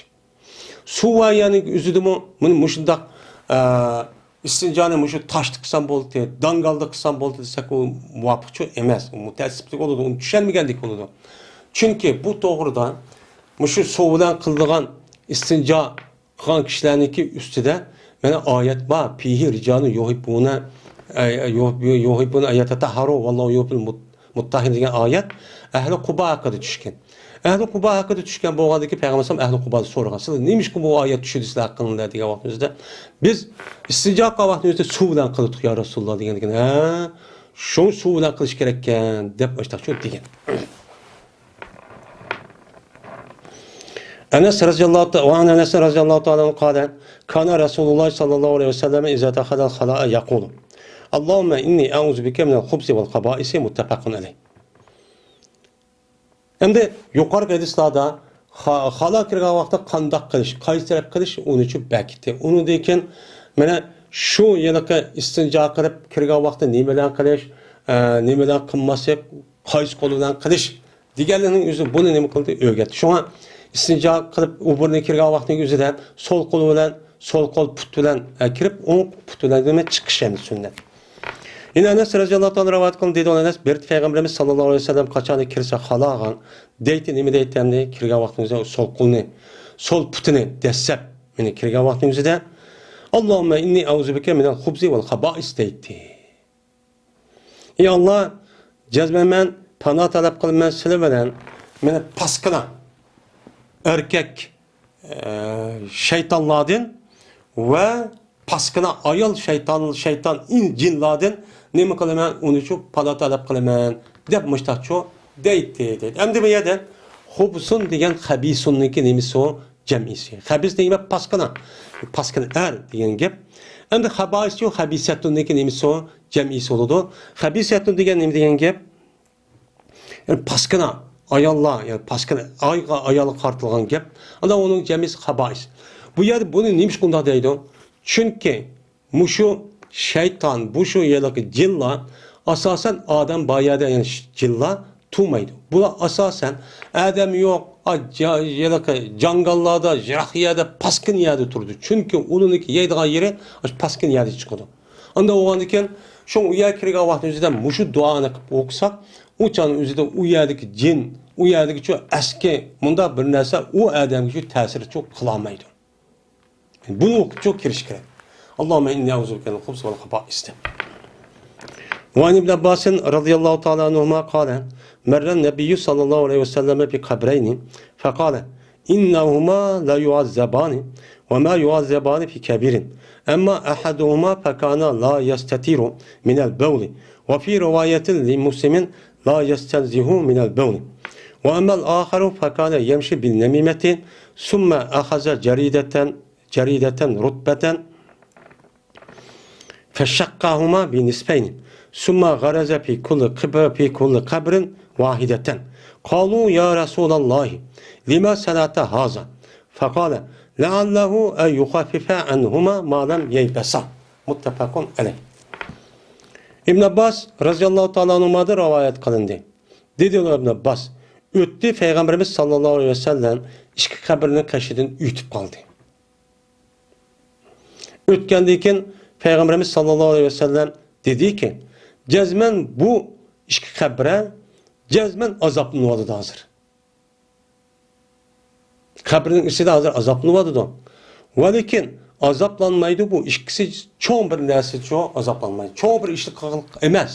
سۇ ۋە يەرنىڭ ئۆزىدىمۇ مۇنى مۇشۇنداق، ئە، ئىستىنجانى مۇشۇ تاشتا قىلسام بولدى، داڭگالدا قىلسام بولدى دېسەك، ئۇ مۇۋاپىقچۇ ئەمەس. ئۇ مۇتەئەسسىپلىك بولىدۇ، ئۇنى چۈشەنمىگەندەك بولىدۇ. چۈنكى بۇ توغرىدا مۇشۇ سۇ بىلەن قىلىدىغان ئىستىنجا قىلغان كىشىلەرنىڭكى ئۈستىدە مانا ئايەت بار. فيه رجال يحبون، يحبون أن يتطهروا والله يحب المطهرين دېگەن ئايەت ئەھلى قۇبا ھەققىدە چۈشكەن. ئەھلى قۇبا ھەققىدە چۈشكەن بولغاندىن كېيىن پەيغەمبەر ئەلەيھىسسالام ئەھلى قۇبادا سورىغان، سىلەر نېمىشقا بۇ ئايەت چۈشىدۇ سىلەر ھەققىڭدە دېگەن ۋاقتىمىزدا، بىز ئىستىنجا قىلغان ۋاقتىمىزدا سۇ بىلەن قىلدۇق يا رەسۇلاللا دېگەندىكىن، ھە، شۇ سۇ بىلەن قىلىش كېرەككەن دەپ ئاشتاقچۇ دېگەن. أنس رضي الله ت-، وعن أنس رضي الله تعالى عنه قال: كان رسول الله صلى الله عليه وسلم إذا دخل الخلاء يقول: اللهم إني أعوذ بك من الخبث والخبائث، متفق عليه. ئەمدى يۇقىرىقى ھەدىسلاردا خا-، خالا كىرگەن ۋاقىتتا قانداق قىلىش، قايسى تەرەپ قىلىش، ئۇنى چۈ بەكىتتى. ئۇنىڭدىن كېيىن مانا شۇ ھېلىقى ئىستىنجا قىلىپ كىرگەن ۋاقىتتا نېمە بىلەن قىلىش، ئە، نېمە بىلەن قىلماسلىق، قايسى قول بىلەن قىلىش دېگەنلىكنىڭ ئۆزى بۇنى نېمە قىلدى؟ ئۆگەتتى. شۇڭا ئىستىنجا قىلىپ ئوبورنى كىرگەن ۋاقتىنىڭ ئۆزىدە سول قول بىلەن سول قول پۇت بىلەن، ئە، كىرىپ، ئوڭ پۇت بىلەن دېمەك چىقىش ئەمدى سۈننەت. يەنە ئەنەس رەزىياللاھۇ تائالا رىۋايەت قىلدى، دېدى ئەنەس، بىر پەيغەمبىرىمىز ساللاللاھۇ ئەلەيھى ۋەسەللەم قاچان كىرسە خالاغا دەيتتى، نېمە دەيتتى ئەمدى؟ كىرگەن ۋاقتىنىڭ ئۆزىدە سول قولنى، سول پۇتىنى دەسسەپ، يەنى كىرگەن ۋاقتىنىڭ ئۆزىدە، اللهم إني أعوذ بك من الخبث والخبائث دەيتتى. ئى ئاللا، جەزمەن مەن پانا تەلەپ قىلىمەن سىلەر بىلەن مېنى پاسكىنا ئەركەك، ئە، شەيتانلاردىن ۋە پاسكىنا ئايال شەيتان، شەيتان، ئىن-، جىنلاردىن نېمە قىلىمەن؟ ئۇنى شۇ پانا تەلەپ قىلىمەن دەپ مۇشتاقچۇ دەيتتى، دەيدۇ. ئەمدى بۇ يەردە خۇبسۇن دېگەن خەبىسۇننىڭكى نېمىسى ئۇ؟ جەمئىسى. خەبىس دېگەن پاسكىنا. پاسكىنا ئەر دېگەن گەپ. ئەمدى خەبائىسچۇ خەبىسەتۇننىڭكى نېمىسى ئۇ؟ جەمئىسى بولىدۇ. خەبىسەتۇن دېگەن نېمە دېگەن گەپ؟ يەنى پاسكىنا ئاياللار، يەنى پاسكىنا ئايغا، ئايالغا قارىتىلغان گەپ. ئاندىن ئۇنىڭ جەمئىسى خەبائىس. بۇ يەردە بۇنى نېمىشقا ئۇنداق دەيدۇ؟ چۈنكى مۇشۇ شەيتان، مۇشۇ ھېلىقى جىنلار ئاساسەن ئادەم بار يەردە، يەنى ش-، جىنلار تۇرمايدۇ. بۇلار ئاساسەن ئادەم يوق، ئا، جا-، ھېلىقى جاڭگاللاردا، يىراق يەردە، پاسكىنا يەردە تۇرىدۇ. چۈنكى ئۇلارنىڭكى يەيدىغان يېرى ئاشۇ پاسكىنا يەردىن چىقىدۇ. ئاندىن بولغاندىن كېيىن، شۇڭا ئۇ يەرگە كىرگەن ۋاقتىمىزدا مۇشۇ دۇئانى قىلىپ ئوقۇساق، ئۇ چاغنىڭ ئۆزىدە ئۇ يەردىكى جىن، ئۇ يەردىكى شۇ ئەسكى مۇنداق بىر نەرسە ئۇ ئادەمگە شۇ تەسىرچۇ قىلالمايدۇ. بۇنى ئوقۇپچۇ كىرىش كېرەك. اللهم إني أعوذ بك من الخبث والخبائث دەپ. وعن ابن عباس رضي الله تعالى عنهما قال: مر النبي صلى الله عليه وسلم بقبرين فقال: إنهما ليعذبان وما يعذبان في كبير، أما أحدهما فكان لا يستتر من البول، وفي رواية لمسلم: لا يستنزه من البول، وأما الآخر فكان يمشي بالنميمة، ثم أخذ جريدة، جريدة رطبة فشقهما بنصفين، ثم غرز في كل قبر، في كل قبر واحدة. قالوا: يا رسول الله، لم صنعت هذا؟ فقال: لعله أن يخفف عنهما ما لم ييبسا. متفق عليه. ئىبن ئابباس رەزىياللاھۇ تائالا ئەنھۇمادىن رىۋايەت قىلىندى. دېدى ئىبن ئابباس، ئۆتتى، پەيغەمبىرىمىز ساللاللاھۇ ئەلەيھى ۋەسەللەم ئىككى قەبرىنىڭ قېشىدىن ئۆتۈپ قالدى. ئۆتكەندىن كېيىن پەيغەمبىرىمىز ساللاللاھۇ ئەلەيھى ۋەسەللەم دېدىكى، جەزمەن بۇ ئىككى قەبرە جەزمەن ئازابلىنىۋاتىدۇ ھازىر. قەبرىنىڭ ئىچىدە ھازىر ئازابلىنىۋاتىدۇ. ۋەلىكىن ئازابلانمايدۇ، بۇ ئىككىسى چوڭ بىر نەرسىچۇ ئازابلانمايدۇ. چوڭ بىر ئىشنى قىلغانلىق ئەمەس.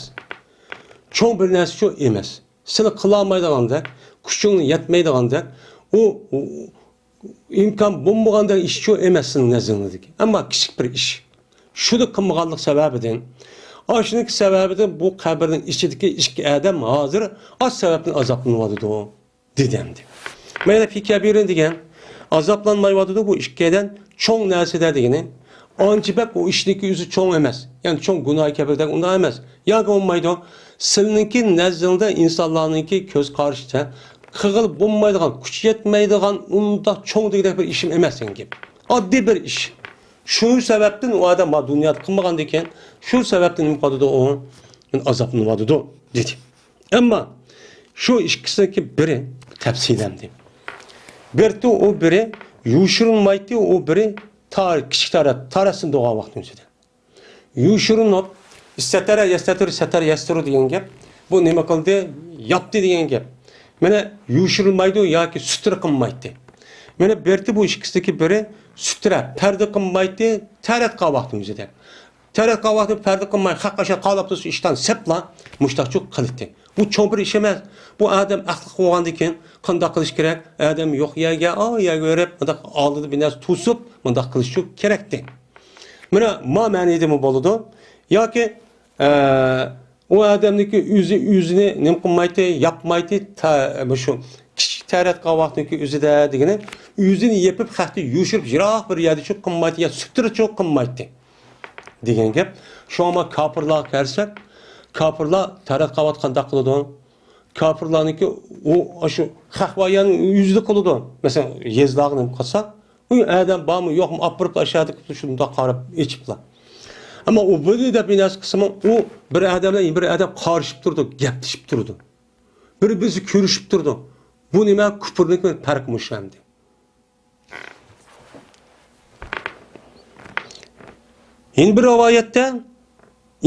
چوڭ بىر نەرسىچۇ ئەمەس. سېنى قىلالمايدىغاندەك، كۈچۈڭنى يەتمەيدىغاندەك، ئۇ، ئۇ ئىمكان بولمىغاندەك ئىشچۇ ئەمەس سېنىڭ نەزىرىڭدىكى. ئەمما كىچىك بىر ئىش. شۇنى قىلمىغانلىق سەۋەبىدىن، ئاشۇنىڭكى سەۋەبىدىن بۇ قەبرىنىڭ ئىچىدىكى ئىككى ئادەم ھازىر ئاش سەۋەبتىن ئازابلىنىۋاتىدۇ. دېدى ئەمدى. مانا في كبير دېگەن ئازابلانمايۋاتىدۇ بۇ ئىككىيلەن چوڭ نەرسىدە دېگىنى. ئانچە بەك ئۇ ئىشنىڭكى ئۆزى چوڭ ئەمەس. يەنى چوڭ گۇناھ كەبىر دەپ ئۇنداق ئەمەس. ياكى بولمايدۇ. سىلىنىڭكى نەزىرىڭدە ئىنسانلارنىڭكى كۆز قارىشىچە قىلغىلى بولمايدىغان، كۈچ يەتمەيدىغان ئۇنداق چوڭ دېگۈدەك بىر ئىشىم ئەمەس سېنىڭكى. ئاددىي بىر ئىش. شۇ سەۋەبتىن ئۇ ئادەم ما دۇنيادا قىلمىغاندىكىن، شۇ سەۋەبتىن نېمە قىلىدۇ ئۇ؟ ئازابلىنىۋاتىدۇ، دېدى. ئەمما شۇ ئىككىسىنىڭكى بىرى تەپسىلەندى. بىرتۇ ئۇ بىرى يوشۇرۇنمايتتى، ئۇ بىرى تا-، كىچىك تارەت، تارەتسىن دوغا ۋاقتىنىڭ ئىچىدە. يوشۇرۇنۇپ، ئىستەتەرە يەستەتىرۇ، سەتەرە يەستۇرۇ دېگەن گەپ. بۇ نېمە قىلدى؟ ياپتى دېگەن گەپ. مانا يوشۇرۇنمايدۇ ياكى سۈترە قىلمايتتى. مانا بىرتى بۇ ئىككىسىدىكى بىرى سۈترە، پەردە قىلمايتتى، تارەت قىلغان ۋاقتىمىزدا. تارەت قىلغان ۋاقتى پەردە قىلماي، خەق ئاشا قالاپ تۇرسا ئىشتان سەپلا، مۇشتاقچۇ قىلىتتى. بۇ چوڭ بىر ئىش ئەمەس. بۇ ئادەم ئەخلاق بولغاندىن كېيىن قانداق قىلىش كېرەك؟ ئادەم يوق يەرگە، ئا يەرگە بېرىپ، مۇنداق ئالدىدا بىر نەرسە توسۇپ، مۇنداق قىلىشچۇ كېرەكتى. مانا ما مەنىدىمۇ بولىدۇ. ياكى، ئە، ئۇ ئادەمنىڭكى ئۆزى ئۆزىنى نېمە قىلمايتتى، ياپمايتتى، تا-، مۇشۇ كىچىك تارەت قىلغان ۋاقتىنىڭكى ئۆزىدە دېگىنى، ئۆزىنى يېپىپ، خەقتىن يوشۇرۇپ، يىراق بىر يەردە چوق قىلمايتتى، يا سۈتتۈرە چوق قىلمايتتى دېگەن گەپ. شۇڭا ما كاپىرلارغا كەلسەك، كاپىرلار تارەت قىلغان ۋاقىت قانداق قىلىدۇ؟ كاپىرلارنىڭكى ئۇ، شۇ خەق ۋايانىڭ ئۆزىدە قىلىدۇ. مەسىلەن، يېزىلارغا نېمە قىلسا، ئۇ ئادەم بارمۇ، يوقمۇ، ئاپىرىپ ئاشۇ يەردە شۇنداق قاراپ ئېچىپلا. ئەمما ئۇ بۇنى دەپ بىر نەرسە قىلسىمۇ، ئۇ بىر ئادەم بىلەن بىر ئادەم قارىشىپ تۇرىدۇ، گەپلىشىپ تۇرىدۇ. بىر-بىرسى كۆرۈشۈپ تۇرىدۇ. بۇ نېمە؟ كۇپۇرنىڭكى پەرقى مۇشۇ ئەمدى. يەنە بىر رىۋايەتتە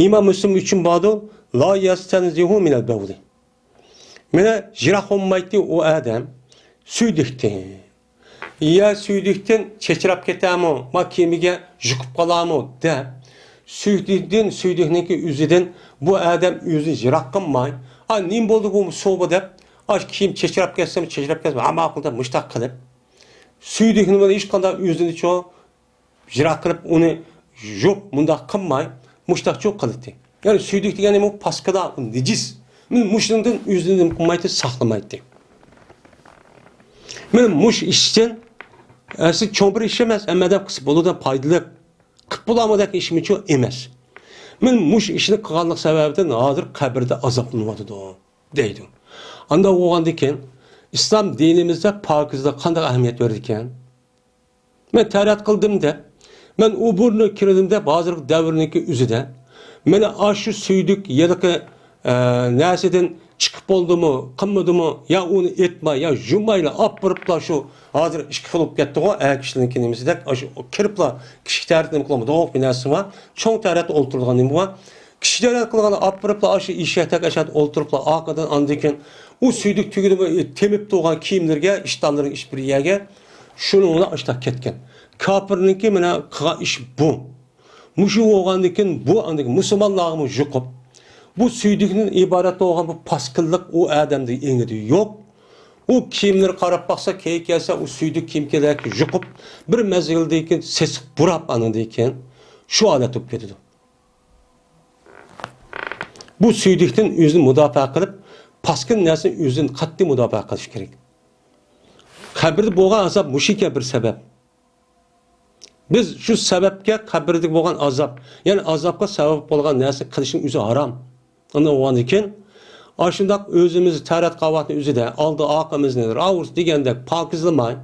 ئىمام مۇسلىم ئۈچۈن باردۇ، لا يەستەنزىھۇ مىنەل بەۋلى. مانا يىراق بولمايتتى ئۇ ئادەم سۈيدۈكتىن. يا سۈيدۈكتىن چېچىراپ كېتەرمۇ، ما كىيىمىگە يۇقۇپ قالارمۇ دەپ، سۈيدۈكتىن، سۈيدۈكنىڭكى ئۆزىدىن بۇ ئادەم ئۆزىنى يىراق قىلماي، ئا، نېمە بولدى بۇ سۇ بۇ دەپ، ئاش كىيىم چېچىراپ كەتسىمۇ، چېچىراپ كەتسىمۇ، ھە، ماقۇل دەپ مۇشتاق قىلىپ، سۈيدۈكنى بىلەن ھېچقانداق ئۆزىنىچۇ يىراق قىلىپ، ئۇنى يۇيۇپ، مۇنداق قىلماي، مۇشتاقچۇ قىلاتتى. يەنى سۈيدۈك دېگەن نېمە؟ پاسكىلا، ئۇ نىجىس. مانا مۇشۇنىڭدىن ئۆزىنى نېمە قىلمايتتى، ساقلىمايتتى. مانا مۇشۇ ئىشتىن، ئەسلى چوڭ بىر ئىش ئەمەس، ئەمما دەپ قىلسا بولىدۇ، پايدىلىق. قىپ بولامۇ دەپ ئىشمىچۇ ئەمەس. مانا مۇشۇ ئىشنى قىلغانلىق سەۋەبىدىن ھازىر قەبرىدە ئازابلىنىۋاتىدۇ، دەيدۇ. ئانداق بولغاندىكىن، ئىسلام دىنىمىزدە پاكىزلىققا قانداق ئەھمىيەت بېرىدىكەن؟ مەن تەرەت قىلدىم دەپ، مەن ئۇ بۇرنى كىردىم دەپ، ھازىرقى دەۋرنىڭكى ئۆزىدە مانا ئاشۇ سۈيدۈك ھېلىقى، ئە، نەرسىدىن چىقىپ بولدىمۇ، قىلمىدىمۇ، يا ئۇنى ئېيتماي، يا يۇمايلا ئاپىرىپلا شۇ ھازىر ئىككى خىل بولۇپ كەتتىغۇ، ئەر كىشىلىكى نېمىسىدەك، ئاشۇ كىرىپلا كىشىلىك تەرەت نېمە قىلىدۇ، بىر نەرسە بار، چوڭ تەرەتتە ئولتۇرىدىغان نېمە بار، كىشىلەر قىلغان ئاپىرىپلا ئاشۇ ئېشەكتەك ئاشۇ ئولتۇرۇپلا ئارقىدىن ئاندىن كېيىن ئۇ سۈيدۈك تۈگىدىمۇ، تېمىپ تۇرغان كىيىملىرىگە، ئىشتانلىرىغا ئىش بىر يەرگە، شۇنىڭ بىلەن ئاشۇنداق كەتكەن. كاپىرنىڭكى مانا قىلغان ئىشى بۇ. مۇشۇ بولغاندىن كېيىن بۇ ئاندىن كېيىن مۇسۇلمانلارغىمۇ يۇقۇپ، بۇ سۈيدۈكتىن ئىبارەت بولغان بۇ پاسكىنلىق ئۇ ئادەمدە ئېڭىدە يوق. ئۇ كىيىملىرى قاراپ باقسا، كېيىن كەلسە ئۇ سۈيدۈك كىيىم كېلەك يۇقۇپ، بىر مەزگىلدىن كېيىن سېسىق پۇراپ ئاندىن كېيىن شۇ ھالەت بولۇپ كېتىدۇ. بۇ سۈيدۈكتىن ئۆزىنى مۇداپىئە قىلىپ، پاسكىنا نەرسىنى ئۆزىدىن قەتئىي مۇداپىئە قىلىش كېرەك. قەبرىدە بولغان ئازاب مۇشۇ ئىكەن بىر سەۋەب. بىز شۇ سەۋەبكە قەبرىدە بولغان ئازاب، يەنى ئازابقا سەۋەب بولغان نەرسىنى قىلىشنىڭ ئۆزى ھارام. ئۇنداق بولغاندىن كېيىن، ئاشۇنداق ئۆزىمىزنى تەرەت قىلىۋاتقان ئۆزىدە، ئالدى ئارقىمىزنى راۋۇرۇس دېگەندەك پاكىزلىماي،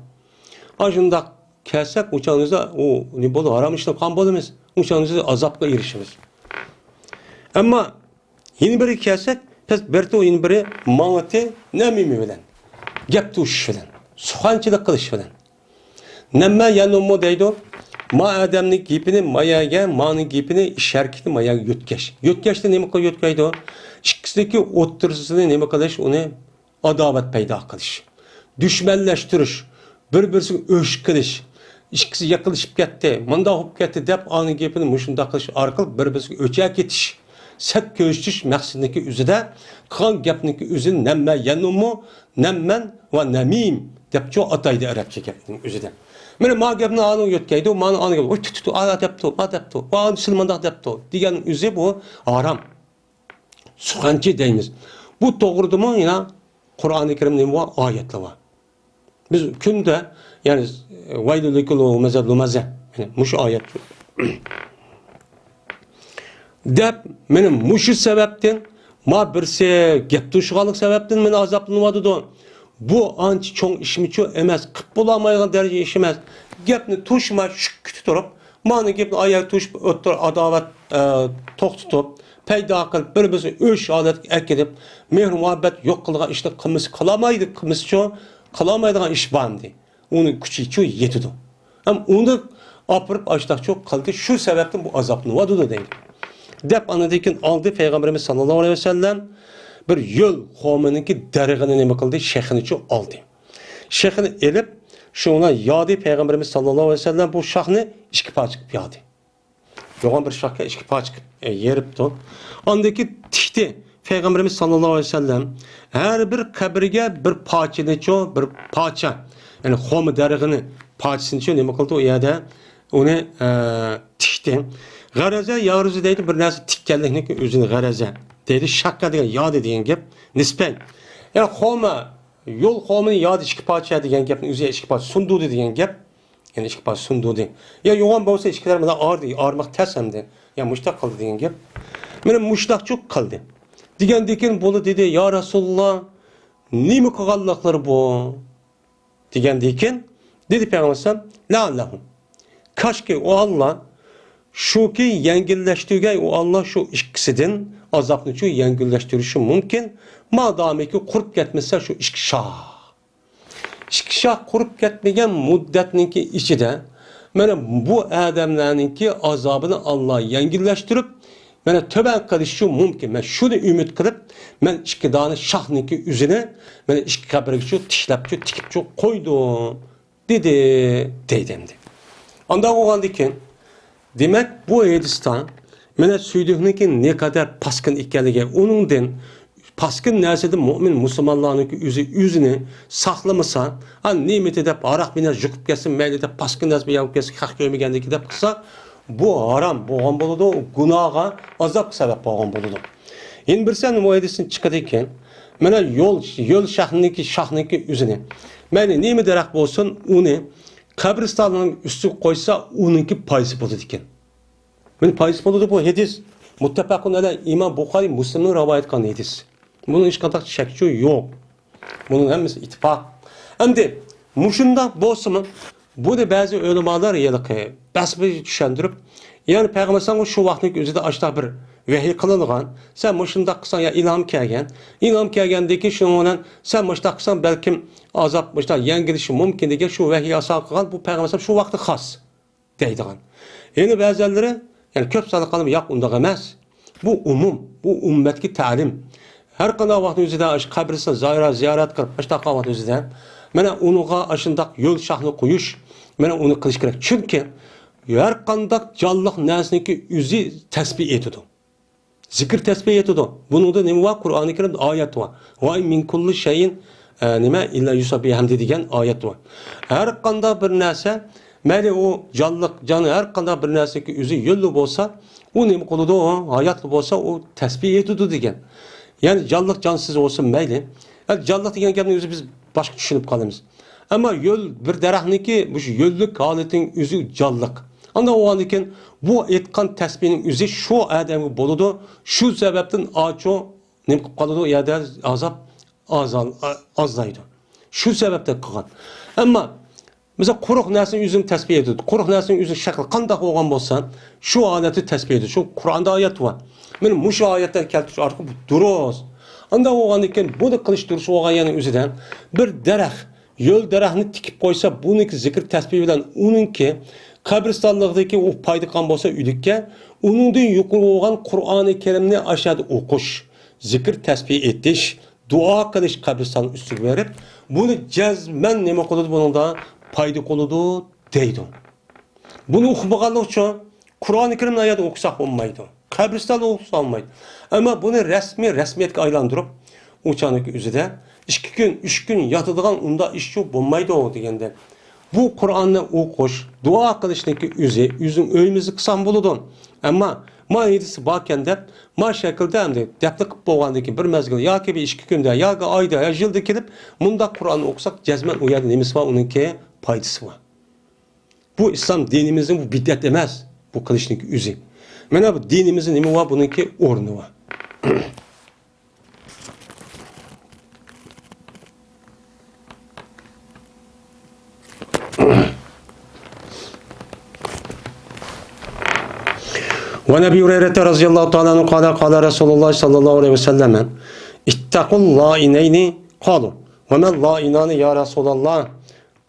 ئاشۇنداق كەلسەك، ئۇ چاغدا ئۇ نېمە بولىدۇ؟ ھارام ئىشنى قىلغان بولىمىز. ئۇ چاغدا ئازابقا ئېرىشىمىز. ئەمما يەنە بىرىگە كەلسەك، بىز بىرتۇ يەنە بىرى ماڭىتى نەمىمە بىلەن، گەپ توشۇش بىلەن، سۇخەنچىلىك قىلىش بىلەن. نەممە يەنۇممۇ دەيدۇ، ما ئادەمنىڭ گېپىنى ما يەرگە، مانىڭ گېپىنى، ئىش ھەرىكىتىنى ما يەرگە يۆتكەش. يۆتكەشتە نېمە قىلىپ يۆتكەيدۇ؟ ئىككىسىنىڭكى ئوتتۇرىسىنى نېمە قىلىش؟ ئۇنى ئاداۋەت پەيدا قىلىش، دۈشمەنلەشتۈرۈش، بىر-بىرسىگە ئۆچ قىلىش، ئىككىسى يېقىنلىشىپ كەتتى، مۇنداق بولۇپ كەتتى دەپ، ئانىڭ گېپىنى مۇشۇنداق قىلىش ئارقىلىق بىر-بىرسىگە ئۆچەك ئېتىش، سەت كۆرسىتىش مەقسىتىنىڭكى ئۆزىدە قىلغان گەپنىڭكى ئۆزىنى نەممە يەنۇمۇ، نەممەن ۋە نەمىم دەپچۇ ئاتايدۇ ئەرەبچە گەپنىڭ ئۆزىدە. مانا ما گەپنى ئانىڭ يۆتكەيدۇ، مانا ئانىڭ گەپنى، ئۇي، تۇ، تۇ، تۇ، ئا دەپتۇ، ما دەپتۇ، ۋە ئانىسى مۇنداق دەپتۇ دېگەن ئۆزى بۇ ھارام. سۇخەنچى دەيمىز. بۇ توغرىدىمۇ يەنە قۇرئانى كەرىمدە نېمە بار؟ ئايەتلەر بار. بىز كۈندە، يەنى، ۋەيلۇل لىكۇللى ھۇمەزە لۇمەزە. يەنى مۇشۇ ئايەت. دەپ، مانا مۇشۇ سەۋەبتىن، ما بىرسى گەپ توشۇغانلىق سەۋەبتىن مانا ئازابلىنىۋاتىدۇ. بۇ ئانچە چوڭ ئىشمىچۇ ئەمەس، قىپ بولالمايدىغان دەرىجە ئىش ئەمەس. گەپنى توشۇماي شۈككىتە تۇرۇپ، مانا گەپنى ئايەت توشۇپ ئوتتۇرا ئاداۋەت، ئە، توختىتىپ، پەيدا قىلىپ، بىر-بىرسىنى ئۆچ ھالەتكە ئەكېلىپ، مېھىر-مۇھەببەت يوق قىلىدىغان ئىشنى قىلمىسا قىلالمايدۇ، قىلمىسىچۇ، قىلالمايدىغان ئىش بارمىدى؟ ئۇنىڭ كۈچىچۇ يېتىدۇ. ھەم ئۇنى ئاپىرىپ ئاشتاقچۇ قىلدى، شۇ سەۋەبتىن بۇ ئازابلىنىۋاتىدۇ دەيدۇ. دەپ ئاندىن كېيىن ئالدى پەيغەمبىرىمىز ساللاللاھۇ ئەلەيھى ۋەسەللەم بىر يۆل قومىنىڭكى دەرىخىنى نېمە قىلدى؟ شېخىنىچۇ ئالدى. شېخىنى ئېلىپ، شۇنى يادى پەيغەمبىرىمىز ساللاللاھۇ ئەلەيھى ۋەسەللەم بۇ شاخنى ئىككى پارچە قىلىپ يادى. يوغان بىر شاخكە ئىككى پارچە قىلىپ، ئە، يېرىپتۇ. ئاندىن كېيىن تىكتى. پەيغەمبىرىمىز ساللاللاھۇ ئەلەيھى ۋەسەللەم ھەر بىر قەبرىگە بىر پارچىنىچۇ، بىر پارچە، يەنى خورما دەرىخىنى پارچىسىنىچۇ نېمە قىلدى؟ ئۇ يەردە ئۇنى، ئە، تىكتى. غەرەزە يارۇزى دەيدۇ، بىر نەرسە تىككەنلىكنىڭكى ئۆزىنى غەرەزە دەيدۇ. شاخكا دېگەن يادى دېگەن گەپ. نىسپەي. يەنى خورما، يۆل قومىنى يادى ئىككى پارچە دېگەن گەپنىڭ ئۆزى ئىككى پارچە سۇندۇردى دېگەن گەپ. يەنى ئىككى پارچە سۇندۇردى. يا يوغان بولسا ئىككىلەر مانا ئايرىدى، ئايرىماق تەس ئەمدى. يا مۇشتاق قىلدى دېگەن گەپ. مانا مۇشتاقچۇ قىلدى. دېگەندىن كېيىن بۇلا دېدى، يا رەسۇلاللا، نېمە قىلغانلىقلىرى بۇ؟ دېگەندىن كېيىن دېدى پەيغەمبەر ئەلەيھىسسالام، لەئەللەھۇ. كاشكى ئۇ ئاللا، شۇكى يەڭگىللەشتۈرگەي ئۇ ئاللا شۇ ئىككىسىدىن ئازابنىچۇ يەڭگىللەشتۈرۈشى مۇمكىن. مادامىكى قۇرۇپ كەتمىسە شۇ ئىككى شاخ. ئىككى شاخ قۇرۇپ كەتمىگەن مۇددەتنىڭكى ئىچىدە، مانا بۇ ئادەملەرنىڭكى ئازابىنى ئاللا يەڭگىللەشتۈرۈپ، مانا تۆۋەن قىلىشى مۇمكىن. مەن شۇنى ئۈمىد قىلىپ، مەن ئىككى دانە شاخنىڭكى ئۆزىنى، مانا ئىككى قەبرىگىچۇ تىكلەپچۇ، تىكىپچۇ قويدۇم، دېدى، دەيدۇ ئەمدى. ئانداق بولغاندىن كېيىن، دېمەك، بۇ ھەدىستە مانا سۈيدۈكنىڭكى نەقەدەر پاسكىنا ئىكەنلىكى، ئۇنىڭدىن پاسكىنا نەرسىدىن مۆمىن مۇسۇلمانلارنىڭكى ئۆزى ئۆزىنى ساقلىمىسا، ھە، نېمىتى دەپ ھاراق بىلەن يۇقۇپ كەتسە مەيلى دەپ، پاسكىنا نەرسە بىلەن يۇقۇپ كەتسە خەق كۆرمىگەندىكى دەپ قىلسا، بۇ ھارام بولغان بولىدۇ، گۇناھقا، ئازابقا سەۋەب بولغان بولىدۇ. يەنە بىرسى مۇ ھەدىستىن چىقىدىكەن، مانا يۆل، يۆل شاخنىڭكى، شاخنىڭكى ئۆزىنى، مەيلى نېمە دەرەخ بولسۇن، ئۇنى قەبرىستاننىڭ ئۈستىگە قويسا، ئۇنىڭكى پايدىسى بولىدىكەن. مانا پايدىسى بولىدۇ، بۇ ھەدىس مۇتتەپەقۇن ئەلەي، ئىمام بۇخارىي، مۇسلىمنىڭ رىۋايەت قىلغان ھەدىس. بۇنىڭ ھېچقانداق شەكچۇ يوق. بۇنىڭ ھەممىسى ئىتتىپاق. ئەمدى مۇشۇنداق بولسىمۇ، بۇنى بەزى ئۆلىمالار ھېلىقى بەسبىگە چۈشەندۈرۈپ، يەنى پەيغەمبەر ئەلەيھىسسالامغا شۇ ۋاقىتنىڭ ئۆزىدە ئاشۇنداق بىر ۋەھىي قىلىنغان، سەن مۇشۇنداق قىلساڭ يا ئىلھام كەلگەن، ئىلھام كەلگەندىن كېيىن شۇنىڭ بىلەن سەن مۇشۇنداق قىلساڭ بەلكىم ئازاب مۇشۇنداق يەڭگىلىشى مۇمكىن دېگەن شۇ ۋەھىي ئاساسىدا قىلغان، بۇ پەيغەمبەر ئەلەيھىسسالام شۇ ۋاقىتتا خاس. دەيدىغان. يەنە بەزىلىرى، يەنى كۆپ سانلىق ئادەم، ياق، ئۇنداق ئەمەس. بۇ ئومۇم، بۇ ئۈممەتكە تەلىم. ھەر قانداق ۋاقىتنىڭ ئۆزىدە ئاشۇ قەبرىستان زىيارەت، زىيارەت قىلىپ، ئاشۇنداق ۋاقىت ئۆزىدە، مانا ئۇنىڭغا ئاشۇنداق يۆل شاخنى قويۇش، مانا ئۇنى قىلىش كېرەك. چۈنكى ھەر قانداق جانلىق نەرسىنىڭكى ئۆزى تەسبىھ ئېيتىدۇ. زىكىر تەسبىھ ئېيتىدۇ. بۇنىڭدا نېمە بار؟ قۇرئانى كەرىمدە ئايەت بار. ۋە مىن كۇللى شەيئىن، ئە، نېمە؟ ئىللا يۇسەببىھۇ بىھەمدى دېگەن ئايەت بار. ھەر قانداق بىر نەرسە، مەيلى ئۇ جانلىق، جان، ھەر قانداق بىر نەرسىكى ئۆزى يۆللۈ بولسا، ئۇ نېمە قىلىدۇ؟ ئۇ ھاياتلىق بولسا، ئۇ تەسبىھ ئېيتىدۇ دېگەن. يەنى جانلىق، جانسىز بولسا مەيلى. ئە، جانلىق دېگەن گەپنى ئۆزى بىز باشقا چۈشىنىپ قالىمىز. ئەمما يۆل، بىر دەرەخنىڭكى مۇشۇ يۆللۈك ھالىتىنىڭ ئۆزى جانلىق. ئانداق بولغاندىن كېيىن بۇ ئېيتقان تەسبىھنىڭ ئۆزى شۇ ئادەمگە بولىدۇ. شۇ سەۋەبتىن ئاچۇ نېمە قىلىپ قالىدۇ؟ ئۇ يەردە ئازاب ئازال-، ئا-، ئازلايدۇ. شۇ سەۋەبتىن قىلغان. ئەمما مىسال، قۇرۇق نەرسىنىڭ ئۆزىنى تەسبىھ ئېيتىدۇ. قۇرۇق نەرسىنىڭ ئۆزىنىڭ شەكلى قانداق بولغان بولسا، شۇ ھالەتتە تەسبىھ ئېيتىدۇ. شۇ قۇرئاندا ئايەت بار. مانا مۇشۇ ئايەتلەرنى كەلتۈرۈش ئارقىلىق بۇ دۇرۇس. ئانداق بولغاندىن كېيىن بۇنى قىلىش دۇرۇس بولغان يەرنىڭ ئۆزىدە بىر دەرەخ، يۆل دەرەخنى تىكىپ قويسا، بۇنىڭكى زىكىر تەسبىھ بىلەن ئۇنىڭكى قەبرىستانلىقىدىكى ئۇ پايدا قىلغان بولسا ئۆلۈككە، ئۇنىڭدىن يۇقىرى بولغان قۇرئانى كەرىمنى ئاشۇ يەردە ئوقۇش، زىكىر تەسبىھ ئېيتىش، دۇئا قىلىش قەبرىستان ئۈستىگە بېرىپ، بۇنى جەزمەن نېمە قىلىدۇ؟ بۇنىڭدا پايدا قىلىدۇ دەيدۇ. بۇنى ئۇقمىغانلىقى ئۈچۈن قۇرئانى كەرىمنى ئايەت ئوقۇساق بولمايدۇ. قەبرىستاندا ئوقۇسا بولمايدۇ. ئەمما بۇنى رەسمىي، رەسمىيەتكە ئايلاندۇرۇپ، ئۇ چاغنىڭكى ئۆزىدە ئىككى كۈن، ئۈچ كۈن ياتىدىغان ئۇنداق ئىشچۇ بولمايدۇ دېگەندە. بۇ قۇرئاننى ئوقۇش، دۇئا قىلىشنىڭكى ئۆزى، ئۆزىڭ ئۆيىمىزدە قىلساڭ بولىدۇ. ئەمما ما ھىدىسى باركەن دەپ، ما شەكىلدە ئەمدى دەپنە قىلىپ بولغاندىن كېيىن بىر مەزگىل ياكى بىر ئىككى كۈندە ياكى ئايدا يا يىلدا كېلىپ مۇنداق قۇرئان ئوقۇساق، جەزمەن ئۇ يەردە نېمىسى بار، ئۇنىڭكى پايدىسى بار. بۇ ئىسلام دىنىمىزنىڭ بۇ بىدئەت ئەمەس، بۇ قىلىشنىڭكى ئۆزى. مانا بۇ دىنىمىزدا نېمە بار، بۇنىڭكى ئورنى بار. وعن أبي هريرة رضي الله تعالى عنه قال قال رسول الله صلى الله عليه وسلم: اتقوا اللائنين. قالوا: وما اللائنان يا رسول الله؟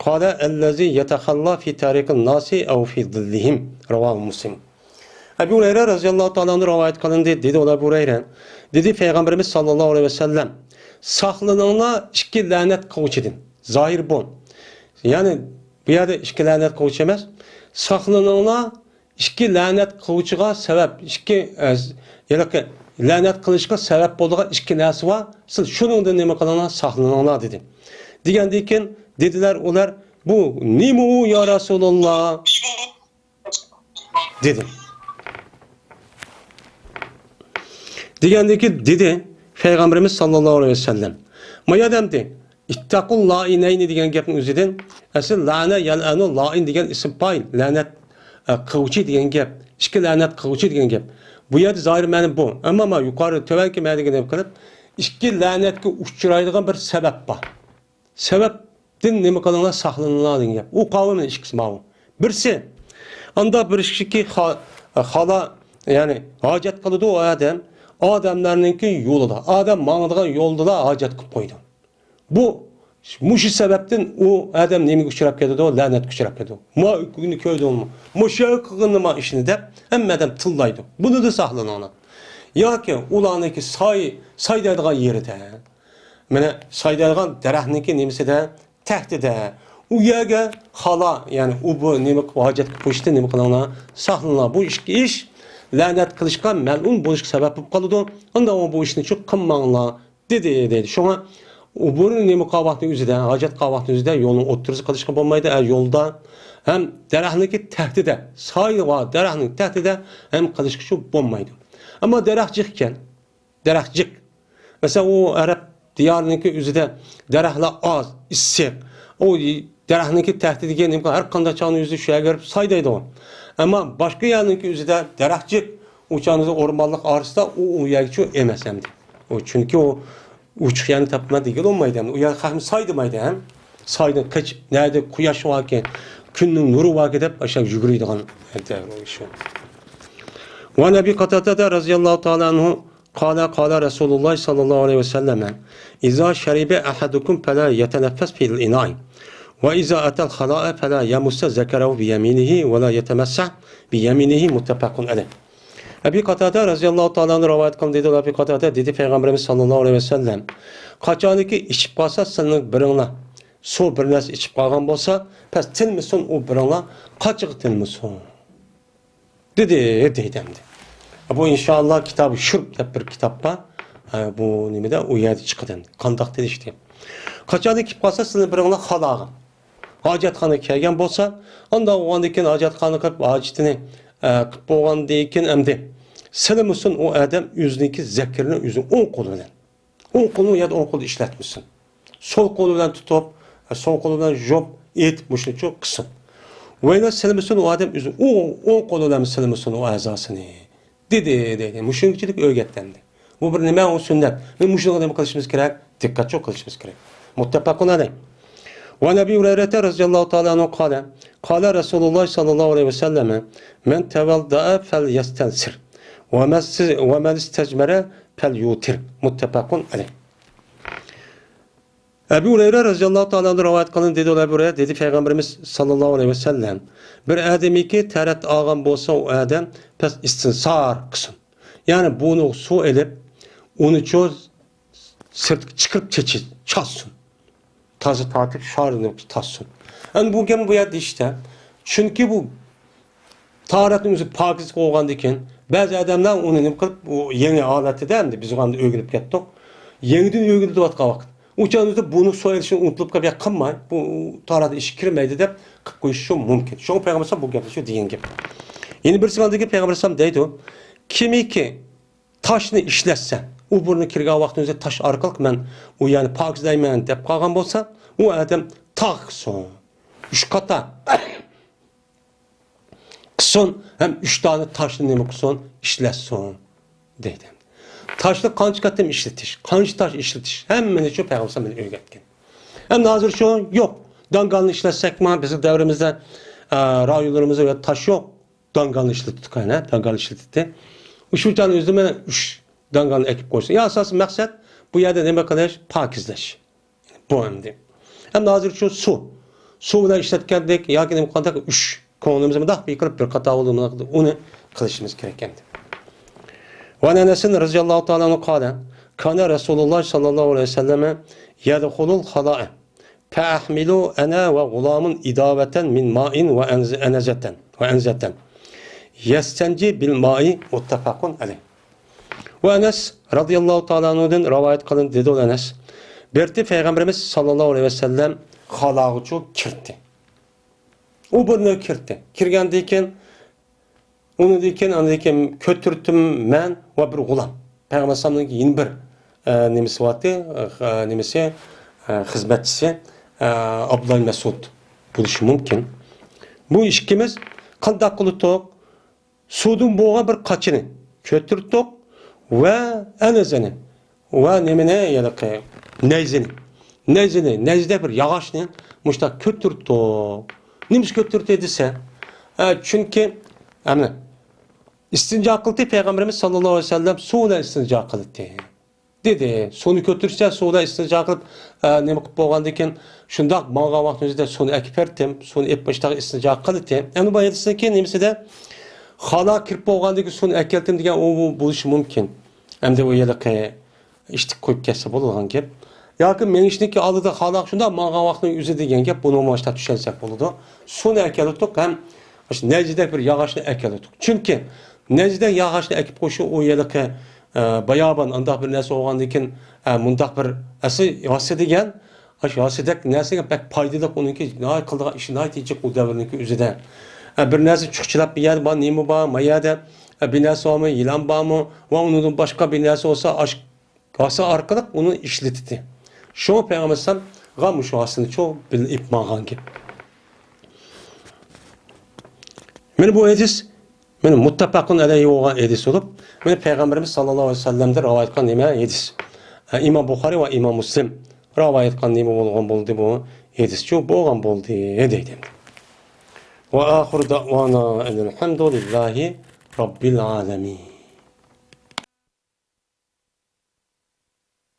قال: الذي يتخلى في طريق الناس أو في ظلهم. رواه مسلم. ئەبۇ ھۇرەيرە رەزىياللاھۇ تائالا ئەنھۇ رىۋايەت قىلىندى. دېدى ئۇلار، ئەبۇ ھۇرەيرە، دېدى پەيغەمبىرىمىز ساللاللاھۇ ئەلەيھى ۋەسەللەم، ساقلىنىڭلار ئىككى لەنەت قىلغۇچىدىن. زاھىر بۇ. يەنى بۇ يەردە ئىككى لەنەت قىلغۇچى ئەمەس. ساقلىنىڭلار ئىككى لەنەت قىلغۇچىغا سەۋەب، ئىككى، ئە، ھېلىقى لەنەت قىلىشقا سەۋەب بولىدىغان ئىككى نەرسە بار. سىز شۇنىڭدىن نېمە قىلىڭلار، ساقلىنىڭلار، دېدى. دېگەندىن كېيىن دېدىلەر ئۇلار، بۇ نېمە ئۇ، يا رەسۇلاللا؟ دېدى. دېگەندىن كېيىن دېدى پەيغەمبىرىمىز ساللاللاھۇ ئەلەيھى ۋەسەللەم. ما يەردە ئەمدى، اتقوا اللائنين دېگەن گەپنىڭ ئۆزىدىن، ئەسلى لەنە يەلئەنۇ لائىن دېگەن ئىسىم پائىل، لەنەت، ئە، قىلغۇچى دېگەن گەپ. ئىككى لەنەت قىلغۇچى دېگەن گەپ. بۇ يەردە زاھىر مەنە بۇ. ئەمما ما يۇقارى، تۆۋەنكى مەنىگە نېمە قىلىپ، ئىككى لەنەتكە ئۇچرايدىغان بىر سەۋەب بار. سەۋەبتىن نېمە قىلىڭلار، ساقلىنىڭلار دېگەن گەپ. ئۇ قاۋۇ مەنە ئىككىسى ماۋۇ. بىرسى، ئاندا بىر كىشىكى خا-، خالا، يەنى ھاجەت قىلىدۇ ئۇ ئادەم. ئادەملەرنىڭكى يولىدا، ئادەم ماڭىدىغان يولدىلا ھاجەت قىلىپ قويىدۇ. بۇ، مۇشۇ سەۋەبتىن ئۇ ئادەم نېمىگە ئۇچراپ كېتىدۇ؟ لەنەتكە ئۇچراپ كېتىدۇ. ما كۈنى كۆردۈڭمۇ؟ مۇشۇ قىلغىنىما ئىشنى دەپ، ھەممە ئادەم تىللايدۇ. بۇنىدىن ساقلىنىڭلار. ياكى ئۇلارنىڭكى ساي-، سايدايدىغان يېرىدە، مانا سايدايدىغان دەرەخنىڭكى نېمىسىدە، تەختىدە، ئۇ يەرگە خالا، يەنى ئۇ بۇ نېمە قىلىپ، ھاجەت قىلىپ قويۇشتىن نېمە قىلىڭلار، ساقلىنىڭلار. بۇ ئىككى ئىش لەنەت قىلىشقا، مەلئۇن بولۇشقا سەۋەب بولۇپ قالىدۇ. ئاندىن بۇ ئىشنى چوق قىلماڭلار، دېدى، دەيدۇ. شۇڭا ئۇ بۇ نېمە قىلغان ۋاقتىنىڭ ئۆزىدە، ھاجەت قىلغان ۋاقتىنىڭ ئۆزىدە يولنىڭ ئوتتۇرىسىغا قىلىشقا بولمايدۇ. ئە، يولدا ھەم دەرەخنىڭكى تەختىدە، سايىغا، دەرەخنىڭ تەختىدە ھەم قىلىشقا شۇ بولمايدۇ. ئەمما دەرەخ جىق ئىكەن. دەرەخ جىق. مەسىلەن، ئۇ ئەرەب دىيارىنىڭكى ئۆزىدە دەرەخلەر ئاز، ئىسسىق. ئۇ دەرەخنىڭكى تەختى دېگەن نېمە، ھەر قانداق چاغنىڭ ئۆزىدە شۇ يەرگە بېرىپ سايدايدىغۇ. ئەمما باشقا يەرنىڭكى ئۆزىدە دەرەخ جىق، ئۇ چاغنىڭ ئورمانلىق ئارىسىدا ئۇ، ئۇ يەرگىچۇ ئەمەس ئەمدى. ئۇ، چۈنكى ئۇ ئوچۇق يەرنى تاپىمەن دېگىلى بولمايدۇ ئەمدى. ئۇ يەر خەقنى سايدىمايدۇ ھەم. سايدىن قېچىپ، نەدە قۇياش باركەن، كۈننىڭ نۇرى باركەن دەپ ئاشۇ يۈگۈرىدىغان دەۋر ئۇ شۇ. وعن أبي قتادة رضي الله تعالى عنه قال، قال رسول الله صلى الله عليه وسلم: إذا شرب أحدكم فلا يتنفس في الإناء، وإذا أتى الخلاء فلا يمس ذكره بيمينه ولا يتمسح بيمينه، متفق عليه. ئەبى قاتادە رەزىياللاھۇ تائالا ئەنھۇ رىۋايەت قىلدى، دېدى، ئەبى قاتادە دېدى، پەيغەمبىرىمىز ساللاللاھۇ ئەلەيھى ۋەسەللەم، قاچانكى ئىچىپ قالسا، سىلىنىڭ بىرىڭلار سۇ بىر نەرسە ئىچىپ قالغان بولسا، پەس تىلمىسۇن ئۇ بىرىڭلار، قاچىغا تىلمىسۇن. دېدى، دەيدۇ ئەمدى. بۇ ئىنشائاللا كىتابى شۇرب دەپ بىر كىتاب بار. ھە، بۇ نېمىدە، ئۇ يەردە چىقىدۇ ئەمدى. قانداق دېيىشتى؟ قاچانكى كېلىپ قالسا، سىلەر بىرىڭلار خالاغا، ھاجەتخانىغا كەلگەن بولسا، ئاندىن بولغاندىن كېيىن ھاجەتخانىغا كىرىپ، ھاجىتىنى، ئە، قىلىپ بولغاندىن كېيىن ئەمدى سىلىمىسۇن ئۇ ئادەم ئۆزىنىڭكى زەكىرىنى ئۆزى ئوڭ قولى بىلەن. ئوڭ قولىنى ئۇ يەردە ئوڭ قولىدا ئىشلەتمىسۇن. سول قولى بىلەن تۇتۇپ، سول قولى بىلەن يۇيۇپ، ئېتىپ، مۇشۇنچە قىلسۇن. ۋەيلا سىلىمىسۇن ئۇ ئادەم ئۆزى ئوڭ، ئوڭ قولى بىلەن سىلىمىسۇن ئۇ ئەزاسىنى. دېدى، دېدى. مۇشۇنچىلىك ئۆگەتتى ئەمدى. بۇ بىر نېمە؟ ئۇ سۈننەت. مانا مۇشۇنىڭغا نېمە قىلىشىمىز كېرەك؟ دىققەتچى قىلىشىمىز كېرەك. مۇتتەپەقۇن ئەلەيھ. وعن أبي هريرة رضي الله تعالى عنه قال، قال رسول الله صلى الله عليه وسلم: من توضأ فليستنثر، ومن س-، ومن استجمر فليوتر. متفق عليه. ئەبۇ ھۇرەيرە رەزىياللاھۇ تائالا ئەنھۇ رىۋايەت قىلىندى، دېدى ئەبۇ ھۇرەيرە، دېدى پەيغەمبىرىمىز ساللاللاھۇ ئەلەيھى ۋەسەللەم، بىر ئادەمكى تەرەت ئالغان بولسا، ئۇ ئادەم پەس ئىستىنسار قىلسۇن. يەنى بۇنى سۇ ئېلىپ، ئۇنى چۇ سىرتقا چىقىرىپ چېچى-، چاچسۇن. تازا تارتىپ شارىنى تارتسۇن. ئەمدى بۇ گەپنى بۇ يەردە دېيىشتە، چۈنكى بۇ تاھارەتنىڭ ئۆزى پاكىز بولغاندىن كېيىن، بەزى ئادەملەر ئۇنى نېمە قىلىپ، ئۇ يېڭى ھالەتتە ئەمدى بىز ئاندىن ئۆگىنىپ كەتتۇق. يېڭىدىن ئۆگىنىۋاتقان ۋاقىت. ئۇ چاغدا بۇنى سويۇلۇشنى ئۇنتۇلۇپ قېلىپ، يا قىلماي، بۇ تاھارەتنىڭ ئىشىگە كىرمەيدۇ دەپ قىلىپ قويۇشى مۇمكىن. شۇڭا پەيغەمبەر ئەلەيھىسسالام بۇ گەپنى شۇ دېگەن گەپ. يەنە بىرسى ئاندىكى پەيغەمبەر ئەلەيھىسسالام دەيدۇ، كىمكى تاشنى ئىشلەتسە، ئۇ بۇرنى كىرگەن ۋاقتىنىڭ ئۆزىدە تاش ئارقىلىق مەن ئۇ يەرنى پاكىزلايمەن دەپ قالغان بولسا، ئۇ ئادەم تاغ قىلسۇن، ئۈچ قاتا قىلسۇن، ھەم ئۈچ دانە تاشنى نېمە قىلسۇن، ئىشلەتسۇن، دەيدۇ. تاشنى قانچە قېتىم ئىشلىتىش، قانچە تاش ئىشلىتىش، ھەممىنى شۇ پەيغەمبەر ئەلەيھىسسالام مېنى ئۆگەتكەن. ئەمدى ھازىر شۇ يوق. داڭگالنى ئىشلەتسەكمۇ، بىزنىڭ دەۋرىمىزدە، ئە، رايونلىرىمىزدا تاش يوق. داڭگالنى ئىشلىتىتتۇق، ھە، داڭگالنى ئىشلىتىتتى. ئۇشۇ چاغنىڭ ئۆزىدە مانا ئۈچ داڭگالنى ئەكىپ قويسا. يا ئاساسىي مەقسەت بۇ يەردە نېمە قىلىش؟ پاكىزلەش. بۇ ئەمدى. ئەمدى ھازىر شۇ سۇ. سۇ بىلەن ئىشلەتكەندەك ياكى نېمە قىلغاندەك ئۈچ. كۆڭلىمىز مۇنداق بىر قىلىپ بىر قاتا بولدى، مۇنداق قىلدى. ئۇنى قىلىشىمىز كېرەك ئەمدى. وعن أنس رضي الله تعالى عنه قال: كان رسول الله صلى الله عليه وسلم يدخل الخلاء فأحمل أنا وغلام إداوة من ماء وأنز-، أنزة، وأنزة. يستنجي بالماء، متفق عليه. ئۇ ئەنەس رەزىياللاھۇ تائالا ئەنھۇدىن رىۋايەت قىلىندى، دېدى ئۇ ئەنەس. بىر قېتىم پەيغەمبىرىمىز ساللاللاھۇ ئەلەيھى ۋەسەللەم خالاغىچۇ كىردى. ئۇ بۇرنىغا كىردى. كىرگەندىن كېيىن، ئۇنىڭدىن كېيىن، ئاندىن كېيىن كۆتۈرتتۈم مەن ۋە بىر غۇلام. پەيغەمبەر ئەلەيھىسسالامنىڭ يەنە بىر، ئە، نېمىسى بارتى، ئە، نېمىسى، ئە، خىزمەتچىسى، ئە، ئابدۇللا مەسئۇد بولۇشى مۇمكىن. بۇ ئىككىمىز قانداق قىلدۇق؟ سۇدىن بولغان بىر قاچىنى كۆتۈرتتۇق ۋە ئەنەزىنى ۋە نېمىنى، ھېلىقى نەيزىنى، نەيزىنى، نەيزىدەك بىر ياغاچنى مۇشۇنداق كۆتۈرتتۇق. نېمىشقا كۆتۈرتتى دېسە، ئە، چۈنكى، ئەمدى ئىستىنجا قىلدى پەيغەمبىرىمىز ساللاللاھۇ ئەلەيھى ۋەسەللەم، سۇ بىلەن ئىستىنجا قىلدى. دېدى. سۇنى كۆتۈرسە، سۇدا ئىستىنجا قىلىپ، ئە، نېمە قىلىپ بولغاندىن كېيىن، شۇنداق ماڭغان ۋاقتىمىزدا سۇنى ئەكىپ بەردىم. سۇنى ئېلىپ باشلاپ ئىستىنجا قىلدى. ئەمدى بۇ ھەدىستىن كېيىن نېمىسىدە، خالا كىرىپ بولغاندىن كېيىن سۇنى ئەكەلدىم دېگەن ئۇ، ئۇ بولۇشى مۇمكىن. ئەمدى ئۇ ھېلىقى ئىشتىك قويۇپ كەتسە بولىدىغان گەپ. ياكى مېڭىشنىڭكى ئالدىدا خالا شۇنداق ماڭغان ۋاقتىنىڭ ئۆزى دېگەن گەپ، بۇنى مۇشۇنداق چۈشەنسەك بولىدۇ. سۇنى ئەكەلدۇق ھەم ئاشۇ نەيزىدەك بىر ياغاچنى ئەكەلدۇق. چۈنكى نەيزىدەك ياغاچنى ئەكىپ قويۇشى ئۇ ھېلىقى، ئە، بايابان ئانداق بىر نەرسە بولغاندىن كېيىن، ئە، مۇنداق بىر ئەسلى ھاسا دېگەن، ئاشۇ ھاسىدەك نەرسىگە بەك پايدىلىق، ئۇنىڭكى ناھايىتى قىلىدىغان ئىشى ناھايىتى جىق ئۇ دەۋرنىڭكى ئۆزىدە. ئە، بىر نەرسە چۇخچىلاپ بىر يەردە بار، نېمە بار، ما يەردە، ئە، بىر نەرسە بارمۇ، يىلان بارمۇ ۋە ئۇنىڭدىن باشقا بىر نەرسە بولسا، ئاشۇ ھاسا ئارقىلىق ئۇنى ئىشلىتىتتى. شۇڭا پەيغەمبەر ئەلەيھىسسالامغا مۇشۇ ھاسىنى چوڭ بىللە ئېلىپ ماڭغان گەپ. مانا بۇ ھەدىس، مانا مۇتتەپەقۇن ئەلەيھى بولغان ھەدىس بولۇپ، مانا پەيغەمبىرىمىز ساللاللاھۇ ئەلەيھى ۋەسەللەمدىن رىۋايەت قىلغان نېمە ھەدىس. ئە، ئىمام بۇخارى ۋە ئىمام مۇسلىم رىۋايەت قىلغان نېمە بولغان بولدى بۇ ھەدىس؟ شۇ بولغان بولدى، دەيدۇ. وآخر دعوانا أن الحمد لله رب العالمين.